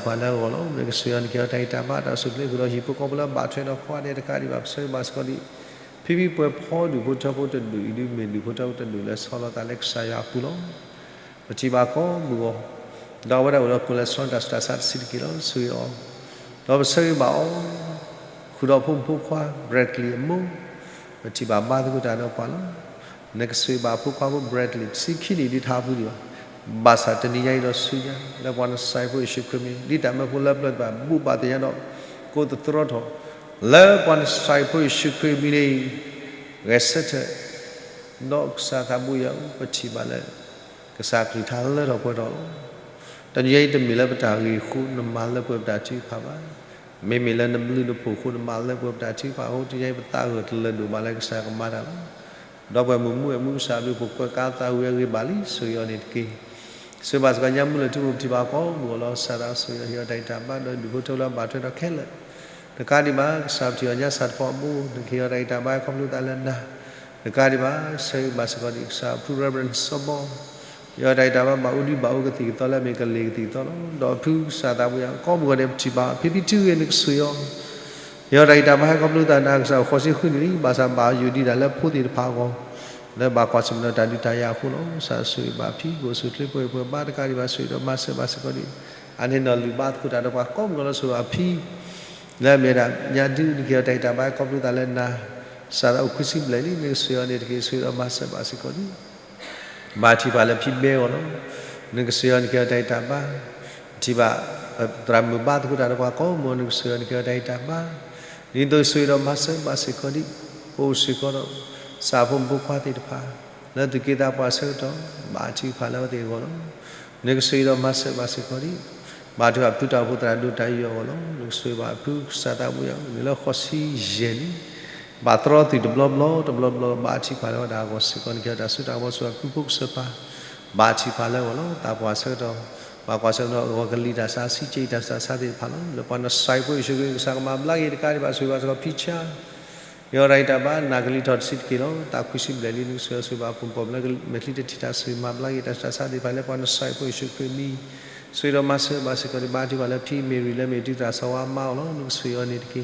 ဖးလၢအဂီၢ်လီၤ. နကဆိၣ်ဂ့ၤအီၤ နကဟ့ၣ်အီၤတၢ်ဂံၢ်တၢ်ဘါ တၢ်အိၣ်ဆူၣ်အိၣ်ချ့ဃုာ်ဒီးဟံၣ်ဖိဃီဖိလၢဘၣ်ထွဲဒီးခွါဒဲးတကးဒံးဘၣ် ပဆၢဂ့ၤဘၣ်စ့ၢ်ကီးဒံး ဖံဖံပှဲၤဖီဒူၣ်ဖိထၢဖိတဒူၣ်အံၤ ဒ်မ့ၢ်ဒူၣ်ဖိထၢဖိတဒူၣ်လၢဆီလီၤသးလၢကစၢ်ယွၤအပူၤလီၤ. ပထံၣ်ဘၣ်ကိးမုၢ်ဂီၤ ဒီးအဝဲဒၣ်အိၣ်ဒီး cholesterol တၢ်ဆူးတၢ်ဆါတဆံးတက့ၢ်လီၤ. ဆိၣ်ဂ့ၤအီၤ ဒီးပဆၢဂ့ၤဘၣ်အီၤ ဃုာ်ဒီးဖိမုၣ်ဖိခွါ Bradley အမိၢ် ပထံၣ်ဘၣ်ဘါသကိးတၢ်ဒီးပှၤလီၤ. နကဆိၣ်ဂ့ၤဘၣ်အဖိခွါဖိ Bradley တဆံခံနံၣ်ဒ်ထါပူၤဒံးဘၣ်. ဘၣ်ဆၣ်တနံၤညါအံၤဒီးဆူညါ လၢပှၤနစဲးဖိယ့ၣ်ၡူးခရံာ်မံၤ ဒ်တၢ်မၢဖိလၢပျၢၤတဖၣ် ဘိးဘၣ်သ့ၣ်ညါဒီး ကိးသတြီထီၣ် လၢပှၤနစဲးဖိယ့ၣ်ၡူးခရံာ်မံၤန့ၣ် ဂဲၤဆၢထၢၣ် ဒီးကစၢ်သးဘိယွၤဧၢ ပထံၣ်ဘၣ်လၢ ကစၢ်အကလုၢ်ကထါလၢထီၣ်ပှဲၤထီၣ်လီၤ. တနံၤညါအံၤတမ့ၢ်လၢပတၢ်ဂ့ၢ်အဃိ နမၤလၢပှဲၤပတၢ်ထုကဖၣ်ဘၣ်. မ့မ့ၢ်လၢနဘျုးနဖှိၣ်အဃိ နမၤလၢပှဲၤပတၢ်ထုကဖၣ်အဃိ တနံၤညါအံၤပသးဂၢၢ်တလၢာ်ဒိၣ်မးလၢကစၢ်ကမၤတၢ်လီၤ. ဒီပုၢ်ဝဲၢ်မုၢ်မုၢ်အဲၣ်မုၢ်ကစၢ်အဘျုးအဖှိၣ် ကွဲးကါသးဝံၤအဂ့ၤဘၣ်လံ ဆိၣ်ဂ့ၤအီၤန့ၣ်တက့ၢ်. ဆိၣ်ဂ့ၤဘၣ်စ့ၢ်ကီးညါမုၢ်လၢ်ထူမုၢ် ပထံၣ်ဘၣ်ကိးမုၢ်ဂီၤလီၤ ကစၢ်သးဆိၣ်ဂ့ၤအီၤ ဟ့ၣ်အီၤတၢ်ဂံၢ်တၢ်ဘါ ဒီးဒူၣ်ဖိထၢဖိလၢအဘၣ်ထွဲဒီးခဲလၢာ် တကးဒံးဘၣ် ကစၢ်ပထံၣ်အီၤညါစၢ်တဖီအဘိ နကဟ့ၣ်အီၤတၢ်ဂံၢ်တၢ်ဘါခီဖျိသးလၢနၤ တကးဒံးဘၣ် ဆိၣ်ဂ့ၤဘၣ်စ့ၢ်ကီးဒံး ကစၢ်အဖု Reverend စီၤဘီ ဟ့ၣ်အီၤတၢ်ဂံၢ်တၢ်ဘါ ဘၣ်အိၣ်ဒံးဘၣ်အိၣ်ကသံၣ်ကသီလၢအမ့ၢ်ကလံၤကသံၣ်ကသီလီၤ. ဒီးအဖုကစၢ်သးဘိယွၤ ကိးမုၢ်ဂီၤဒဲးပထံၣ်ဘၣ် ဖံဖံထုဂ့ၤ နကဆိၣ်ဂ့ၤအီၤ ဟ့ၣ်အီၤတၢ်ဂံၢ်တၢ်ဘါဟဲခီဖျိသးနၤ ကစၢ်အိၣ်ဃိးဆံဃုနံၣ်လံ ဘၣ်ဆၣ်ဘၣ်ယိၣ်ဒံးဒၣ်လၢဖိသ့ၣ်တဖၣ်အဂီၢ် လၢဘၣ်ကွၢ်ဆၢၣ်မဲာ်ဒီးတၢ်ဒုးတၢ်ယၤအဃိလီၤ. ကစၢ်ဆိၣ်ဂ့ၤဘၣ်ဖံ ကအိၣ်ဆူၣ်အိၣ်ချ့ပှဲၤပှဲၤဘါ တကးဒံးဘၣ် ဆိၣ်ဂ့ၤဒီးမၤစၢၤဘၣ်စ့ၢ်ကီးဒံး အါန့ၢ်နီၢ်လုၢ်ဘါသကိးတၢ်ဒီးပှၤကိးမုၢ်ဂီၤလီၤ. ဆိၣ်ဂ့ၤဘၣ်ဖံ လၢအမ့ၢ်ဒၣ်ညါဒုး နကဟ့ၣ်အီၤတၢ်ဂံၢ်တၢ်ဘါခီဖျိသးလၢနၤ ကစၢ်သးအိၣ်ခွံဆံဘျဲၣ်လံ နကဆိၣ်ဂ့ၤအီၤန့ၣ်တက့ၢ် ဆိၣ်ဂ့ၤဒီးမၤစၢၤဘၣ်စ့ၢ်ကီးဒံး ဘၣ်ထံၣ်ဖးလၢဖံဘဲအဂီၢ်လီၤ. နကဆိၣ်ဂ့ၤအီၤ နကဟ့ၣ်အီၤတၢ်ဂံၢ်တၢ်ဘါ ထံၣ်ဘၣ် သရၣ်မုၣ်ဘါသကိးတၢ်ဒီးပှၤကိးမုၢ်ဂီၤ နကဆိၣ်ဂ့ၤအီၤ နကဟ့ၣ်အီၤတၢ်ဂံၢ်တၢ်ဘါ ဒ်သိးဆိၣ်ဂ့ၤဒီးမၤစၢၤဘၣ်စ့ၢ်ကီးဒံး ပအိၣ်စ့ၢ်ကီးဒီး ကစၢ်ဖိမုၣ်ဖိခွါသ့ၣ်တဖၣ် လၢသူၣ်က့သးပှၢ်ဆၢကတီၢ် ဘၣ်ထံၣ်ဖးလၢအဝဲသ့ၣ်အဂီၢ်လီၤ. နကဆိၣ်ဂ့ၤဒီးမၤစၢၤဘၣ်စ့ၢ်ကီးဒံး ဘၣ်ထံၣ်ဖးဖုတၢ်အိၣ်ဖှိၣ်သရၣ်ဒိၣ်တၢ်ယူးအဂီၢ်လီၤ. နကဆိၣ်ဂ့ၤဘၣ်ဖုကစၢ်သးဘိယွၤ မ့ၢ်လၢဃိးဆံယဲၢ်နံၣ် ဘၣ်သရီသုးတဘျီဘျီတဘျီဘျီ ဘၣ်ထံၣ်ဖးလၢဝဲဒၣ်အဂီၢ်စ့ၢ်ကီး နကဟ့ၣ်အီၤတၢ်စိတၢ်ကမီၤ ဆိၣ်ဂ့ၤဖုဖိကစၢ်ပၢ် ဘၣ်ထံၣ်ဖးလၢအဂီၢ်လီၤ. သးပှၢ်ဆၢကတီၢ် ဘၣ်ကွၢ်ဆၢကတီၢ်အဂီၢ် ကလံၤတၢ်ဆါ ဆံးက့တၢ်ဆါသ့ၣ်တဖၣ်လီၤ. လၢပှၤနစဲးဖိယ့ၣ်ၡူးခရံာ် ကစၢ်ကမၤဘျါက့ၤတကးဒံးဘၣ် ဆိၣ်ဂ့ၤဘၣ်စ့ၢ်ကီးဖံဆါ ဟ့ၣ်အီၤတၢ်ဂံၢ်တၢ်ဘါ နၢ်ကလံၤထီၣ်တဆံတက့ၢ်လီၤ. သးခွံဆံဘျဲၣ်လံ နကဆိၣ်ဂ့ၤအီၤ ဆိၣ်ဂ့ၤဘၣ်အပူၤ ပိာ်မုၣ်လၢမဲာ်ချံတထံၣ်တၢ် ဆိၣ်ဂ့ၤမၤဘျါက့ၤတၢ်ဆါသ့ၣ်တဖၣ် လၢပှၤနစဲးဖိယ့ၣ်ၡူးခရံာ်မံၤ ဆိၣ်ဂ့ၤဒီးမၤစၢၤဘၣ်စ့ၢ်ကီးဒံး ဘၣ်ထံၣ်ဖးလၢဖံမ့ၢ်ရံၤ လၢမ့ၢ်တုၤသရၣ်စီၤဝါမါအဂီၢ်လီၤ. နကဆိၣ်ဂ့ၤအီၤန့ၣ်တက့ၢ်. ဒ်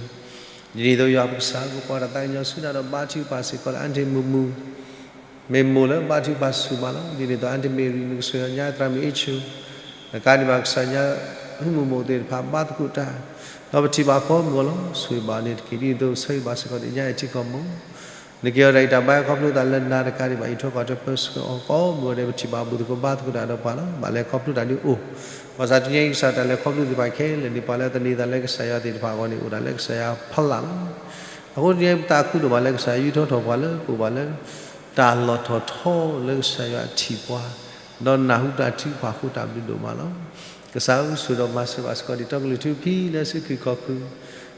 န့ၣ်အသိးယွၤပကစၢ် ပကွၢ်တၢ်သးကညီၤဆူနၤဒီး ဘၣ်ထံၣ်ဖးစ့ၢ်ကီးလၢ အါန့ၢ်မုၢ်မုၢ် မ့ၢ်မိၢ်လၢဘါထုကဖၣ်ဆူၣ်မးလီၤ. ဒ်န့ၣ်အသိး အါန့ၢ်မ့ၢ်ရံၤ နကဆိၣ်ဂ့ၤအီၤ ညါသရၣ်မုၣ်အ့ၣ်ဆူၣ် တကးဒံးဘၣ် ကစၢ်ညါဟုမုၢ်မိၢ်သ့ၣ်တဖၣ် ဘါသကိးတၢ် ဒီးပထံၣ်ဘၣ်ကိးမုၢ်ဂီၤလီၤ. ဆိၣ်ဂ့ၤဘၣ်န့ၣ်တက့ၢ်. ဒ်န့ၣ်အသိး ပဆၢဂ့ၤဘၣ်စ့ၢ်ကီးဒံး ညါအဲၣ်ထံကီၢ်မိၢ် နကဟ့ၣ်အီၤတၢ်ဂံၢ်တၢ်ဘါခီဖျိသးလၢနၤတကးဒံးဘၣ် အံးထွဲကွၢ်ထွဲပၢဆှၢအီၤ ကိးမုၢ်ဂီၤဒဲး ပထံၣ်ဘၣ်ဘူၣ်သကိးဘါသကိးတၢ်ဒီးပှၤလီၤ. ဘၣ်လဲၤခီဖျိတၢ်ဒုးအိၣ် ဘၣ်ဆၣ်တနံၤအံၤ ကစၢ်တၢ်လဲၤခီဖျိသ့ၣ်တဖၣ်ခဲလၢာ်န့ၣ် ပှၤလၢသန့ၤသးလၢကစၢ်ယွၤသ့ၣ်တဖၣ်အဂီၢ်န့ၣ် အိၣ်ဒၣ်လၢကစၢ်ယွၤဖီလာ်လီၤ. အဃိတနံၤအံၤ ပသးခုဒိၣ်မးလၢကစၢ်ယွၤယူးထီၣ်ထီၣ်ပှၤလၢပအိၣ်ဘၣ်လၢ တၢ်လီၢ်ထီၣ်ထီလၢကစၢ်ယွၤထံၣ်ပှၤ ဒီးနၢ်ဟူတၢ်ထုကဖၣ်အဃိ တၢ်ဘျုးဒိၣ်မးလီၤ. ကစၢ်ဧၢ ဆိၣ်ဂ့ၤဒီးမၤစၢၤဘၣ်စ့ၢ်ကီးဒံး တီကလုာ်ထူဖံလၢစုခူၣ်ခီၣ်ခူၣ်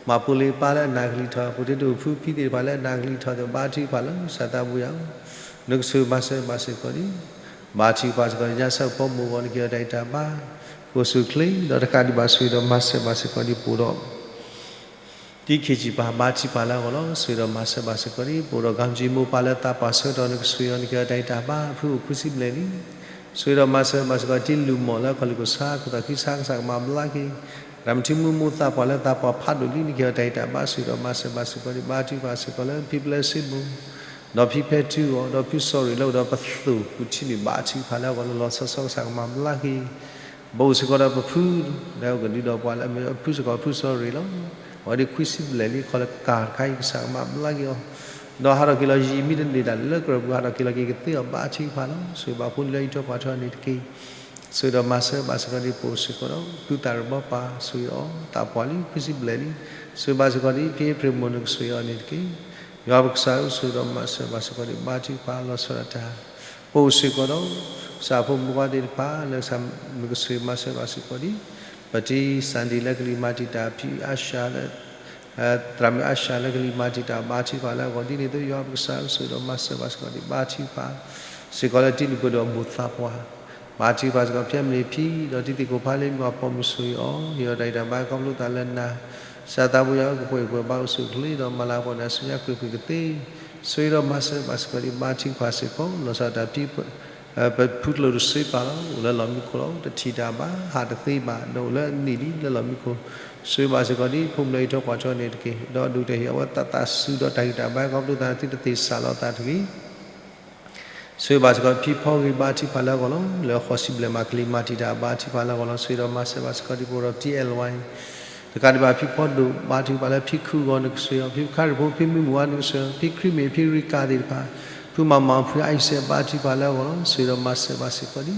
မၤပိာ်လံပၢ်လၢအနၢ်ကလံၤထီၣ် ပှၤတဒူၣ်ဖုဖံသ့ၣ်တဖၣ်လၢအနၢ်ကလံၤထီၣ်သ့ၣ် ဘါထုကဖၣ်လၢကစၢ်သးဘိယွၤ နကဆိၣ်ဂ့ၤမၤစၢၤဘၣ်စ့ၢ်ကီးဒံး ဘါထုကဖၣ်စ့ၢ်ကီး ညါဆၢဖိမိၢ်ဂီၤ နကဟ့ၣ်အီၤတၢ်ဂံၢ်တၢ်ဘါ ကအိၣ်ဆူၣ်အိၣ်ချ့ ဒီးတကးဒံးဘၣ် ဆိၣ်ဂ့ၤဒီးမၤစၢၤဘၣ်စ့ၢ်ကီးဒံး ပအိၣ်ဒီး တံခံးဆံးပၢ် ဘါထုကဖၣ်လၢအဂီၢ်လီၤ. ဆိၣ်ဂ့ၤဒီးမၤစၢၤဘၣ်စ့ၢ်ကီးဒံး ပအိၣ်ဒီး ကၣ်ကၠံမိၢ်ပၢ်လၢသးပှၢ်ဆၢကတီၢ် နကဆိၣ်ဂ့ၤအီၤ နကဟ့ၣ်အီၤတၢ်ဂံၢ်တၢ်ဘါ ဖုအိၣ်ခွံဆံဘျဲၣ်လံ. ဆိၣ်ဂ့ၤဒီးမၤစၢၤဘၣ်စ့ၢ်ကီး တံလူၢ်မီၢ်လၢခီၣ်လ့ၣ်ခိၣ်ဆါ ခိၣ်သီၣ်ခံဆါ ကစၢ်ကမၤဘျါက့ၤ ရၤမထံမူမိၢ်သးပှၢ်လၢသးပှၢ်ဖးဒိၣ်လံ နကဟ့ၣ်အီၤတၢ်ဂံၢ်တၢ်ဘါ ဆိၣ်ဂ့ၤဒီးမၤစၢၤဘၣ်စ့ၢ်ကီးဒံး ဘါထုကဖၣ်စ့ၢ်ကီးလၢ ဖံပျဲစ့မိၢ် ဒီးဖံဖဲထူအီၤ, ဒီးဖုစီၤရ့ၣ်လၢအိၣ်ဒီးပသိၣ်ပူၤထံန့ၣ် ဘါထုကဖၣ်လၢအဂီၢ်လီၤလီၤဆီဆီ ကစၢ်ကမၤဘျါက့ၤ, ပအိၣ်စ့ၢ်ကီးဒီးပဖု, လၢကဒုးဒီးပှၤလၢအမ့ၢ်ဖုစ့ၢ်ကီးဖုစီၤရ့ၣ်လီၤ. အဝဲဒၣ်ခွံဆံဘျဲၣ်လံ ခီလၢကၤတခါအံၤ ကစၢ်ကမၤဘျါက့ၤအီၤ, ဒီးဟးထီၣ်က့ၤလီၤယံာ်မံတန့ၢ်ဒၣ်လၢကြၢးပူၤ ဟးထီၣ်က့ၤလီၤက့ၤကသ့အီၤ ဘါထုကဖၣ်လီၤ. ဆိၣ်ဂ့ၤဘၣ်ဖိလံၤလၢအံးထွဲကွၢ်ထွဲအီၤန့ၣ်တက့ၢ်. ဆိၣ်ဂ့ၤဒီးမၤစၢၤဘၣ်စ့ၢ်ကီးဒ်ပအိၣ်စ့ၢ်ကီးဒီး ဖုသးရ့ၣ်ဘီပၢ် ဆိၣ်ဂ့ၤအီၤ သးပှၢ်လံ ခွံဆံဘျဲၣ်လံ, ဆိၣ်ဂ့ၤဘၣ်စ့ၢ်ကီးဒ်ဖံအ့ဖြ့ၣ်မိၢ် နကဆိၣ်ဂ့ၤအီၤန့ၣ်တက့ၢ်. ယွၤပကစၢ်ဧၢ ဆိၣ်ဂ့ၤဒီးမၤစၢၤဘၣ်စ့ၢ်ကီးဒ် ဘါထုကဖၣ်လီၤဆီဒၣ်တၢ် ပအိၣ်စ့ၢ်ကီးဒီး ကစၢ်ဖိမုၣ်ဖိခွါသ့ၣ်တဖၣ် လၢကစၢ်နကဆိၣ်ဂ့ၤမၤစၢၤဘၣ်စ့ၢ်ကီးဒ် ပတံၤစၣ်ဒံၣ်လၢကလံၤမၤတံာ်တာ် ဖံအၤရှၢလၢ သရၣ်မုၣ်အၤရှၢလၢကလံၤမၤတံာ်တာ် ဘါထုကဖၣ်လၢအဂီၢ်ဒ်န့ၣ်အသိး ယွၤပကစၢ်ဧၢ ဆိၣ်ဂ့ၤဒီးမၤစၢၤဘၣ်စ့ၢ်ကီးဒ် ဘါထုကဖၣ် စ့ၢ်ကီးလၢတံၤနုၢ်ပၢၢ်ဒီးအမိၢ်သးပှၢ်, ဘါထုကဖၣ်စ့ၢ်ကီးဖဲမ့ၢ်ဖံ ဒီးတံၤသကိးဖါလၢမ့ၢ်အပိာ်မုၣ် ဆိၣ်ဂ့ၤအီၤ ဟ့ၣ်အီၤတၢ်ဂံၢ်တၢ်ဘါ ခီဖျိသးလၢနၤ, ကစၢ်သးပူၤယွၤဧၢ ကပှဲၤပှဲၤဘါအိၣ်ဆူၣ်အိၣ်ချ့ ဒီးမၤလၤကပီၤန့ၣ် အစုညါကွ့ၢ်ကွ့ၢ်ကသ့, ဆိၣ်ဂ့ၤဒီးမၤစၢၤဘၣ်စ့ၢ်ကီးဒ် ဘါထုကဖၣ်စ့ၢ်ကီး လီၤဆီဒၣ်တၢ်ဖံ ပဖုကျိၣ်တစ့ပာ်လီၤ အိၣ်လၢလီၢ်မံခိၣ်လီၤ တထံၣ်တၢ်ဘၣ် ဟးတသ့ဘၣ် ဒီးအိၣ်လၢအနံၣ်လံလၢလီၢ်မံခိၣ်, ဆိၣ်ဂ့ၤဘၣ်စ့ၢ်ကီးဒ် ဖိမုၣ်လၢအံးထွဲကွၢ်ထွဲန့ၣ်တက့ၢ်. ဒီးဒုးတဟ့ၣ်အဝဲသးသးစူၤဒီးတၢ်ဂံၢ်တၢ်ဘါ ခီဖျိသးသုတသ့ၣ်စၢ်လီၤသးတဂ့ၤ ဆိၣ်ဂ့ၤဘၣ်စ့ၢ်ကီးဖံဖီဂ့ၤ ဘါထုကဖၣ်လၢအဂီၢ်လီၤ. လၢဃိးဆံဘျဲၣ်မး ကလံၤမၤတံာ်တာ် ဘါထုကဖၣ်လၢအဂီၢ်လီၤ. ဆိၣ်ဂ့ၤဒီးမၤစၢၤဘၣ်စ့ၢ်ကီးဒ် ပအိၣ်ဒီးပတံၤအဲၣ်လဝါအံၤ တကးဒံးဘၣ် ဖံဖီဒိၣ် ဘါထုကဖၣ်လၢဖံခုၣ်အဂီၢ် နကဆိၣ်ဂ့ၤအီၤ, ဖံခါရံၣ်ဖိ ဖံမုၢ်မုၢ်ဝါ နကဆိၣ်ဂ့ၤအီၤ, ဖံခရံာ်မ့ၢ်ဖံရံကၤသ့ၣ်တဖၣ်, ဖုမၤမၤ ဖုအံစဲး ဘါထုကဖၣ်လၢအဂီၢ်လီၤ. ဆိၣ်ဂ့ၤဒီးမၤစၢၤဘၣ်စ့ၢ်ကီးဒ် လီ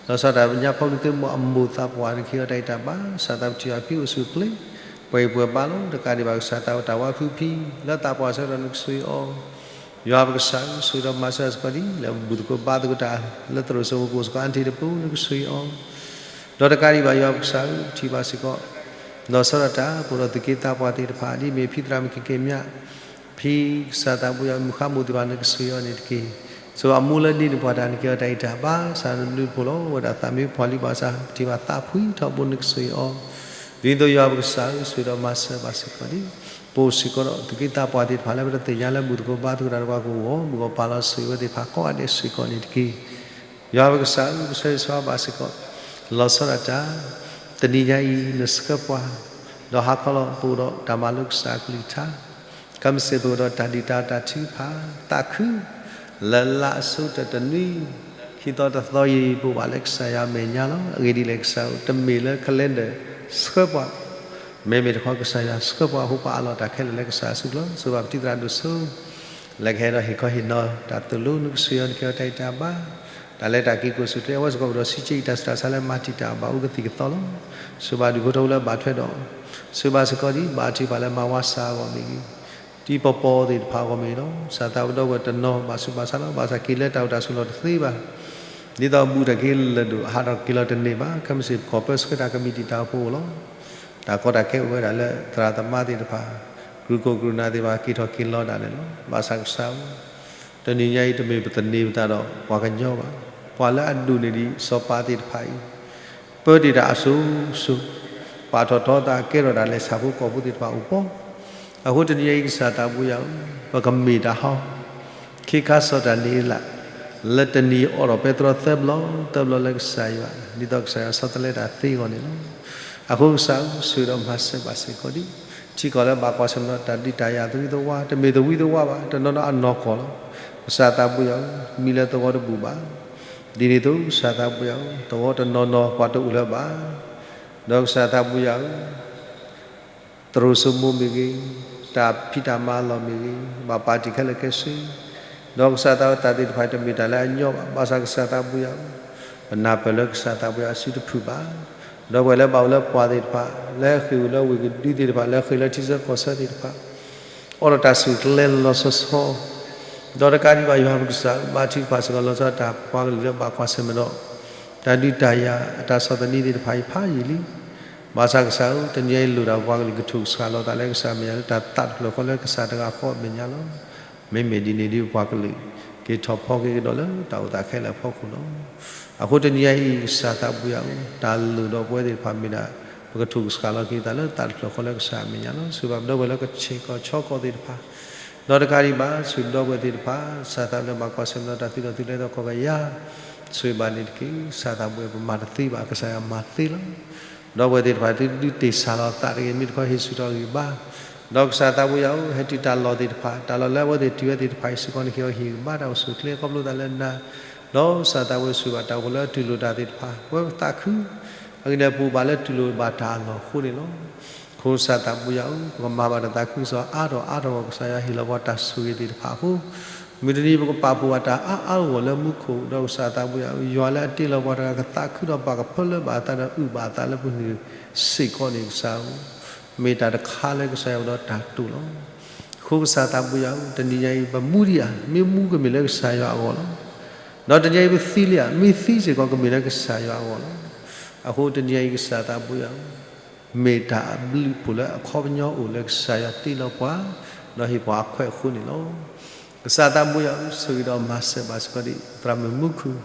ၤဆီဒၣ်တၢ်ပညါ ဖီမုၢ်သုမ့ၢ်အမိၢ်သးပှၢ် နကဟ့ၣ်အီၤတၢ်ဂံၢ်တၢ်ဘါ ကစၢ်သးပတံၢ်အီၤ ဖံအိၣ်ဆူၣ်အိၣ်ချ့ ပှဲၤဂံၢ်ပှဲၤဘါလီၤ. တကးဒံးဘၣ် ကစၢ်သးဝဲတၢ်ဝါဖုဖံ လၢသးပှၢ်ဆၢကတီၢ် နကဆိၣ်ဂ့ၤအီၤ ယွၤပကစၢ်ဧၢ ဆိၣ်ဂ့ၤဒီးမၤစၢၤစ့ၢ်ကီးဒ် လၢဘူၣ်သကိးဘါသကိးတၢ် လၢသရိာ်စိမိၤကိၣ်စ့ၢ်ကီး အါတ့ၢ်တပူၤ နကဆိၣ်ဂ့ၤအီၤ, ဒီးတကးဒံးဘၣ် ယွၤပကစၢ်ဧၢ ထံၣ်ဘၣ်စ့ၢ်ကီး လီၤဆီဒၣ်တၢ် ပအိၣ်ဒီးသူၣ်က့သးပှၢ်သ့ၣ်တဖၣ် ဒ်မ့ၢ်ဖံသရၣ်မုၣ်က့ၤက့ၤမၠး ဖံကစၢ်သးပူၤယွၤ မုၢ်ဃါမိၢ်သ့ၣ်တဖၣ် နကဆိၣ်ဂ့ၤအီၤန့ၣ်တက့ၢ်. ဆိၣ်ဂ့ၤအမိၢ်လၢဒ့န့ၣ်ပှၤတၢ် နကဟ့ၣ်အီၤတၢ်ဂံၢ်တၢ်ဘါ ကစၢ်နဘျုးနဖှိၣ်လီၤ. အဝဲဒၣ်သးမ့ၢ်ပှၢ်လံဘၣ်ဆၣ် ပထံၣ်ဘၣ်သးဖှံထီဘိ နကဆိၣ်ဂ့ၤအီၤ ဒ်သိးယွၤပကစၢ်ဧၢ ဆိၣ်ဂ့ၤဒီးမၤစၢၤဘၣ်စ့ၢ်ကီးဒ် ပအိၣ်စ့ၢ်ကီးဒီးသူၣ်က့သးပှၢ်သ့ၣ်တဖၣ် လၢပတသ့ၣ်ညါလၢဘူၣ်သကိးဘါသကိးတၢ်တဖၣ်ကအိၣ် မုၢ်ဂီၤပၢ်လီၤ ဆိၣ်ဂ့ၤဝဲသ့ၣ်တဖၣ်ကိးဂၤဒဲးစ့ၢ်ကီးန့ၣ်တက့ၢ်. ယွၤပကစၢ်ဧၢ ပဆၢဂ့ၤဆၢဝါဘၣ်စ့ၢ်ကီး လီၤဆီဒၣ်တၢ် တနံၤညါအံၤ နဆှၢပှၤ ဒီးဟါခီလီၤ ပအိၣ်ဒီးတၢ်မၤလိကစၢ်အကလုၢ်ကထါ ခဲမုၢ်ဆ့ၣ်ပအိၣ်ဒီးတၢ်ဒုၣ်တၢ်အီၣ်တၢ်ထုကဖၣ် သးခု လၢလါအဆိကတၢၢ်တနွံ ခံသီတသီအံၤ ပအိၣ်ဘၣ်လၢကစၢ်ယွၤအမဲာ်ညါလီၤ. အဂ့ၢ်ဒ်လဲၣ် ကစၢ်ဧၢ တမ့ၢ်လၢ calendar ဆှၢပှၤ မ့မ့ၢ်တခီ ကစၢ်ယွၤဆှၢပှၤ ဟ့ၣ်ပှၤအလီၢ်တၢ်ခဲလၢာ်လၢကစၢ်အစုပူၤလီၤ. ဆိၣ်ဂ့ၤဘၣ်ပတံၤသရၣ်ဒိၣ်စိ လၢကဟဲဒီးဟ့ၣ်ခီဟ့ၣ်နီၤတၢ်သိၣ်လိ နကဆိၣ်ဂ့ၤအီၤ နကဟ့ၣ်အီၤတၢ်ဂံၢ်တၢ်ဘါ တၢ်လဲၤတၢ်က့ၤကအိၣ်ဆူၣ်အိၣ်ချ့ အဝဲစ့ၢ်ကီးပဒီးဆံးက့အံၤ တၢ်ဆူးတၢ်ဆါလၢမၤတံာ်တာ်ဘၣ်အူကသံၣ်ကသီလီၤ. ဆိၣ်ဂ့ၤဘၣ်ဒူၣ်ဖိထၢဖိလၢဘၣ်ထွဲဒီး ဆိၣ်ဂ့ၤဘၣ်စ့ၢ်ကီးဒ် ဘါထုကဖၣ်လၢမၤဝါစၢ်အဂီၢ်မ့ၢ်ဂ့ၤ တံၤပီၤပီၤသ့ၣ်တဖၣ်အဂီၢ်မ့ၢ်ဂ့ၤလီၤ. ကစၢ်သးပဒီပုၢ်ဝဲၢ်တနီၤဘၣ်ဆူးဘၣ်ဆါလီၤ. ဘၣ်ဆၣ်က့ၤလၢတၢ်အိၣ်တၢ်ဆိးလီၤတသ့ဘၣ် ဒ်သိးဘူးတၢ်က့ၤလၢာ်ဒိၣ် ဟးထီၣ်က့ၤလီၤတန့ၢ်ဘၣ်. ခဲမုၢ်ဆ့ၣ်ပကီၢ်ပၢဆှၢတၢ်ကမံးတံာ်တာ်အဖိအအိၣ်လီၤ. တၢ်ကီတၢ်ခဲအိၣ်ဝဲဒၣ်လၢသရၣ်သမါသ့ၣ်တဖၣ် ကြုၢ်ကိၢ်ကြုၢ်နၢ်သ့ၣ်တဖၣ် က့ၤထီၣ်က့ၤလီၤဒၣ်လဲာ်လီၤ. ဘၣ်ဆၣ်ကစၢ်ဧၢ တနံၤညါအံၤ တမ့ၢ်ပသန့ၤပသးဒီးပှၤကညီဘၣ်. ပှၤလၢအဒိၣ်န့ၢ်ဒံးစီၤပၤသ့ၣ်တဖၣ်အံၤ ပၢတ့ၢ်တၢ်အစိၤစိၤ ပာ်ထီၣ်ထီသးကဲထီၣ်တၢ်လဲၤဆၣ်ဖိကီၢ်ဖိသ့ၣ်တဖၣ်အိၣ်ပီၤ. အဃိတနံၤညါအံၤ ကစၢ်သးပူၤယၤဧၢ, ပကမ့ၢ်တၢ်ဟီ ခ့ခါစီၤတၢ်န့ၣ်လၢ် လၢတနံၤအံၤအိးထီၣ်ပဲတြီသၢဘျီ သၢဘျီလၢကစၢ်ယွၤ ဒ်သိးကစၢ်ယွၤဆီတလဲတၢ်သ့အဂီၢ်န့ၣ်လီၤ. အဃိကစၢ်ဧၢ, ဆိၣ်ဂ့ၤဒီးမၤစၢၤဘၣ်စ့ၢ်ကီးဒံး ထံကီၢ်လၢဘၣ်ကွၢ်ဆၢၣ်မဲာ်ဒီးတၢ်ဒုးတၢ်ယၤသဝံသဝါ တမ့ၢ်သဝံသဝါဘၣ် တနီၤနီၤအနီၢ်ကီၢ်လီၤ. ကစၢ်သးပူၤယၤဧၢ, မံလၢသဝီတဘူၣ်ဘၣ်. ဒ်န့ၣ်အသိး ကစၢ်သးပူၤယၤဧၢ, သဝီတနီၤနီၤပှၤတအိၣ်လၢၤဘၣ်. ဒီးကစၢ်သးပူၤယၤဧၢ သရိာ်စိမိၤမ့ၢ်ဂ့ၤ, တၢ်ဖံးတၢ်မၤအလီၢ်မ့ၢ်ဂ့ၤ, ဘၣ်ပာ်တံၢ်ခဲလၢာ်ခဲဆ့, ဒီးကစၢ်သးဝဲတၢ်သ့ၣ်တဖၣ်တမ့ၢ်တၢ်လၢအညီဘၣ်. ဘၣ်ဆၣ်ကစၢ်သးပူၤယၤဧၢ, ပနၢ်ပၢၢ်လၢကစၢ်သးပူၤယၤအစုတဖုၣ်ဘၣ်. ဒီပုၢ်ဝဲၢ်လၢဘၣ်အိၣ်လၢပှၢ်သ့ၣ်တဖၣ်, လၢဃ့ၢ်ဝံၤလၢဝ့ၢ်ကဒုသ့ၣ်တဖၣ်, လၢဃ့ၢ်လၢထံဆၢကီၢ်ဆၢသ့ၣ်တဖၣ် အိးထီၣ်တၢ်ဆူၣ်ကျဲလီၤလီၤဆီဆီ, ဒီးတကးဒံးဘၣ်ယွၤပကစၢ် ဘါထုကဖၣ်စ့ၢ်ကီးလီၤဆီဒၣ်တၢ်ပှၤကလုာ်လၢဘၣ်ကွၢ်ဆၢၣ်မဲာ်ဒီး တၢ်ဒုးတၢ်ယၤအတၢ်ဆီၣ်သနံးသ့ၣ်တဖၣ်အံၤဖးယံာ်လံ. ဘၣ်ဆၣ်ကစၢ်ဧၢ, တနံၤအံၤလိၣ်ဒၣ်ပှၤကလုာ်ကထိၣ်ကစှၤလီၤသးလၢကစၢ်အမဲာ်ညါလၢတၢ်သးတဖျၢၣ်ဃီလၢကစၢ်တဂၤဃီအမဲာ်ညါလီၤ. မ့မ့ၢ်ဒ်န့ၣ်ဒ်ပပှၤကလုာ် က့ၤထီၣ်ဖီက့ၤကဒီးလၢတၢ်အိၣ်သးခဲလၢာ်အဖီခိၣ်လီၤ. အဃိတနံၤအံၤ ကစၢ်သးပူၤယၤဧၢ, တၢ်လိၣ်ဒီးပဝဲသ့ၣ်တဖၣ်မ့ၢ်ဒၣ် ပကထိၣ်ကစှၤလီၤက့ၤသးလၢတၢ်တဖျၢၣ်ဃီလၢကစၢ်အမဲာ်ညါလီၤ. ဆိၣ်ဂ့ၤဘၣ်ပဒီပုၢ်ဝဲၢ်လၢကဆ့ၣ်ကီၢ်ဆီကီၢ်သ့ၣ်တဖၣ်, ဒီးတကးဒံးဘၣ် ဆိၣ်ဂ့ၤပဒီပုၢ်ဝဲၢ်သ့ၣ်တဖၣ်, ကစၢ်သးလၢဘၣ်ကွၢ်ဆၢၣ်မဲာ်ဒီးတၢ်သံဒီးသုးလၢသီခီကယၤ, ဆိၣ်ဂ့ၤဘၣ်န့ၣ်တက့ၢ်. ကစၢ်သးပူၤယၤဧၢ, ပမၤတသ့ဘၣ်, ကစၢ်ယွၤမၤသ့လီၤ. ဒီပုၢ်ဝဲၢ်သ့ၣ်တဖၣ် သုဒုးတ့ၢ်ဆၢလီၤသးတဂ့ၤ, မ့ၢ်တခီဟ့ၣ်ဆူၣ်ထီၣ်ဂံၢ်ဘါ ဒီးကစၢ်သးဘိယွၤဧၢ, ဟဲတုၤတၢ်လီၢ်သ့ၣ်တဖၣ်, တၢ်လီၢ်လၢအဝဲသ့ၣ်တုၤဝဲသ့ၣ်တဖၣ်အံၤစ့ၢ်ကီးန့ၣ် ဟ့ၣ်ဂံၢ်ဘါတၢ်အိၣ်ဆူၣ်အိၣ်ချ့ခီဖျိသးလၢနၤ, ဒီးကစၢ်သးဘိယွၤ ဆိၣ်ဂ့ၤဘၣ်တၢ်အိၣ်ဖှိၣ်လၢအတူၢ်လိာ်တၢ်သ့ၣ်တဖၣ်, ပဝဲပသးခု, အဂ့ၢ်ဒ်အံၤ ပအိၣ်ဘၣ်လၢတူၢ်လိာ်ဘၣ်တၢ်အလီၢ်အဃိန့ၣ်လီၤ. အဃိကစၢ်သးဘိယွၤဧၢ, ပကမၤဘၣ်တၢ်သးခုကစီၣ်အါထီၣ်အါထီၣ်အဂီၢ် ကစၢ်ယွၤဟ့ၣ်လီၤပှၤတၢ်ဆိၣ်ဂ့ၤသ့ၣ်တဖၣ်အဃိ, မုၢ်တနံၤပကပာ်ဖှိၣ်ဘၣ်တၢ်အါအါဂီၢ်ဂီၢ်လၢမူခိၣ်, ဒီးကစၢ်သးဘိယွၤဧၢ, ယွၤလၢအတ့လီၤပှၤတဂၤကသးခုဒီးပာ်ကဖၢလၢဘၣ်အသးဒီးအုၣ်ဘၣ်အသးလၢပဂံၢ်စ့ၢ်ကီးန့ၣ် ကစၢ်ဧၢ, မ့ၢ်တၢ်တခါလၢကစၢ်ယွၤဒီးတၢ်တိာ်လီၤ. အဃိကစၢ်သးဘိယွၤဧၢ, တနံၤညါအံၤ ပမူဒံးဧါ, မ့ၢ်မူကမ့ၢ်လၢကစၢ်ယွၤအဂီၢ်လီၤ. ဒီးတနံၤညါအံၤပသံလံဧါ, မ့ၢ်သံစ့ၢ်ကီးကမ့ၢ်လၢကစၢ်ယွၤအဂီၢ်လီၤ. အဃိတနံၤညါအံၤကစၢ်သးဘိယွၤဧၢ, မ့ၢ်တၢ်အဘျုးအဖှိၣ်လၢအခီပညီအိၣ်လၢကစၢ်ယွၤတ့လီၤပှၤ, ဒီးဟ့ၣ်ပှၤအခွဲးအဃိန့ၣ်လီၤ. ကစၢ်သးဘိယွၤဧၢ, ဆိၣ်ဂ့ၤဒီးမၤစၢၤဘၣ်စ့ၢ်ကီးဒံး သရၣ်မုၣ်မူခိၣ်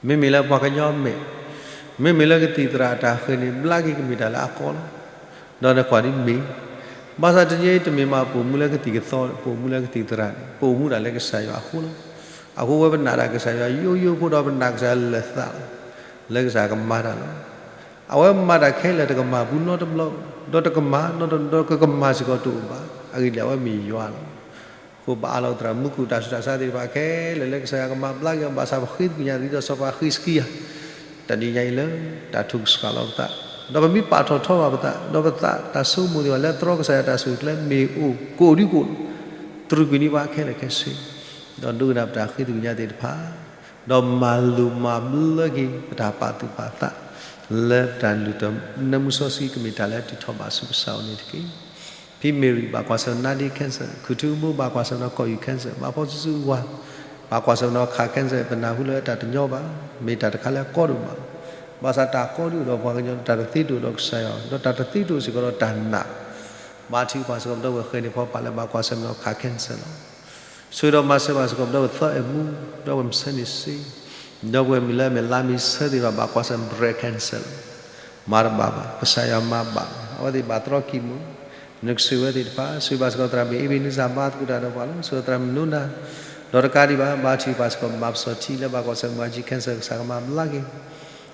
မ့မ့ၢ်လၢပှၤကညီမဲာ်, မ့မ့ၢ်လၢကသံၣ်သရၣ်အတၢ်ဃၤန့ၣ် ဘျါက့ၤကမ့ၢ်တၢ်လၢအကီလီၤ. ဒီးနကွၢ်ဒ်မ့ၢ်, ဘၣ်ဆၣ်တနံၤအံၤတမ့ၢ်မးပအိၣ်မူလၢကသံၣ်ကသီ, ပအိၣ်မူလၢကသံၣ်သရၣ်န့ၣ် ပအိၣ်မူဒၣ်လၢကစၢ်ယွၤအဃိလီၤ. အဃိဝဲပနာ်တၢ်ကစၢ်ယွၤယိယိဖိဒီးပနာ်ကစၢ်ယွၤလၢာ်သးလီၤ. လၢကစၢ်ကမၤတၢ်လီၤ. အဝဲမၤတၢ်ခဲလၢာ်တကမၣ်ဘူးနီတဘျီ, ဒီးတကမၣ်နီတဘျီ, ဒီးကကမၣ်စ့ၢ်ကီးတအိၣ်ဘၣ်. အဂ့ၢ်ဒ်အံၤ အဝဲမ့ၢ်ယွၤလီၤ. အဃိပအးလီၤသရၣ်မုၣ်မူခိၣ်တၢ်ဆူးတၢ်ဆါသ့ၣ်တဖၣ်ခဲလၢာ်လၢကစၢ်ယွၤကမၤဘျါက့ၤအီၤ ဘၣ်ဆၣ်ပဃ့သကွံာ်ညါဒ်သိးစီၤပၤဃ့စကံယၤ တနံၤညါအံၤလၢတၢ်ထုကဆှီလီၤပသး, ဒီးပမ့ၢ်ပာ်ထီၣ်ထီဘၣ်ပသး, ဒီးပသးတၢ်ဆိကမိၣ်သ့ၣ်တဖၣ်လၢသရီကစၢ်ယွၤတၢ်ဆိၣ်ဂ့ၤကျဲမ့ၢ်အိၣ်ကိးဒံကိး, တြူာ်ကွံာ်န့ၢ်ပှၤခဲလၢာ်ခဲဆ့, ဒီးဒိကနၣ်ပတၢ်ဃ့သကွံာ်ညါသ့ၣ်တဖၣ်, ဒီးမၤလိၤမၤဘျၢက့ၤပတၢ်ပာ်သူၣ်ပာ်သးလၢပတၢ်လုၢ်ထီၣ်နၢမူစီဆှံ ကမ့ၢ်တၢ်လၢအတုၤထီၣ်ဘၣ်ဆူကစၢ်အအိၣ်န့ၣ်တက့ၢ်. ဖံမ့ၢ်ရံၣ် ဘၣ်ကွၢ်ဆၢၣ်နီၤ နါဒ့ cancer, ခုၣ်ထူအမိၢ် ဘၣ်ကွၢ်ဆၢၣ်နီၤ ကီၢ်ယူၢ် cancer, ဘၣ်ဖီစုစုအဝၤ ဘၣ်ကွၢ်ဆၢၣ်နီၤ ခး cancer, ပနၢ်ဟူလၢတၢ်တညီဘၣ်, မ့ၢ်တၢ်တခါလၢအကီဒိၣ်မး, ဘၣ်ဆၣ်တၢ်ကီဒိၣ်ဒီးပှၤကညီ တၢ်တသ့တအိၣ်ဒီးကစၢ်ယွၤ, ဒီးတၢ်တသ့တအိၣ်စ့ၢ်ကီးဒီးတၢ်နာ်, ဘါထုကဖၣ်စ့ၢ်ကီး ပဒီပုၢ်ဝဲၢ်ဃဲၤန့ၢ်ဖီပာ်လၢ ဘၣ်ကွၢ်ဆၢၣ်နီၤ ခး cancer လီၤ. ဆိၣ်ဂ့ၤဒီးမၤစၢၤဘၣ်စ့ၢ်ကီး ပဒီပုၢ်ဝဲၢ်သီအဲၣ်မူ, ဒီပုၢ်ဝဲၢ်မုၢ်ဆၢန့ၣ်စ့, ဒီပုၢ်ဝဲၢ်မုၣ်လၢအမ့ၢ်လါမ့ၢ်ဆၢသ့ၣ်တဖၣ် ဘၣ်ကွၢ်ဆၢၣ် breast cancer လီၤ. မၤတဘၣ်ဘၣ်, ကစၢ်ယွၤမၤဘၣ်, အဝဲသ့ၣ်ဘၣ်သရီကံၢ်မူ, နကဆိၣ်ဂ့ၤဝဲသ့ၣ်တဖၣ်, ဆိၣ်ဂ့ၤဘၣ်စ့ၢ်ကီးသရၣ်မုၣ် အ့ဘ့နံစၢ် ဘါသကိးတၢ်ဒီးပှၤလီၤ. ဆိၣ်ဂ့ၤသရၣ်မုၣ်နိနၤ, ဒီးတကးဒံးဘၣ် ဘါထုကဖၣ်စ့ၢ်ကီး မၤပစီၣ်ထံလၢဘၣ်ကွၢ်ဆၢၣ် မုၢ်အါကံ cancer ကစၢ်ကမၤဘျါက့ၤ,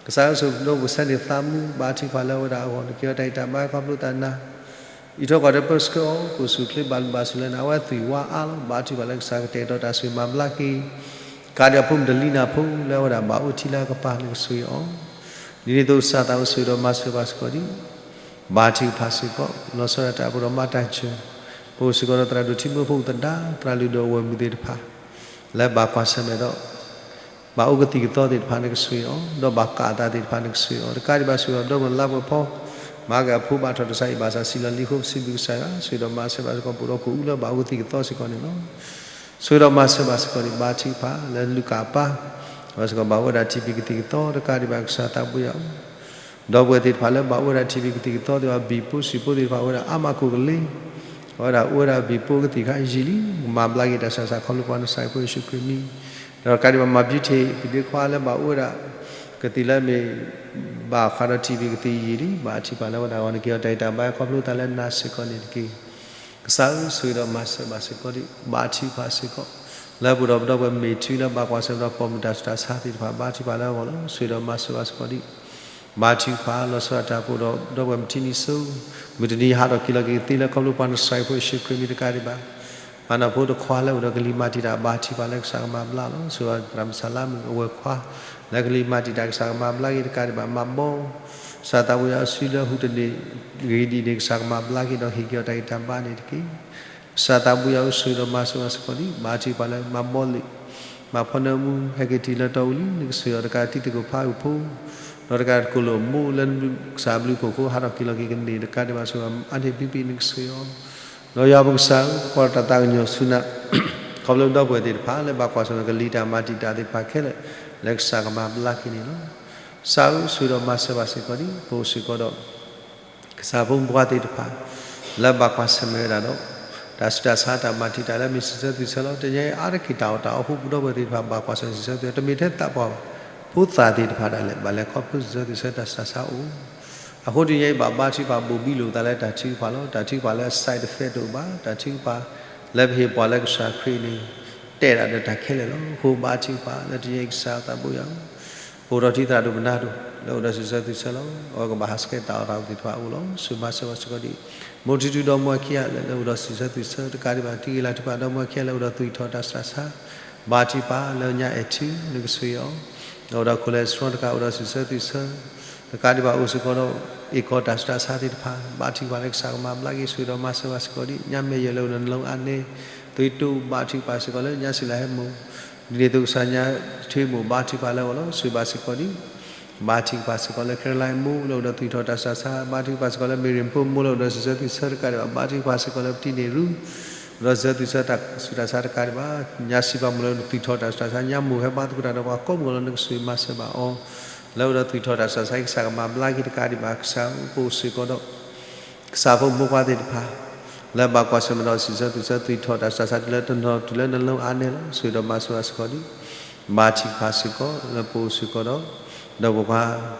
ကစၢ်ဧၢ ဆိၣ်ဂ့ၤပဒီပုၢ်ဝဲၢ်ဆၢန့ၢ်သးမူ, ဘါထုကဖၣ်လၢအဝဲဒၣ်အဂီၢ် နက့ၤအီၤတၢ်အံၤတၢ်ဘါခီဖျိသးနၤ အံးထွဲကွၢ်ထွဲပၢဆှၢအီၤ, ကအိၣ်ဆူၣ်အိၣ်ချ့ဘၣ်လုၢ်ဘၣ်စူၣ်လၢနၤ, အဝဲအသွံၣ်ဝါအါလီၤ. ဘါထုကဖၣ်လၢကစၢ်ကတဲာ်ကတီၤတၢ်ဆိၣ်ဂ့ၤမၤဘျါက့ၤ, ကးဒံးအဖိမုၣ်တလံနၢ်ဖိလၢအဝဲဒၣ်ဘၣ်အိၣ်ထံလၢအကပၤ နကဆိၣ်ဂ့ၤအီၤ, ဒ်န့ၣ်အသိးကစၢ်သးဘိဆိၣ်ဂ့ၤဒီးမၤစၢၤဘၣ်စ့ၢ်ကီးဒံး, ဘါထုကဖၣ်စ့ၢ်ကီး လီၤဆီဒၣ်တၢ်အပူၤဒီးမၤတၢ်စၢၤ, ပအိၣ်စ့ၢ်ကီးဒီးသရၣ်ဒိၣ်ထံဖိဖိသဒါ သရၣ်လုၢ်ဒိၣ်အဝဲၢ်မုၣ်သ့ၣ်တဖၣ် လၢဘၣ်ကွၢ်ဆၢၣ်မဲာ်ဒီး ဘၣ်အိၣ်ကသံၣ်ကသီသ့ၣ်တဖၣ် နကဆိၣ်ဂ့ၤအီၤ, ဒီးဘၣ်ကးအသးသ့ၣ်တဖၣ် နကဆိၣ်ဂ့ၤအီၤ, တကးဒံးဘၣ်ဆိၣ်ဂ့ၤဒီးပဒီပုၢ်ဝဲၢ်လါပှဲၤဖီ, မၤက့ၤအဖိဘၣ်ထီၣ်တစးအံၤ ဘၣ်ဆၣ်စံၣ်လီၤလံအဃိ ပစံးဘျုးကစၢ်ယွၤ, ဆိၣ်ဂ့ၤဒီးမၤစၢၤဘၣ်စ့ၢ်ကီး ပအိၣ်ဒီးကအိၣ်အူလၢဘၣ်အိၣ်ကသံၣ်ကသီစ့ၢ်ကီးန့ၣ်လီၤ. ဆိၣ်ဂ့ၤဒီးမၤစၢၤဘၣ်စ့ၢ်ကီးဒံး ဘါထုကဖၣ်လၢလုၢ်ကၣ်အပၢ်, ဘၣ်စ့ၢ်ကီးဘၣ်အိၣ်ဝဲဒၣ်ထံဖံးကသံၣ်ကသီ တကးဒံးဘၣ်ကစၢ်သးဘိယွၤဧၢ ဒီပုၢ်ဝဲၢ်သ့ၣ်တဖၣ်လၢဘၣ်အိၣ်ဝဲဒၣ်ထံဖံးကသံၣ်ကသီသ့ၣ်တဖၣ် ဘံၣ်ဖိစံၣ်ဖိသ့ၣ်တဖၣ် အိၣ်ဝဲဒၣ်အါမးခိၣ်ကလ့, အဝဲဒၣ်အိၣ်ဝဲဒၣ်ဘံၣ်ဖိကသံၣ်ခါယံာ်လံ, ကမၤဘျါက့ၤတၢ်ဆူးတၢ်ဆါခီဖျိပှၤနီၢ်ကစၢ်ဖိယ့ၣ်ၡူးခရံာ်မံၤ, ဒီးတကးဒံးဘၣ်မၤဘျုးထံး ပဒ့ခွါလၢဘၣ်အိၣ်ဝဲဒၣ် ကသံၣ်လၢမ့ၢ် ဘၣ်ဃးဒီးထံဖံးကသံၣ်ယံာ်လံ, ဘါထုကဖၣ်လၢဝဲဒၣ်အဂီၢ် နက့ၤအီၤတၢ်အံၤတၢ်ဘါခီဖျိတၢ်လၢနၤစ့ၢ်ကီးန့ၣ်တက့ၢ်. ကစၢ်ဧၢ ဆိၣ်ဂ့ၤဒီးမၤစၢၤဘၣ်စ့ၢ်ကီးဒံး ဘါထုကဖၣ်စ့ၢ်ကီး လၢပအိၣ်ဒီးပဒီပုၢ်ဝဲၢ်မ့ၢ်ထုလၢဘၣ်ကွၢ်ဆၢၣ်ဒီးပိာ်မုၣ်တၢ်ဆူးတၢ်ဆါသ့ၣ်တဖၣ် ဘါထုကဖၣ်လၢအဂီၢ်လီၤ. ဆိၣ်ဂ့ၤဒီးမၤစၢၤဘၣ်စ့ၢ်ကီးဒံး ဘါထုကဖၣ်လီၤဆီဒၣ်တၢ်ပအိၣ်ဒီးပဒီပုၢ်ဝဲၢ်မုၢ်ထံနံၤစိၤ, မုၢ်တနံၤဟးထီၣ်က့ၤလီၤက့ၤကသ့လၢခီဖျိပှၤနီၢ်ကစၢ်ဖိယ့ၣ်ၡူးခရံာ်မံၤတကးဒံးဘၣ်, မၤနီၢ်ဖိတခွါလၢအိၣ်ဒီးကလံၤမၤတံာ်တာ် ဘါထုကဖၣ်လၢကစၢ်ကမၤဘျါလီၤ. ဆိၣ်ဂ့ၤသရၣ်မုၣ်စၤလါမုၣ်အဝဲၢ်ခွါ လၢကလံၤမၤတံာ်တာ် ကစၢ်ကမၤဘျါက့ၤတကးဒံးဘၣ် မၤဘီ ကစၢ်သးဘိယွၤအစုလၢဟူးတန့ၢ်ဂ့ၤဒ်န့ၣ် ကစၢ်ကမၤဘျါက့ၤဒီးဟ့ၣ်က့ၤအီၤတၢ်ဂံၢ်တၢ်ဘါန့ၣ်တက့ၢ်. ကစၢ်သးဘိယွၤဧၢ ဆိၣ်ဂ့ၤဒီးမၤစၢၤဘၣ်စ့ၢ်ကီးဒံး ဘါထုကဖၣ်လၢမၤဘီလံာ် မၤဖီနၢမူ ဟဲက့ၤတုၤလၢတီအူလံ နကဆိၣ်ဂ့ၤအီၤတကးတံၤသကိးဖးအုၣ်ဖိ ဒီးတကးတကိးလိာ်အမိၢ်လၢကစၢ်ဘျုးဖှိၣ်အဃိ ဟးထီၣ်က့ၤလီၤက့ၤကန့ၢ်တကးဒံးဘၣ် ဆိၣ်ဂ့ၤအါန့ၢ်ဘံဘံ နကဆိၣ်ဂ့ၤအီၤ ဒီးယွၤပကစၢ်ဧၢ ပကွၢ်တၢ်သးကညီၤဆူနၤ ခီဖျိပဒီပုၢ်ဝဲၢ်သ့ၣ်တဖၣ်လၢဘၣ်ကွၢ်ဆၢၣ်ဒီးကလံၤတၢ်မၤတံာ်တာ်သ့ၣ်တဖၣ်ခဲလၢာ် လၢကစၢ်ကမၤဘျါက့ၤန့ၣ်လီၤ. ကစၢ်ဧၢ ဆိၣ်ဂ့ၤဒီးမၤစၢၤဘၣ်စ့ၢ်ကီးဒံး ပအိၣ်စ့ၢ်ကီးဒီး ကစၢ်ဖိမုၣ်ဖိခွါသ့ၣ်တဖၣ် လၢဘၣ်ကွၢ်ဆၢၣ်မဲာ်ဝဲဒၣ်ဒီး တၢ်ဆူးတၢ်ဆါတၢ်မၤတံာ်တာ်လၢမ့ၢ်စံးဆၢသွံၣ်ဆၢလီၤ. တနံၤအံၤအါတက့ၢ်တၢ်အီၣ်တၢ်အီဖိ ပဒီပုၢ်ဝဲၢ်သ့ၣ်တဖၣ် ဘၣ်ကွၢ်ဆၢၣ်စံးဆၢသွံၣ် တမ့ၢ်ထဲသးပှၢ်ဘၣ် ဖိသၣ်သ့ၣ်တဖၣ်ဒၣ်လဲာ် ဘၣ်လဲၤခီဖျိစံးဆၢသွံၣ်ဆၢတၢ်ဆူးတၢ်ဆါအိၣ် အဃိတနံၤအံၤဘၣ်ဘါထုကဖၣ်ဘိၣ်ဘံလိာ်သးလၢတၢ်ထုကဖၣ်လီၤ. တၢ်ထုကဖၣ်လၢ side effect တအိၣ်ဘၣ်, တၢ်ထုကဖၣ်လၢပဟ့ၣ်ပှၤလၢကစၢ်ခရံာ်န့ၣ် တဲဒၣ်ဒီးတၢ်ခဲလၢာ်လီၤ. အဃိဘါထုကဖၣ်လၢတနံၤအံၤကစၢ်သးဘိယွၤ ပအိၣ်ဒီးထံသရၣ်ဒိၣ်ပနၢ်ဒိၣ် လၢအိၣ်ဒီးစံးဆၢသွံၣ်ဆၢလီၤ. အဝဲကဘၣ်ဟးဆှဲးတၢ်အီၣ်တၢ်အီသ့ၣ်တဖၣ်အိၣ်လီၤ. ဆိၣ်ဂ့ၤမၤစၢၤဘၣ်စ့ၢ်ကီးဒံး မိၢ်ထံထူဒီမါဝၤခံဂၤလၢ လၢအိၣ်ဒီးစံးဆၢသွံၣ်ဆၢတကးဒံးဘၣ် တံၤဂ့ၤလၤထူပၤဒီမါဝၤခံဂၤလၢအိၣ်ဒီးသွံၣ်ထီၣ် တၢ်စူးတၢ်စါ ဘါထုကဖၣ်လၢညါအဲၣ်ထံ နကဆိၣ်ဂ့ၤအီၤ, ဒီးအိၣ်ဒီးခိၣ်လဲၤစရီတကး အိၣ်ဒီးစံးဆၢသွံၣ်ဆၢ တကးဒံးဘၣ်အိၣ်စ့ၢ်ကီးဒီး အ့ၣ်ကီၢ်တၢ်စူးတၢ်စါသ့ၣ်တဖၣ် ဘါထုကဖၣ်လၢကစၢ်ကမၤဘျါက့ၤ ဆိၣ်ဂ့ၤဒီးမၤစၢၤဘၣ်စ့ၢ်ကီးဒံး ညါမဲာ်ယဲၢ်လၢအိၣ်ဒီးနလီၤအါန့ၣ် သွံၣ်တိၣ် ဘါထုကဖၣ်စ့ၢ်ကီးလၢညါစံလၤဟဲမိၢ် ဒ်န့ၣ်အသိးကစၢ်ညါထွ့မိၢ် ဘါထုကဖၣ်လၢအဂီၢ်လီၤ. ဆိၣ်ဂ့ၤဘၣ်စ့ၢ်ကီးဒံး ဘါထုကဖၣ်စ့ၢ်ကီးလၢ Caroline မိၢ်လၢအိၣ်ဒီးသွံၣ်ထီၣ်တၢ်စူးတၢ်စါ, ဘါထုကဖၣ်စ့ၢ်ကီးလၢ Miriam ဖိမိၢ်လၢအိၣ်ဒီးစံးဆၢသွံၣ်ဆၢတကးဒံးဘၣ်, ဘါထုကဖၣ်စ့ၢ်ကီးလၢပတံၤန့ၣ်ရူ အိၣ်ဒီးစံးဆၢသွံၣ်ဆၢတၢ်စူးတၢ်စါတကးဒံးဘၣ်, ညါစံးပာ်မိၢ်လၢအိၣ်ဒီးသွံၣ်ထီၣ်တၢ်စူးတၢ်စါ, ညါမိၢ်ဟဲဘါသကိးတၢ်ဒီးပှၤကိးမုၢ်ဂီၤလီၤ နကဆိၣ်ဂ့ၤမၤစၢၤဘၣ်အီၤ, လၢအိၣ်ဒီးသွံၣ်ထီၣ်တၢ်စူးတၢ်စါ ကစၢ်ကမၤဘျါက့ၤတကးဒံးဘၣ်, ကစၢ်ပအိၣ်စ့ၢ်ကီးဒီး ကစၢ်ဖိမုၣ်ဖိခွါသ့ၣ်တဖၣ် လၢဘၣ်ကွၢ်ဆၢၣ်မဲာ်ဒီးစံးဆၢသွံၣ်ဆၢ သွံၣ်ထီၣ်တၢ်စူးတၢ်စါတုၤလၢတနီၤတုၤလၢနလီၤအါန့ၣ်လီၤ. ဆိၣ်ဂ့ၤဒီးမၤစၢၤဘၣ်စ့ၢ်ကီးဒံး ဘါထုကဖၣ်စ့ၢ်ကီး လၢပအိၣ်စ့ၢ်ကီးဒီး ဒီးပှၤ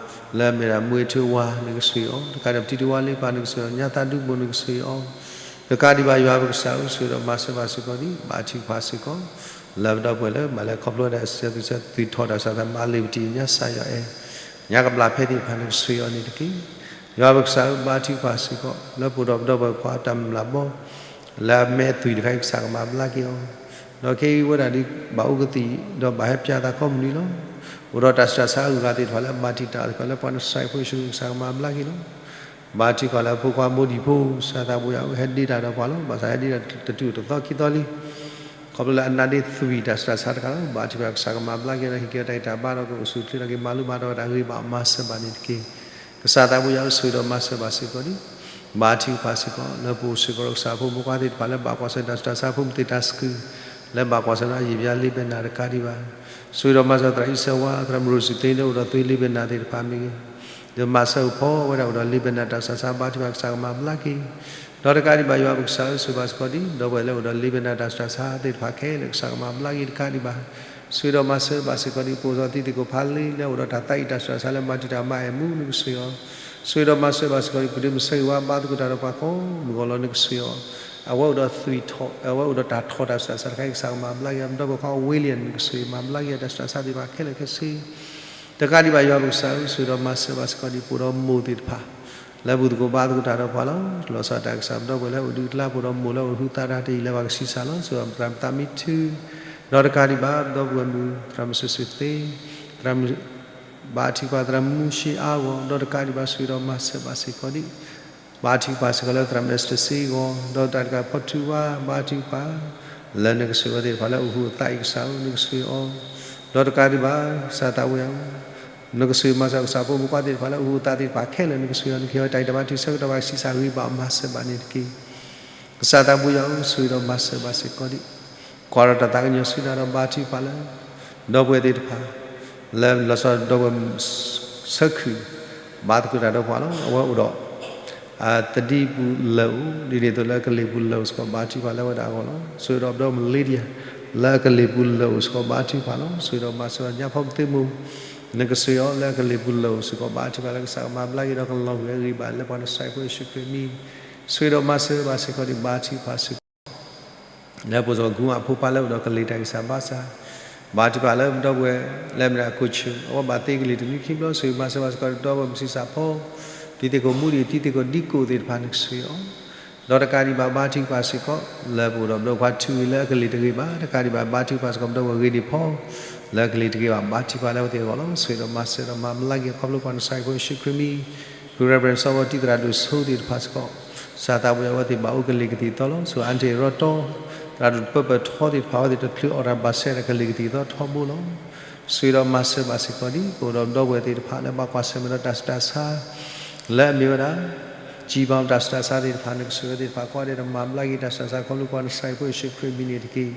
လၢအမ့ၢ်ဒၣ်မူဝဲထၢဝါ နကဆိၣ်ဂ့ၤအီၤ, တကးဒံးဘၣ်ပတံၤတဝါလ့ပၢ် နကဆိၣ်ဂ့ၤအီၤ, ညါသးဒူဘိၣ် နကဆိၣ်ဂ့ၤအီၤ, တကးဒံးဘၣ်ယွၤပကစၢ်ဧၢ ဆိၣ်ဂ့ၤဒီးမၤစၢၤဘၣ်စ့ၢ်ကီးဒံး ဘါထုကဖၣ်စ့ၢ်ကီး လၢပဒီပုၢ်ဝဲၢ်လၢမၤလဲၤခီဖျိဝဲဒၣ်စံးဆၢသွံၣ်ဆၢ သွံၣ်ထီၣ်တၢ်စူးတၢ်စါ မၤလ့ၤပတံၤ ညါစၢ်ယွၤအဲၣ် ညါကဘျးဖဲသ့ၣ်တဖၣ် နကဆိၣ်ဂ့ၤအီၤန့ၣ်တက့ၢ်. ယွၤပကစၢ်ဧၢ ဘါထုကဖၣ်စ့ၢ်ကီး လၢပအိၣ်ဒီးပဒီပုၢ်ဝဲၢ်ခွါအတၢ်မုၢ်လၢ်ဘီ လၢအမဲာ်သွံၣ်တခါအံၤ ကစၢ်ကမၤဘျါက့ၤအီၤ, ဒီးခဲအံၤဝဲဒၣ်ဒ်ဘၣ်အိၣ်ကသံၣ် ဒီးဘၣ်ဟဲပၠးသးကိးမုၢ်နံၤလီၤ. အိၣ်ဒီးတၢ်စူးတၢ်စါအဂၤသ့ၣ်တဖၣ်လၢအမၤတံာ်တာ်အီၤသ့ၣ်တဖၣ်လၢပှၤနစဲးဖိယ့ၣ်ၡူးခရံာ် ကစၢ်ကမၤဘျါက့ၤလီၤ. ဘါထုကဖၣ်လၢဖိခွါမိၢ်ဒံၣ်ဖိ ကစၢ်သးဘိယွၤဧၢ ဟဲဒ့တၢ်ဒီးပှၤလီၤ. ဘၣ်ဆၣ်ဟဲဒ့တၢ်တတုၤတသီခံသီလံ ခီဖျိလၢအနါဒ့သွံၣ်တၢ်စူးတၢ်စါတခါလီၤ. ဘါထုကဖၣ်ကစၢ်ကမၤဘျါက့ၤဒီး ဟ့ၣ်က့ၤအီၤတၢ်ဂံၢ်တၢ်ဘါဒီးကအိၣ်ဆူၣ်အိၣ်ချ့ဒီးက့ၤမၤလိမၤဒိးဝဲဒၣ်ဂ့ၤဘၣ်မၤစၢၤဘၣ်န့ၣ်တက့ၢ်. ကစၢ်သးဘိယွၤဧၢ ဆိၣ်ဂ့ၤဒီးမၤစၢၤဘၣ်စ့ၢ်ကီးဒံး ဘါထုကဖၣ်စ့ၢ်ကီး လၢပအိၣ်စ့ၢ်ကီးဒီးကစၢ်ဖိမုၣ်ဖိခွါသ့ၣ်တဖၣ်လၢဘၣ်ကွၢ်ဆၢၣ်တၢ်စူးတၢ်စါ ဖိမုၣ်သ့ၣ်တၢ်စကူ လၢဘၣ်ကွၢ်ဆၢၣ်ဒီးယံာ်ဘျါလ့ဘဲနၢ်တကးဒံးဘၣ်. ဆိၣ်ဂ့ၤဒီးမၤစၢၤသရၣ်အံၣ်စၢဝါ သရၣ်မုၢ်ရိၣ်စံသ့ လၢအိၣ်ဒီးသွံၣ်လ့ဘဲနၢ်သ့ၣ်တဖၣ်မ့ၢ်ဂ့ၤ ဒီးမၤစၢၤအုၣ်ဖီဝဲဒၣ်အိၣ်ဒီးလ့ဘဲနၢ်တၢ်စူးတၢ်စါ ဘါထုကဖၣ်ကစၢ်ကမၤဘျါက့ၤ ဒီးတကးဒံးဘၣ်ယွၤပကစၢ်ဧၢ ဆိၣ်ဂ့ၤဘၣ်စ့ၢ်ကီးဒံး ဒီပုၢ်ဝဲၢ်လၢအိၣ်ဒီးလ့ဘဲနၢ်တၢ်စူးတၢ်စါသ့ၣ်တဖၣ်ခဲလၢာ် ကစၢ်ကမၤဘျါက့ၤတကးဒံးဘၣ်. ဆိၣ်ဂ့ၤဒီးမၤစၢၤဘၣ်စ့ၢ်ကီးဒံး ပအိၣ်စီၤသံသ့ၣ်ကိးဖးလံ လၢအိၣ်ဒီးတၢ်သးအံၣ်တၢ်စူးတၢ်စါလၢမၤတံာ်တာ်မၤအဲၣ်မူ နကဆိၣ်ဂ့ၤအီၤ, ဆိၣ်ဂ့ၤဒီးမၤစၢၤဘၣ်စ့ၢ်ကီးဒံး ပဒုးမုၢ်ဆၢဂ့ၤဝါ ဘါသကိးတၢ်ဒီးပှၤကိးမုၢ်ဂီၤလီၤ နကဆိၣ်ဂ့ၤအီၤ, အဝဲအိၣ်ဒီးသွံၣ်ထီၣ် အဝဲအိၣ်ဒီးတၢ်ထီၣ်တၢ်စူးတၢ်စါတခါအံၤ ကစၢ်ကမၤဘျါက့ၤအီၤ ဒီပုၢ်ဝဲၢ်ခွါဝ့လံယၣ် နကဆိၣ်ဂ့ၤမၤဘျါက့ၤအီၤ တၢ်စူးတၢ်စါသ့ၣ်တဖၣ်ခဲလၢာ်ခဲဆ့ တကးဒံးဘၣ်ယွၤပကစၢ်ဧၢ ဆိၣ်ဂ့ၤဒီးမၤစၢၤဘၣ်စ့ၢ်ကီးဒံး ပအိၣ်ဒီးမိၢ်သ့ၣ်တဖၣ် လၢဘူၣ်သကိးဘါသကိးတၢ်ဒီးပှၤလီၤ. လီၤဆီဒၣ်တၢ်ကစၢ်ပဒီပုၢ်ဝဲၢ်လၢအိၣ်ဒံးအကျါ ပအိၣ်ဒီးမိၢ်လၢအိၣ်ဟူးသါတၢ်တယံာ်လၢပှၤကဆံးစၢ်လီၤ. ဆိၣ်ဂ့ၤဒီးသရၣ်မုၣ်သးမံထူ ဒီးတကးဒံးဘၣ် ပဒီပုၢ်ဝဲၢ်မုၣ် သရၣ်မုၣ်စုာ်စုာ်သ့ သရၣ်မုၣ် ဘါထုကဖၣ်သရၣ်မုၣ်မူၡ့အါဂီၢ် ဒီးတကးဒံးဘၣ် ဆိၣ်ဂ့ၤဒီးမၤစၢၤဘၣ်စ့ၢ်ကီးဒံး ဘါထုကဖၣ်စ့ၢ်ကီးလၢသရၣ်မုၣ်အ့စတၢၢ်စ့အဂီၢ် ဒီးတၢ်တကးဖီထူဝါ ဘါထုကဖၣ် လၢနကဆိၣ်ဂ့ၤအီၤသ့ၣ်တဖၣ်လၢအိၣ်ဟူးအိၣ်သးအံၤ ကစၢ်ဧၢ နကဆိၣ်ဂ့ၤအီၤ ဒီးတကးဒံးဘၣ် ကစၢ်သးဝံၣ်ဧၢ နကဆိၣ်ဂ့ၤမၤစၢၤကစၢ်ဖိမုၣ်ဖိခွါသ့ၣ်တဖၣ်လၢအိၣ်ဟူးအိၣ်သးသ့ၣ်တဖၣ်ခဲလၢာ် နကဆိၣ်ဂ့ၤအီၤ နကဟ့ၣ်အီၤတၢ်ဂံၢ်တၢ်ဘါ တုၤဆၢကတီၢ်ဘၣ်ဆံးစၢ်ဂ့ၤဘၣ်မၤစၢၤဘၣ်န့ၣ်တက့ၢ်. ကစၢ်သးဘိယွၤဧၢ ဆိၣ်ဂ့ၤဒီးမၤစၢၤဘၣ်စ့ၢ်ကီးဒံး ကွၢ်ဒီးတၢ်သးကညီၤဆူညါဒီးဘါထုကဖၣ်လၢ ဒီပုၢ်ဝဲၢ်သ့ၣ်တဖၣ် လၢလီၤဆီဒီပုၢ်ဝဲၢ် ဆၢခုၣ် ဘါသကိးတၢ်ဒီးပှၤလီၤ. အဝဲအိၣ်ဒီး သဒံပူၤလၢာ်အိၣ် ဒ်န့ၣ်အသိးလၢအကလံၤပူၤလၢာ်အိၣ်စ့ၢ်ကီး ဘါထုကဖၣ်လၢအဝဲဒၣ်အဂီၢ်လီၤ. ဆိၣ်ဂ့ၤဒီးပဒီပုၢ်ဝဲၢ် Lydia လၢအကလံၤပူၤလၢာ်အိၣ်စ့ၢ်ကီး ဘါထုကဖၣ်လီၤ. ဆိၣ်ဂ့ၤဒီးမၤစၢၤညါဖီပသ့မိၢ် နကဆိၣ်ဂ့ၤအီၤ လၢအကလံၤပူၤလၢာ်အိၣ်စ့ၢ်ကီး ဘါထုကဖၣ်လၢကစၢ်ကမၤဘျါက့ၤဒီးကလီၤဂာ်ဂ့ၤဘၣ်လၢပှၤနစဲးဖိယ့ၣ်ၡူးခရံာ်အမံၤ ဆိၣ်ဂ့ၤဒီးမၤစၢၤဘၣ်စ့ၢ်ကီးဒံး ဘါထုကဖၣ်စ့ၢ်ကီး လၢပှၤဂုၤအဖိခွါလၢအိၣ်ဒီးကလံၤတၢ်ဂံၢ်စၢ်ဘါစၢ်, ဘါထုကဖၣ်လၢပဒီပုၢ်ဝဲၢ် လၢအမ့ၢ်ဒၣ်အကိးဆၢ အဝဲဘၣ်သ့ကလံၤတနွံခံဘျီ ဆိၣ်ဂ့ၤမၤစၢၤဘၣ်စ့ၢ်ကီး ဒီပုၢ်ဝဲၢ်မုၢ်ဆံးစၢ်ဖီ, တံၤသကိးမူဒံး တံၤသကိးဒံကိးသ့ၣ်တဖၣ် နကဆိၣ်ဂ့ၤအီၤ, ဒီးတကးဒံးဘၣ် ဘါထုကဖၣ်စ့ၢ်ကီး လၢပအိၣ်ဒီးပဒီပုၢ်ဝဲၢ်ခွါထူဂ့ၤလၢအကလံၤတဂ့ၤဘၣ်, တကးဒံးဘၣ် ဘါထုကဖၣ်စ့ၢ်ကီး ပဒီပုၢ်ဝဲၢ်ဂ့ၤဒံးဖီ လၢအကလံၤတဂ့ၤဘၣ် ဘါထုကဖၣ်လၢအဝဲသ့ၣ်အဂီၢ်လီၤ. ဆိၣ်ဂ့ၤဒီးမၤစၢၤဒီးမၤဘျါက့ၤခီဖျိပှၤနစဲးဖိယ့ၣ်ၡူးခရံာ်အမံၤ, ဖု Reverend စီၤဝီတံၣ် သရၣ်ဒိၣ်ဆိသ့ၣ်တဖၣ်စ့ၢ်ကီး ကစၢ်သးပှၢ်အဝဲသ့ၣ်ဘၣ်အိၣ်ကလံၤကသံၣ်သီလီၤ. ဆိၣ်ဂ့ၤအါတ့ၢ်ရီတီ သရၣ်ဒိၣ်တပၢၢ်ပၢၢ်ထီသ့ၣ်တဖၣ် အဝဲသ့ၣ်တချုးအီၣ်တၢ်ဘၣ်ဆဲးဒီးကလံၤကသံၣ်သီထီဘိလီၤ. ဆိၣ်ဂ့ၤဒီးမၤစၢၤဘၣ်စ့ၢ်ကီးဒံး ပအိၣ်ဒီးပဒီပုၢ်ဝဲၢ်သ့ၣ်တဖၣ်လၢဘၣ်ကွၢ်ဆၢၣ်မဲာ်ဒီးတၢ်ဆူးတၢ်ဆါ လၢအမ့ၢ်ဝဲဒၣ် ကံဘါတၢ်ဆူးတၢ်ဆါသ့ၣ်တဖၣ် နကဆိၣ်ဂ့ၤအဝဲသ့ၣ်တဖၣ်ကိးဂၤဒဲးဒီးမၤဘျါက့ၤတၢ်ဆူးတၢ်ဆါခီဖျိပှၤနစဲးဖိယ့ၣ်ၡူးခရံာ်အမံၤန့ၣ်တက့ၢ်.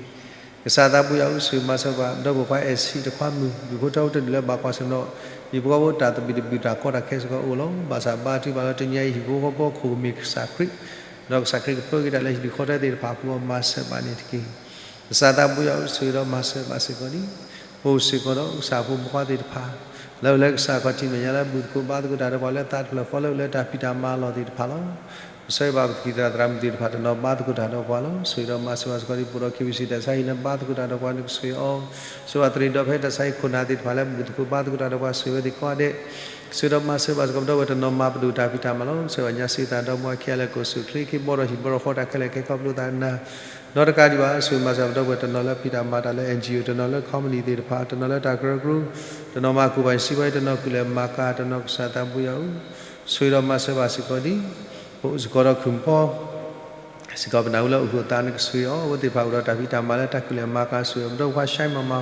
ကစၢ်သးပှၢ်အံၤ ဆိၣ်ဂ့ၤမၤစၢၤပှၤ ဒီပုၢ်ဝဲၢ်ခွါအဲၣ်ဆံးတခွါမုၣ် ဒူၣ်ဖိထၢဖိတဒူၣ်လၢဘၣ်ကွၢ်ဆၢၣ်မဲာ်ဒီး ဟံၣ်ဖိဃီဖိတၢ်သဘံၣ်သဘုၣ်တၢ်ကီတၢ်ခဲစ့ၢ်ကီးအိၣ်လီၤ. ဘၣ်ဆၣ်ဘါထုကဖၣ်လၢတနံၤအံၤဟံၣ်ဖိဃီဖိခိၣ်ကမ့ၢ်ကစၢ်ခရံာ် ဒီးကစၢ်ခရံာ်ကပၢက့ၤတၢ်လၢဟံၣ်ဒူၣ်ဃီထၢသ့ၣ်တဖၣ်အပူၤအဂီၢ် မၤစၢၤဘၣ်န့ၣ်တက့ၢ်. ကစၢ်သးပှၢ်အံၤ ဆိၣ်ဂ့ၤဒီးမၤစၢၤဘၣ်စ့ၢ်ကီးဒံး ပအိၣ်စ့ၢ်ကီးဒီးကစၢ်ဖိမုၣ်ဖိခွါသ့ၣ်တဖၣ် လၢအအိၣ်လၢကစၢ်ခီၣ်ထံးမဲာ်ညါလၢဘူၣ်သကိးဘါသကိးတၢ်ဒီးပှၤလၢသးတဖျၢၣ်ဃီလၢအအိၣ်လၢတၢ်ဖံးတၢ်မၤအလီၢ်သ့ၣ်တဖၣ်လီၤ. ပဆၢဂ့ၤဘၣ်ပသရၣ်မုၣ်သ့ၣ်တဖၣ်တနီၤဘါသကိးတၢ်ဒီးပှၤလီၤ. ဆိၣ်ဂ့ၤဒီးမၤစၢၤဘၣ်စ့ၢ်ကီးဒံး ပအိၣ်ဒီး KBC တၢ်ဆါဟံၣ်လၢဘါသကိးတၢ်ဒီးပှၤ နကဆိၣ်ဂ့ၤအီၤ, ဆိၣ်ဂ့ၤဘၣ်သရၣ်ဒီးဖဲတၢ်ဆါဟံၣ်ခိၣ်နၢ်သ့ၣ်တဖၣ်လၢဘူၣ်သကိးဘါသကိးတၢ်ဒီးပှၤ ဆိၣ်ဂ့ၤဝဲသ့ၣ်ကိးဂၤဒဲး ဆိၣ်ဂ့ၤဒီးမၤစၢၤဘၣ်စ့ၢ်ကီးပဒီပုၢ်ဝဲၢ်တနီၤမၤပဒိၣ်တၢ်ဖံးတၢ်မၤလီၤ. စံးဘၣ်ညါစံးသးဒီမါဝၤခံဂၤလၢာ် ကိးဆူၣ်ချ့ ကဟ့ၣ်ဘီထီၣ်ဟံၣ်ဘီထီၣ်ဃီတၢ်ခဲလၢာ်ခဲဆ့ ခီဖျိသးနၤ, ဒီးတကးဒံးဘၣ် ဆိၣ်ဂ့ၤမၤစၢၤပဒီပုၢ်ဝဲၢ်တနီၤလၢဖံးတၢ်မၤတၢ်လၢ NGO တနီၤလၢ company သ့ၣ်တဖၣ်, တနီၤလၢတၢ်ကရၢကရိ, တနီၤမၤကူၣ်ဘၣ်စံးဝဲ တနီၤကူၣ်လဲၤမၤကၤ, တနီၤကစၢ်သးဘိယွၤဧၢ, ဆိၣ်ဂ့ၤဒီးမၤစၢၤဘၣ်စ့ၢ်ကီးဒံး, အိၣ်စ့ၢ်ကီးဒီးခုၣ်ဖီ စ့ၢ်ကီးပနၢ်ဟူလၢအိၣ်ဃုာ်သးနကဆိၣ်ဂ့ၤအီၤ, အဝဲသ့ၣ်တဖၣ်အိၣ်ဒီးတၢ်ဖံးတၢ်မၤလၢတၢ်ကူၣ်လဲၤမၤကၤ ဆိၣ်ဂ့ၤအီၤ, ပဒီပုၢ်ဝဲၢ် Shine Mama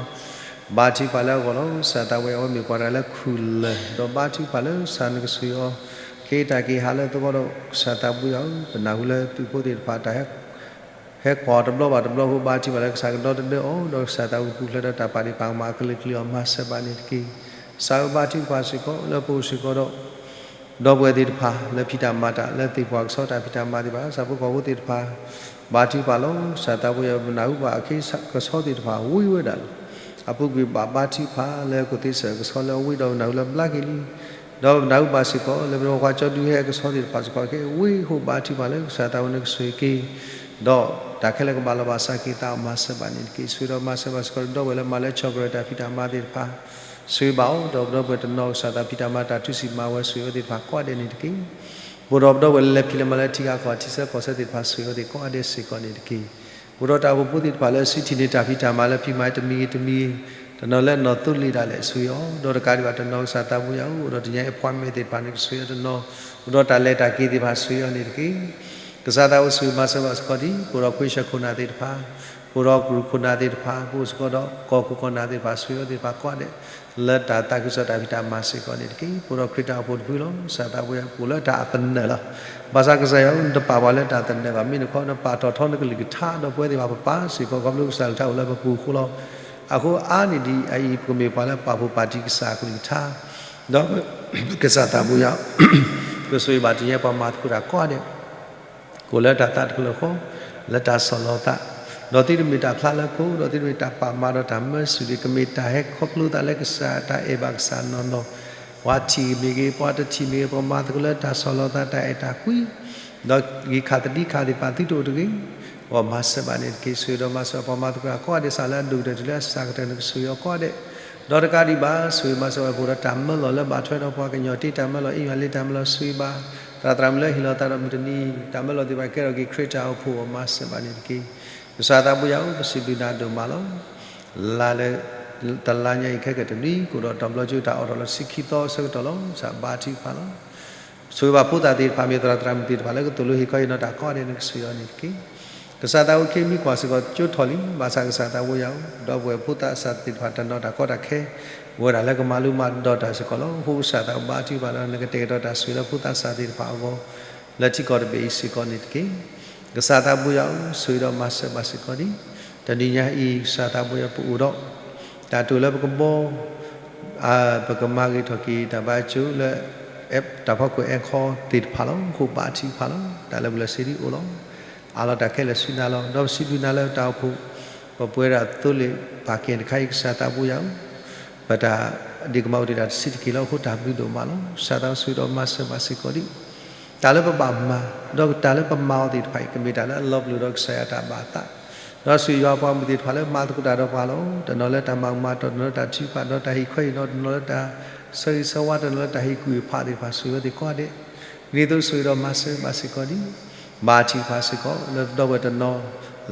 ဘါထုကဖၣ်လၢအဂီၢ်လီၤ. ကစၢ်သးဘိယွၤ အဝဲမ့ၢ်ပှၤတဂၤလၢခူၣ်လၢာ် ဒီးဘါထုကဖၣ်လၢကစၢ်နကဆိၣ်ဂ့ၤအီၤ, ကဟ့ၣ်တၢ်က့ၤဟးလၢသဝီဒီး ကစၢ်သးဘိယွၤဧၢ, ပနၢ်ဟူလၢသုးဖိသ့ၣ်တဖၣ်တၢ် ဟဲကွၢ်တဘျီဘၣ်တဘျီအဃိ ဘါထုကဖၣ်လၢကစၢ်ကဒီသဒၢအီၤ, ဒီးကစၢ်သးဝံၤပူၤဖျဲးဒီးတၢ်ပာ်ဒ့ၣ်ပာ်ကမၣ်အကလုာ်ကလုာ်အီၤ မၤစၢၤဘၣ်န့ၣ်တက့ၢ်. ကစၢ်ဧၢ ဘါထုကဖၣ်စ့ၢ်ကီးလၢပအိၣ်စ့ၢ်ကီးဒီး ဒီပုၢ်ဝဲၢ်သ့ၣ်တဖၣ်လၢဖံးတၢ်မၤတၢ် လၢသ့ၣ်ပှၢ်ကဆီတၢ်ဖံးတၢ်မၤသ့ၣ်တဖၣ်, စီၤဖိကီၢ်ဖိသ့ၣ်တဖၣ် ဘါထုကဖၣ်လီၤ. ကစၢ်သးဘိယွၤ ပနၢ်ဟူဘၣ်အခ့ကဆီသ့ၣ်တဖၣ်ဝံဝဲဒၣ်လီၤ. အပူၤကွံာ်ဘၣ်ဘါထုကဖၣ်လၢကီၢ်သ့စၢၣ်ကဆီလၢအဝံဒီး ပနၢ်ဟူလၢဘျါက့ၤလံ, ဒီးပနၢ်ဟူဘၣ်စ့ၢ်ကီးလၢပဒီးပှၤကၠီဒုဟဲကဆီသ့ၣ်တဖၣ်စ့ၢ်ကီး ကဟဲဝံအဃိ ဘါထုကဖၣ်လၢကစၢ်သးဝံၤနကဆိၣ်ဂ့ၤက့ၤ, ဒီးတၢ်ခဲလၢာ်ကဘၣ်လီၤဘၣ်စးက့ၤသးအီၤ မၤစၢၤဘၣ်န့ၣ်တက့ၢ်. ဆိၣ်ဂ့ၤဒီးမၤစၢၤဘၣ်စ့ၢ်ကီး ဒီပုၢ်ဝဲၢ်လၢမၤလၢဆီၣ်ကရၢတၢ်ဖံးတၢ်မၤသ့ၣ်တဖၣ် ဆိၣ်ဂ့ၤဘၣ်အီၤ, ဒီးပဒီပုၢ်ဝဲၢ်တနီၤ ကစၢ်သးဖံးတၢ်မၤတၢ်ထုးဆံးမၤဝဲ ဆိၣ်ဂ့ၤအဝဲသ့ၣ်တဖၣ်ကိးဂၤဒဲးန့ၣ်တက့ၢ်. ပအိၣ်ဒီးပဒီပုၢ်ဝဲၢ်လၢလဲၤဖံးလဲၤမၤလၢထံဂၤကီၢ်ဂၤ ထံဆၢကီၢ်ဆၢသ့ၣ်တဖၣ် ဆိၣ်ဂ့ၤအဝဲသ့ၣ်ကိးဂၤဒဲးစ့ၢ်ကီးန့ၣ်တက့ၢ်. ပအိၣ်ဒီးတၢ်အိၣ်ဖှိၣ်ဖိသ့ၣ်တဖၣ်လၢအစုထံၣ်န့ၢ်တၢ်ဖံးတၢ်မၤလၢဖံးမၤတမံၤဂ့ၤတမံၤဂ့ၤ, တနီၤလၢအနီၢ်သိလ့ၣ်ဒၣ်လဲာ် ဆိၣ်ဂ့ၤအီၤ, ဒီးတကးဒံးဘၣ်တနီၤ ကစၢ်သးဘိယွၤဧၢ, အိၣ်ဒီးတနံၤညါ appointment သ့ၣ်တဖၣ်န့ၣ် ကဆိၣ်ဂ့ၤအီၤတနီၤ, အိၣ်ဒီးတၢ်လဲၤတၢ်က့ၤသ့ၣ်တဖၣ် ဆိၣ်ဂ့ၤအီၤန့ၣ်တက့ၢ်. ကစၢ်သးဝံၤဆိၣ်ဂ့ၤမၤစၢၤဘၣ်စ့ၢ်ကီးဒံး ပအိၣ်ဒီးခွ့ဆၢခိၣ်နၢ်သ့ၣ်တဖၣ်, ပအိၣ်ဒီးကရူၢ်ခိၣ်နၢ်သ့ၣ်တဖၣ်, ပအိၣ်စ့ၢ်ကီးဒီးကီၢ်ခိၣ်ကီၢ်နၢ်သ့ၣ်တဖၣ် ဆိၣ်ဂ့ၤအဝဲသ့ၣ်တဖၣ်ကိးဂၤဒဲး လၢတၢ်သးခုကစီၣ်တၢ်ဖံးတၢ်မၤစ့ၢ်ကီးန့ၣ်တက့ၢ်. ပအိၣ်ဒီးခရံာ်တၢ်အိၣ်ဖှိၣ်တဖုလီၤ. ကစၢ်သးဘိယွၤ ပအိၣ်လၢတၢ်အသနၢၣ်လီၤ. ဘၣ်ဆၣ်ကစၢ်ယွၤဧၢ နတပာ်ပှၤလၢတၢ်သနၢၣ်ဘၣ်. မ့ၢ်နခီ နပာ်ထီၣ်ထီနကလုၢ်ကထါ ဒီးပဝဲသ့ၣ်တဖၣ်ပပာ်စ့ၢ်ကီး ခီဖျိကစၢ်ကလုၢ်ကထါအိၣ်လၢပပူၤအဃိလီၤ. အဃိအါန့ၢ်ဒံးအအံၤ ပကမ့ၢ်ပှၤလၢပာ်ဖှိၣ်ပာ်တံၢ်ကစၢ်အကလုၢ်ကထါ, ဒီးကစၢ်သးဘိယွၤ ကဆိၣ်ဂ့ၤဘၣ်တနံၤညါ ပှၤမၤသကိးတၢ်ကိးဂၤဒဲး ကအိၣ်လၢတၢ်သးတဖျၢၣ်ဃီ လၢတၢ်ဆီၣ်လီၤသး, ဒီးသုတမ့ၢ်တၢ်ဖျါလၢခိၣ်, ဒီးသုတမ့ၢ်တၢ်ပာ်မၤဒီးတၢ်မၢစူၣ်တဂ့ၤ, ကမ့ၢ်တၢ်ဟဲခီဖျိသးလၢကစၢ်တၢ်အဲၣ်ဘၣ်ကစၢ်နီၢ်နီၢ်, ပှၤထံၣ်မ့ၢ်ဂ့ၤ ပှၤတထံၣ်မ့ၢ်ဂ့ၤ ပကမၤသကိးလၢတၢ်ဆီၣ်လီၤသး တၢ်အဲၣ်တၢ်ကွံ, ဒီးဂံၢ်ခးသဒံခးသ့ၣ်တဖၣ်သုတအိၣ်တဂ့ၤ, ပမၤစၢၤဘၣ်န့ၣ်တက့ၢ်. ဆိၣ်ဂ့ၤဒီးမၤစၢၤပှၤမၤသကိးတၢ်ကိးဂၤဒဲး စးလၢအဒိၣ်ကတၢၢ်တုၤလၢအစှၤကတၢၢ်န့ၣ် ကဆိၣ်ဂ့ၤအီၤကိးဂၤဒဲး, ဒီးတကးဒံးဘၣ် ဆိၣ်ဂ့ၤမၤစၢၤဝဲ ပအိၣ်ဒီးတၢ်မၢလီၤလၢဘၣ်ထွဲဒီးပှၤကညီတ့ တၢ်မၢလီၤ အ့ၣ်ယွၤလ့ တၢ်မၢလီၤ ဆိၣ်ဂ့ၤဘၣ် သရၣ်သရၣ်မုၣ်လၢဟ့ၣ်လီၤသးဒီးမုၢ်တနံၤ တၢ်မၢလီၤသ့ၣ်တဖၣ်ကဲထီၣ်က့ၤခရံာ်တၢ်အိၣ်ဖှိၣ် ပမၤစၢၤဘၣ်န့ၣ်တက့ၢ်. ကစၢ်သးဘိယွၤဧၢ ပစံးဘျုးနၤဒိၣ်မးလီၤ. လါလၢ တလါညါအံၤခဲကတနွံ ကအိၣ်ဒီးတဘျီကၠိတၢ်အိးထီၣ်လၢတဆံခံသီအဆၢကတီၢ်လီၤ. ကစၢ်ဘါထုကဖၣ်လီၤ. ဆိၣ်ဂ့ၤဘၣ်ဖိသၣ်သ့ၣ်တဖၣ် မ့ၢ်သရၣ်သရၣ်မုၣ်သ့ၣ်တဖၣ်လၢကသိၣ်လိဟ့ၣ်ခီဟ့ၣ်နီၤတၢ် ကိးဂၤဒဲး နကဆိၣ်ဂ့ၤအီၤန့ၣ်တက့ၢ်. ကစၢ်သးဝံၤ ခ့မံကွၢ်စ့ၢ်ကီးကၠိထီၣ်လံ, ဘၣ်ဆၣ်ကစၢ်သးဘိယွၤဧၢ ဒီပုၢ်ဝဲၢ်ဖိသၣ်အစၢ်သ့ၣ်တဖၣ် တၢ်နီၣ်တၢ်ကီတၢ်ခဲ အိၣ်ဝဲဒၣ်လၢကမၤလိမၤဒိးတၢ်စ့ၢ်ကီးလီၤ. အဃိကစၢ်သးဘါထုကဖၣ်ဒီး နကတဲာ်ကတီၤတၢ်ဆိၣ်ဂ့ၤလၢဖိသၣ်စၢ်သ့ၣ်တဖၣ်အဂီၢ် လၢထံကီၢ်တဘ့ၣ်အံၤစ့ၢ်ကီးန့ၣ်တက့ၢ်. ကစၢ်သးဘိယွၤဧၢ ဆိၣ်ဂ့ၤဒီးမၤစၢၤဘၣ်စ့ၢ်ကီးဒံး တနံၤညါအံၤ ကစၢ်သးဘိယွၤ ပအိၣ်ဒီး တၢ်တိာ်လၢပကဘီ ပကမၤဂ့ၤထီၣ်က့ၤတၢ်ဘါကၠိလၢ တၢ်ဖီခိၣ်အဲၣ်ခီသ့ၣ်တဖၣ်လီၤ. အဃိဘါထုကဖၣ်လီၤ. တၢ်လၢပလဲၤစ့ဒံးအိၣ်လီၤ. အးလီၤတၢ်ခဲလၢာ်ဆူနၤလီၤ. ဒီးပစံးဘျုးနၤလၢတၢ်အိၣ်ဖှိၣ် ပပှဲၤဒၣ်သိလ့ၣ်ပာ်ကဲတခါအံၤ ကစၢ်သးဘိယွၤဧၢ ပတၢ်ဒ့ၣ်ကမၣ်အိၣ်တ့ၢ်ဒၣ်တဆံးတက့ၢ်လီၤ. အဃိတၢ်ဘျုးဒိၣ်မးလီၤ. ကစၢ်သးဆိၣ်ဂ့ၤဒီးမၤစၢၤဘၣ်စ့ၢ်ကီးဒံး တၢ်လၢပဘၣ်မၤ ဒီးတၢ်လၢပမၤအီၤသ့ၣ်တဖၣ်အံၤ ကမ့ၢ်တၢ်လၢအလီၤပလိာ်ဒီးကစၢ်ယွၤတၢ်ဘၣ်သး ဒီးဆိၣ်ဂ့ၤယွၤပှၤမုၢ်သ့ၣ်တဖၣ်လၢမၤသကိးတၢ်ဒီးပှၤလီၤ. တနီၤလၢတၢ်မၤကမၤတီၢ်, တနီၤလၢတၢ်ထုကဖၣ်ဒီးတၢ်ဟ့ၣ်ခွဲးဟ့ၣ်နီၤ, တနီၤလၢတၢ်ဆၢဂ့ၤဆၢဝါ, တနီၤလၢတၢ်ဟ့ၣ်ကူၣ်ဟ့ၣ်ဖးသ့ၣ်တဖၣ် ဆိၣ်ဂ့ၤအဝဲသ့ၣ်ကိးဂၤဒဲး, ဒ်သိးဆိၣ်ဂ့ၤဒီးမၤစၢၤဘၣ်စ့ၢ်ကီးဒံး ဘါထုကဖၣ်စ့ၢ်ကီး လၢပဒီပုၢ်ဝဲၢ်တနီၤ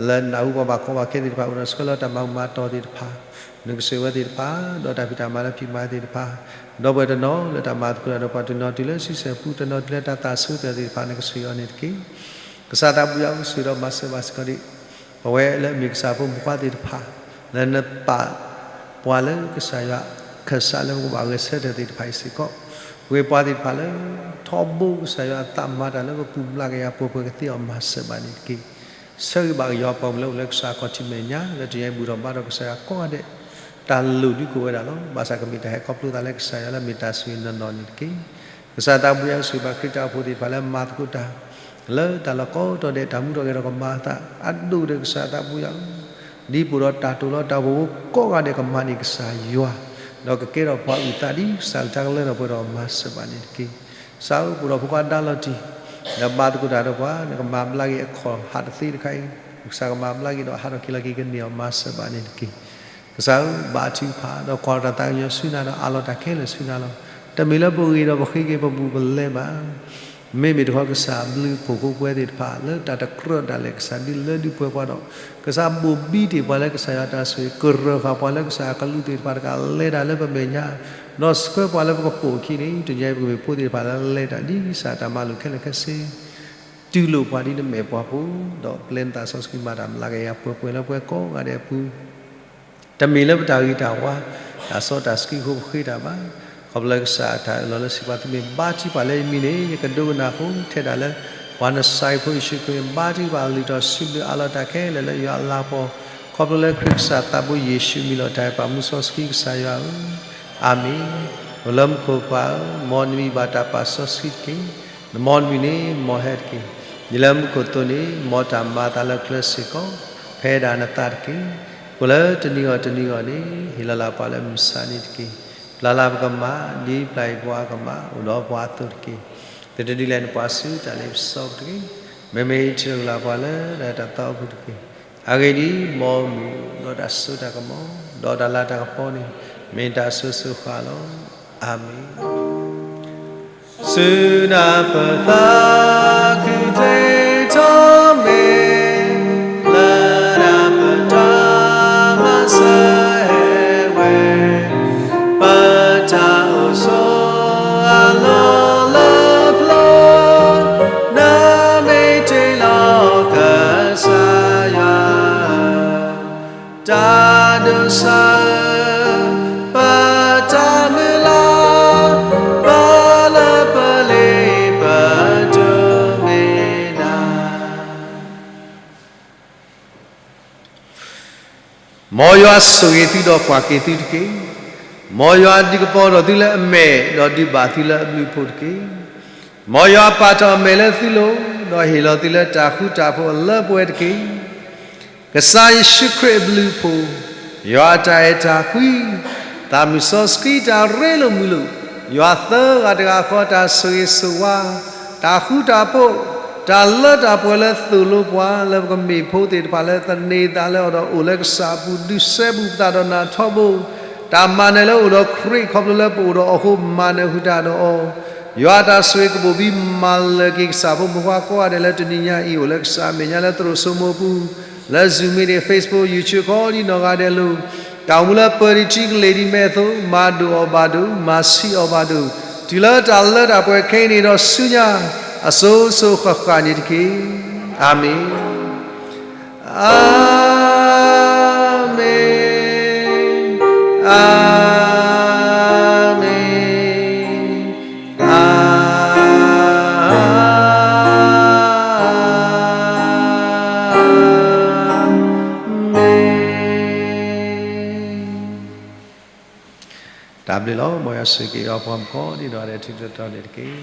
လၢနၢ်ဟူပှၤဘၣ်ကီဘၣ်ခဲသ့ၣ်တဖၣ် အိၣ်ဒီးဆှၢလီၤတၢ်မၤကမၤတီၢ်သ့ၣ်တဖၣ် နကဆိၣ်ဂ့ၤဝဲသ့ၣ်တဖၣ် ဒီးတၢ်ဖံးတၢ်မၤလၢဖံးမၤသ့ၣ်တဖၣ်, ဒီပုၢ်ဝဲၢ်တနီၤလၢတၢ်မၤသကိးတၢ်ဒီးပှၤ တနီၤတုၤလၢဆံဆဲၣ်ပူၤ တနီၤတုၤလၢတၢ်သးဆၢကတီၢ်သ့ၣ်တဖၣ် နကဆိၣ်ဂ့ၤအီၤန့ၣ်တက့ၢ်. ကစၢ်သးဘိယွၤဧၢ ဆိၣ်ဂ့ၤဒီးမၤစၢၤဘၣ်စ့ၢ်ကီးဒံး ပဝဲလၢအမ့ၢ်ကစၢ်ဖိမုၣ်ဖိခွါသ့ၣ်တဖၣ် လၢနပာ်ပှၤလၢကစၢ်ယွၤခၢၣ်စးလၢပကဘၣ်ဂဲၤဆၢထၢၣ်သ့ၣ်တဖၣ်အံၤစ့ၢ်ကီး, ပဝဲပှၤသ့ၣ်တဖၣ်လၢ ထီဘိကစၢ်ယွၤအသးမၤတၢ်လၢပပူၤဘျးကယၤ ပှဲၤပှဲၤကသ့အီၤ မၤစၢၤဘၣ်န့ၣ်တက့ၢ်. ဆၢဂ့ၤဘၣ်ကယွၤပှၤမုၣ်လၢအိၣ်လၢကစၢ်အခီၣ်ထံးမဲာ်ညါ လၢတနံၤအံၤဘူၣ်ထီၣ်ဘါထီၣ်ကစၢ်ယွၤကိးဂၤဒဲး, တၢ်လိၣ်ဒုးကအိၣ်ဝဲဒၣ်လီၤ. ဘၣ်ဆၣ်ကမ့ၢ်တၢ်ဟဲခီဖျိသးလၢကစၢ်ယွၤလၢအမ့ၢ်တၢ်ဆိၣ်ဂ့ၤနီၢ်နီၢ်န့ၣ်တက့ၢ်. ကစၢ်သးဘိယွၤ ဆိၣ်ဂ့ၤဘၣ်ခရံာ်တၢ်အိၣ်ဖှိၣ်သ့ၣ်တဖၣ်လၢမၤသကိးတၢ် လၢတၢ်လီၢ်ကိးတီၤဒဲး တၢ်မူထီၣ်ဂဲၤထီၣ်ကမၤအသး အဒိၣ်ဒီးကစၢ်သးဘိယွၤဧၢ, ဒ်ပအိၣ်ဒီးတၢ်တိာ်လီၤတၢ်အိၣ်ဖှိၣ်ကိးဂၤဒဲး ကမၤန့ၢ်ကစၢ်ယွၤ, ဒီးကကဲထီၣ်ပှၤအုၣ်သးဒ်ကစၢ်အကလုၢ်ကထါလၢထီၣ်ပှဲၤထီၣ် မၤစၢၤဘၣ်န့ၣ်တက့ၢ်. ကစၢ်ဧၢ ပအိၣ်ဒီးဖိခွါဒါလီၤတံၢ် လၢမၤသကိးတၢ်ဒီးပှၤ နကမၤဘျါက့ၤအခီၣ်ဟးတသ့တခါအံၤ, ကစၢ်ကမၤဘျါက့ၤဒီးဟးထီၣ်က့ၤလီၤက့ၤကန့ၢ်အီၤ မၤစၢၤဘၣ်န့ၣ်တက့ၢ်. ကစၢ်ဧၢ ဘါထုကဖၣ် ဒီးကွၢ်ထီၣ်တၢ်သးကညီၤဆူနၤဒီး အးလီၤတၢ်ခဲလၢာ်ဆူနၤလီၤ. တမ့ၢ်လၢပဂ့ၤဒီးပဃ့က့ၤပဘူးပလဲဘၣ်. မ့မ့ၢ်တခီကစၢ်ဘျုးဖှိၣ်ဖိပဝဲသ့ၣ်တဖၣ် လၢတၢ်တကြၢးဒၣ်လဲာ် ကစၢ်ဒုးလၢဒုးပှဲၤပှၤဒီး ကစၢ်ဘိၣ်ဘံၣ်တ့ၢ်ပှၤလၢကစၢ်ယွၤတၢ်ဆိၣ်ဂ့ၤ ကရၢၢ်ဃာ်ပှၤလၢကစၢ်အကလူးသ့ၣ်တဖၣ်တကး လဲၤတၢ်လၢပမဲာ်ညါ, ဒီးဆှၢပှၤလၢပကပိာ်အခံန့ၣ် တနံၤအံၤပကမ့ၢ်ဖိသ့ၣ်တဖၣ်လၢလဲၤတၢ်ဒ်ကစၢ်တၢ်မၤလိာ်ခဲလၢာ်ခဲဆ့ တူၢ်လိာ်ပှၤဒ်နမဲာ်ပှၤဖိ, ဒီးပျဲနသးစီဆှံမၤတၢ်မုၢ်လၢ်ကယၤပှဲၤပှဲၤလၢပှၤကိးဂၤဒဲးအပူၤ တမ့ၢ်လၢပတၢ်ဂ့ၤတၢ်ဝါ, တၢ်စီတၢ်ဆှံအဃိပဃ့တၢ်ဘၣ်. ခီဖျိလၢကစၢ်အတၢ်အၢၣ်လီၤလၢစံးပာ်သုမ့ၢ်ဘါထုကဖၣ်လၢယမံၤန့ၣ် ယကဒိကနၣ်ဃိထဲဒၣ်လၢ ပှၤနစၤရ့းဖိယ့ၣ်ၡူးခရံာ်မ့ၢ်ဘါထုကဖၣ်အလုၢ်ထီၣ်စံးဘျုးအးလီၤတၢ်ခဲလၢာ်လၢယွၤအလၤကပီၤ, ခီဖျိလၢခရံာ်ကစၢ်သးဘိယ့ၣ်ၡူးမံၤလီၤတၢ်အဲၣ်ပာ်မူစီဆှံကစၢ်ယွၤဧၢ, အၤမ့ၣ်. အိၣ်လၢမူခိၣ်ပၢ်ဧၢ, မ်နမံၤဘၣ်တၢ်ပာ်စီဆှံတက့ၢ်. နမ်နမံၤန့ၣ်မ်ဟဲတက့ၢ်. ဒ်လၢမူခိၣ်အသိးန့ၣ် မ်တၢ်မၤအသးလၢကျဲစ့ၢ်ကီး, ဖဲဒၣ်နသးတက့ၢ်. ကိၣ်လၢတနံၤအီၤတနံၤအီၤန့ၣ် ဟ့ၣ်လီၤလၢပှၤလၢမုၢ်ဆါနံၤတက့ၢ်. ပျၢ်လၢပကမၤ ဒ်ပျၢ်ယွၤအကမၤ အိၣ်ဒီးပှၤအသိးတက့ၢ်. သုတဒုးလဲၤနပှၤဆူတၢ်လ့ပစီပူၤတဂ့ၤ. မ့မ့ၢ်အံၤထုးလီၤပှၤလၢတၢ်သးအပူၤတက့ၢ်. အဂ့ၢ်ဒ်အံၤ, မ်မုၢ်ဒီးတၢ်စိတၢ်ကမီၤ, ဒီးတၢ်လၤတၢ်ကပီၤန့ၣ် မ့ၢ်တၢ်စိၤစိၤဃၣ်ဃၣ်လီၤ. အၤမ့ၣ်. စူၢ်နၢ်ပသးခုကျဲထီၣ်မ့ၢ် လၢတၢ်ပတၢ်မၤစၢၤဟဲဝဲ, ပတၢ်အိၣ်ဆိးအလီၢ်လၢပျၢၤ, နမ့ၢ်တ့ၢ်လီၤကစၢ်ယွၤ တၢ်ဒိးစၢ်ဧၢ, ပတၢ်မုၢ်လၢ်, ပလၢပလ့ပတုၤမ့ၢ်နၤ. မ်ယွၤဆိၣ်ဂ့ၤသုဒီးကွၢ်က့ၤသုတက့ၢ်. မ်ယွၤဒုးကပီၤဒီးသုလၢအမဲာ်, ဒီးဒုးဘၣ်သုလၢအဘျုးအဖှိၣ်တက့ၢ်. မ်ယွၤပာ်ထီၣ်အမဲာ်လၢသုလိၤ, ဒီးဟ့ၣ်လီၤသုလၢတၢ်ဃူတၢ်ဖိးအလၢပှဲၤတက့ၢ်. ကစၢ်ယ့ၣ်ၡူးခရံာ်အဘျုးအဖှိၣ်, ယွၤအတၢ်အဲၣ်တၢ်ကွံ, သးမုၢ်စီဆှံတၢ်ရ့လိာ်မုာ်လိာ်, ယွၤသၢဂၤတဂၤဃီတၢ်ဆိၣ်ဂ့ၤဆိၣ်ဝါ, တၢ်ဃူတၢ်ဖိး, တၢ်လၢတၢ်ပှဲၤလၢသိၣ်လိပှၤ လၢပကမ့ၢ်ဖိသ့ၣ်တဖၣ်လၢသန့ၤသးလၢအီၤဒီးအိၣ်လၢကစၢ်အပူၤ ဒုးစဲဘူးပသးဒီးနၢ်ထီဘိ, တၢ်မၤနၢၤလၢအိၣ်ဒီးခရံာ်ခီဖျိလၢပအိၣ်ဒီးအီၤအဃိ မၤနၢၤဃုာ်တၢ်ဒီးအီၤ ယွၤအတၢ်ဆိၣ်ဂ့ၤကဘိၣ်ဘံမၤလၢာ်က့ၤကစၢ်ဖိမုၣ်ဖိခွါကိးဂၤဒဲးလၢတနံၤညါအံၤ အိၣ်လၢကစၢ်အမဲာ်ညါလၢသရိာ်စိမိၤအပူၤ, လၢ Zoom meeting, Facebook, YouTube ကိးဒံနီၢ်ဂၤဒဲးလီၤ. တၢ်အိၣ်မူလၢပၢၤဒံးထံကလ့ၤဒံးမဲာ်အသိး မၤဒိၣ်အီၤဘၣ်ဒိၣ်, မၤဆံးအီၤဘၣ်ဒိၣ်, တုၤလၢတၢ်လၢတၢ်ပှဲၤခဲအံၤန့ၣ်ဒီးဆူညါ အစိၤစိၤဃၣ်ဃၣ်န့ၣ်တက့ၢ်. အၤမ့ၣ်. အၤမ့ၣ်, အၤမ့ၣ်, အၤမ့ၣ်. တၢ်ဘျုးလီၤ. မ်ယွၤဆိၣ်ဂ့ၤက့ၤအီၤပှၤမုၣ်ကိးဒံနီၢ်ဂၤဒဲးထံထီတီန့ၣ်တက့ၢ်.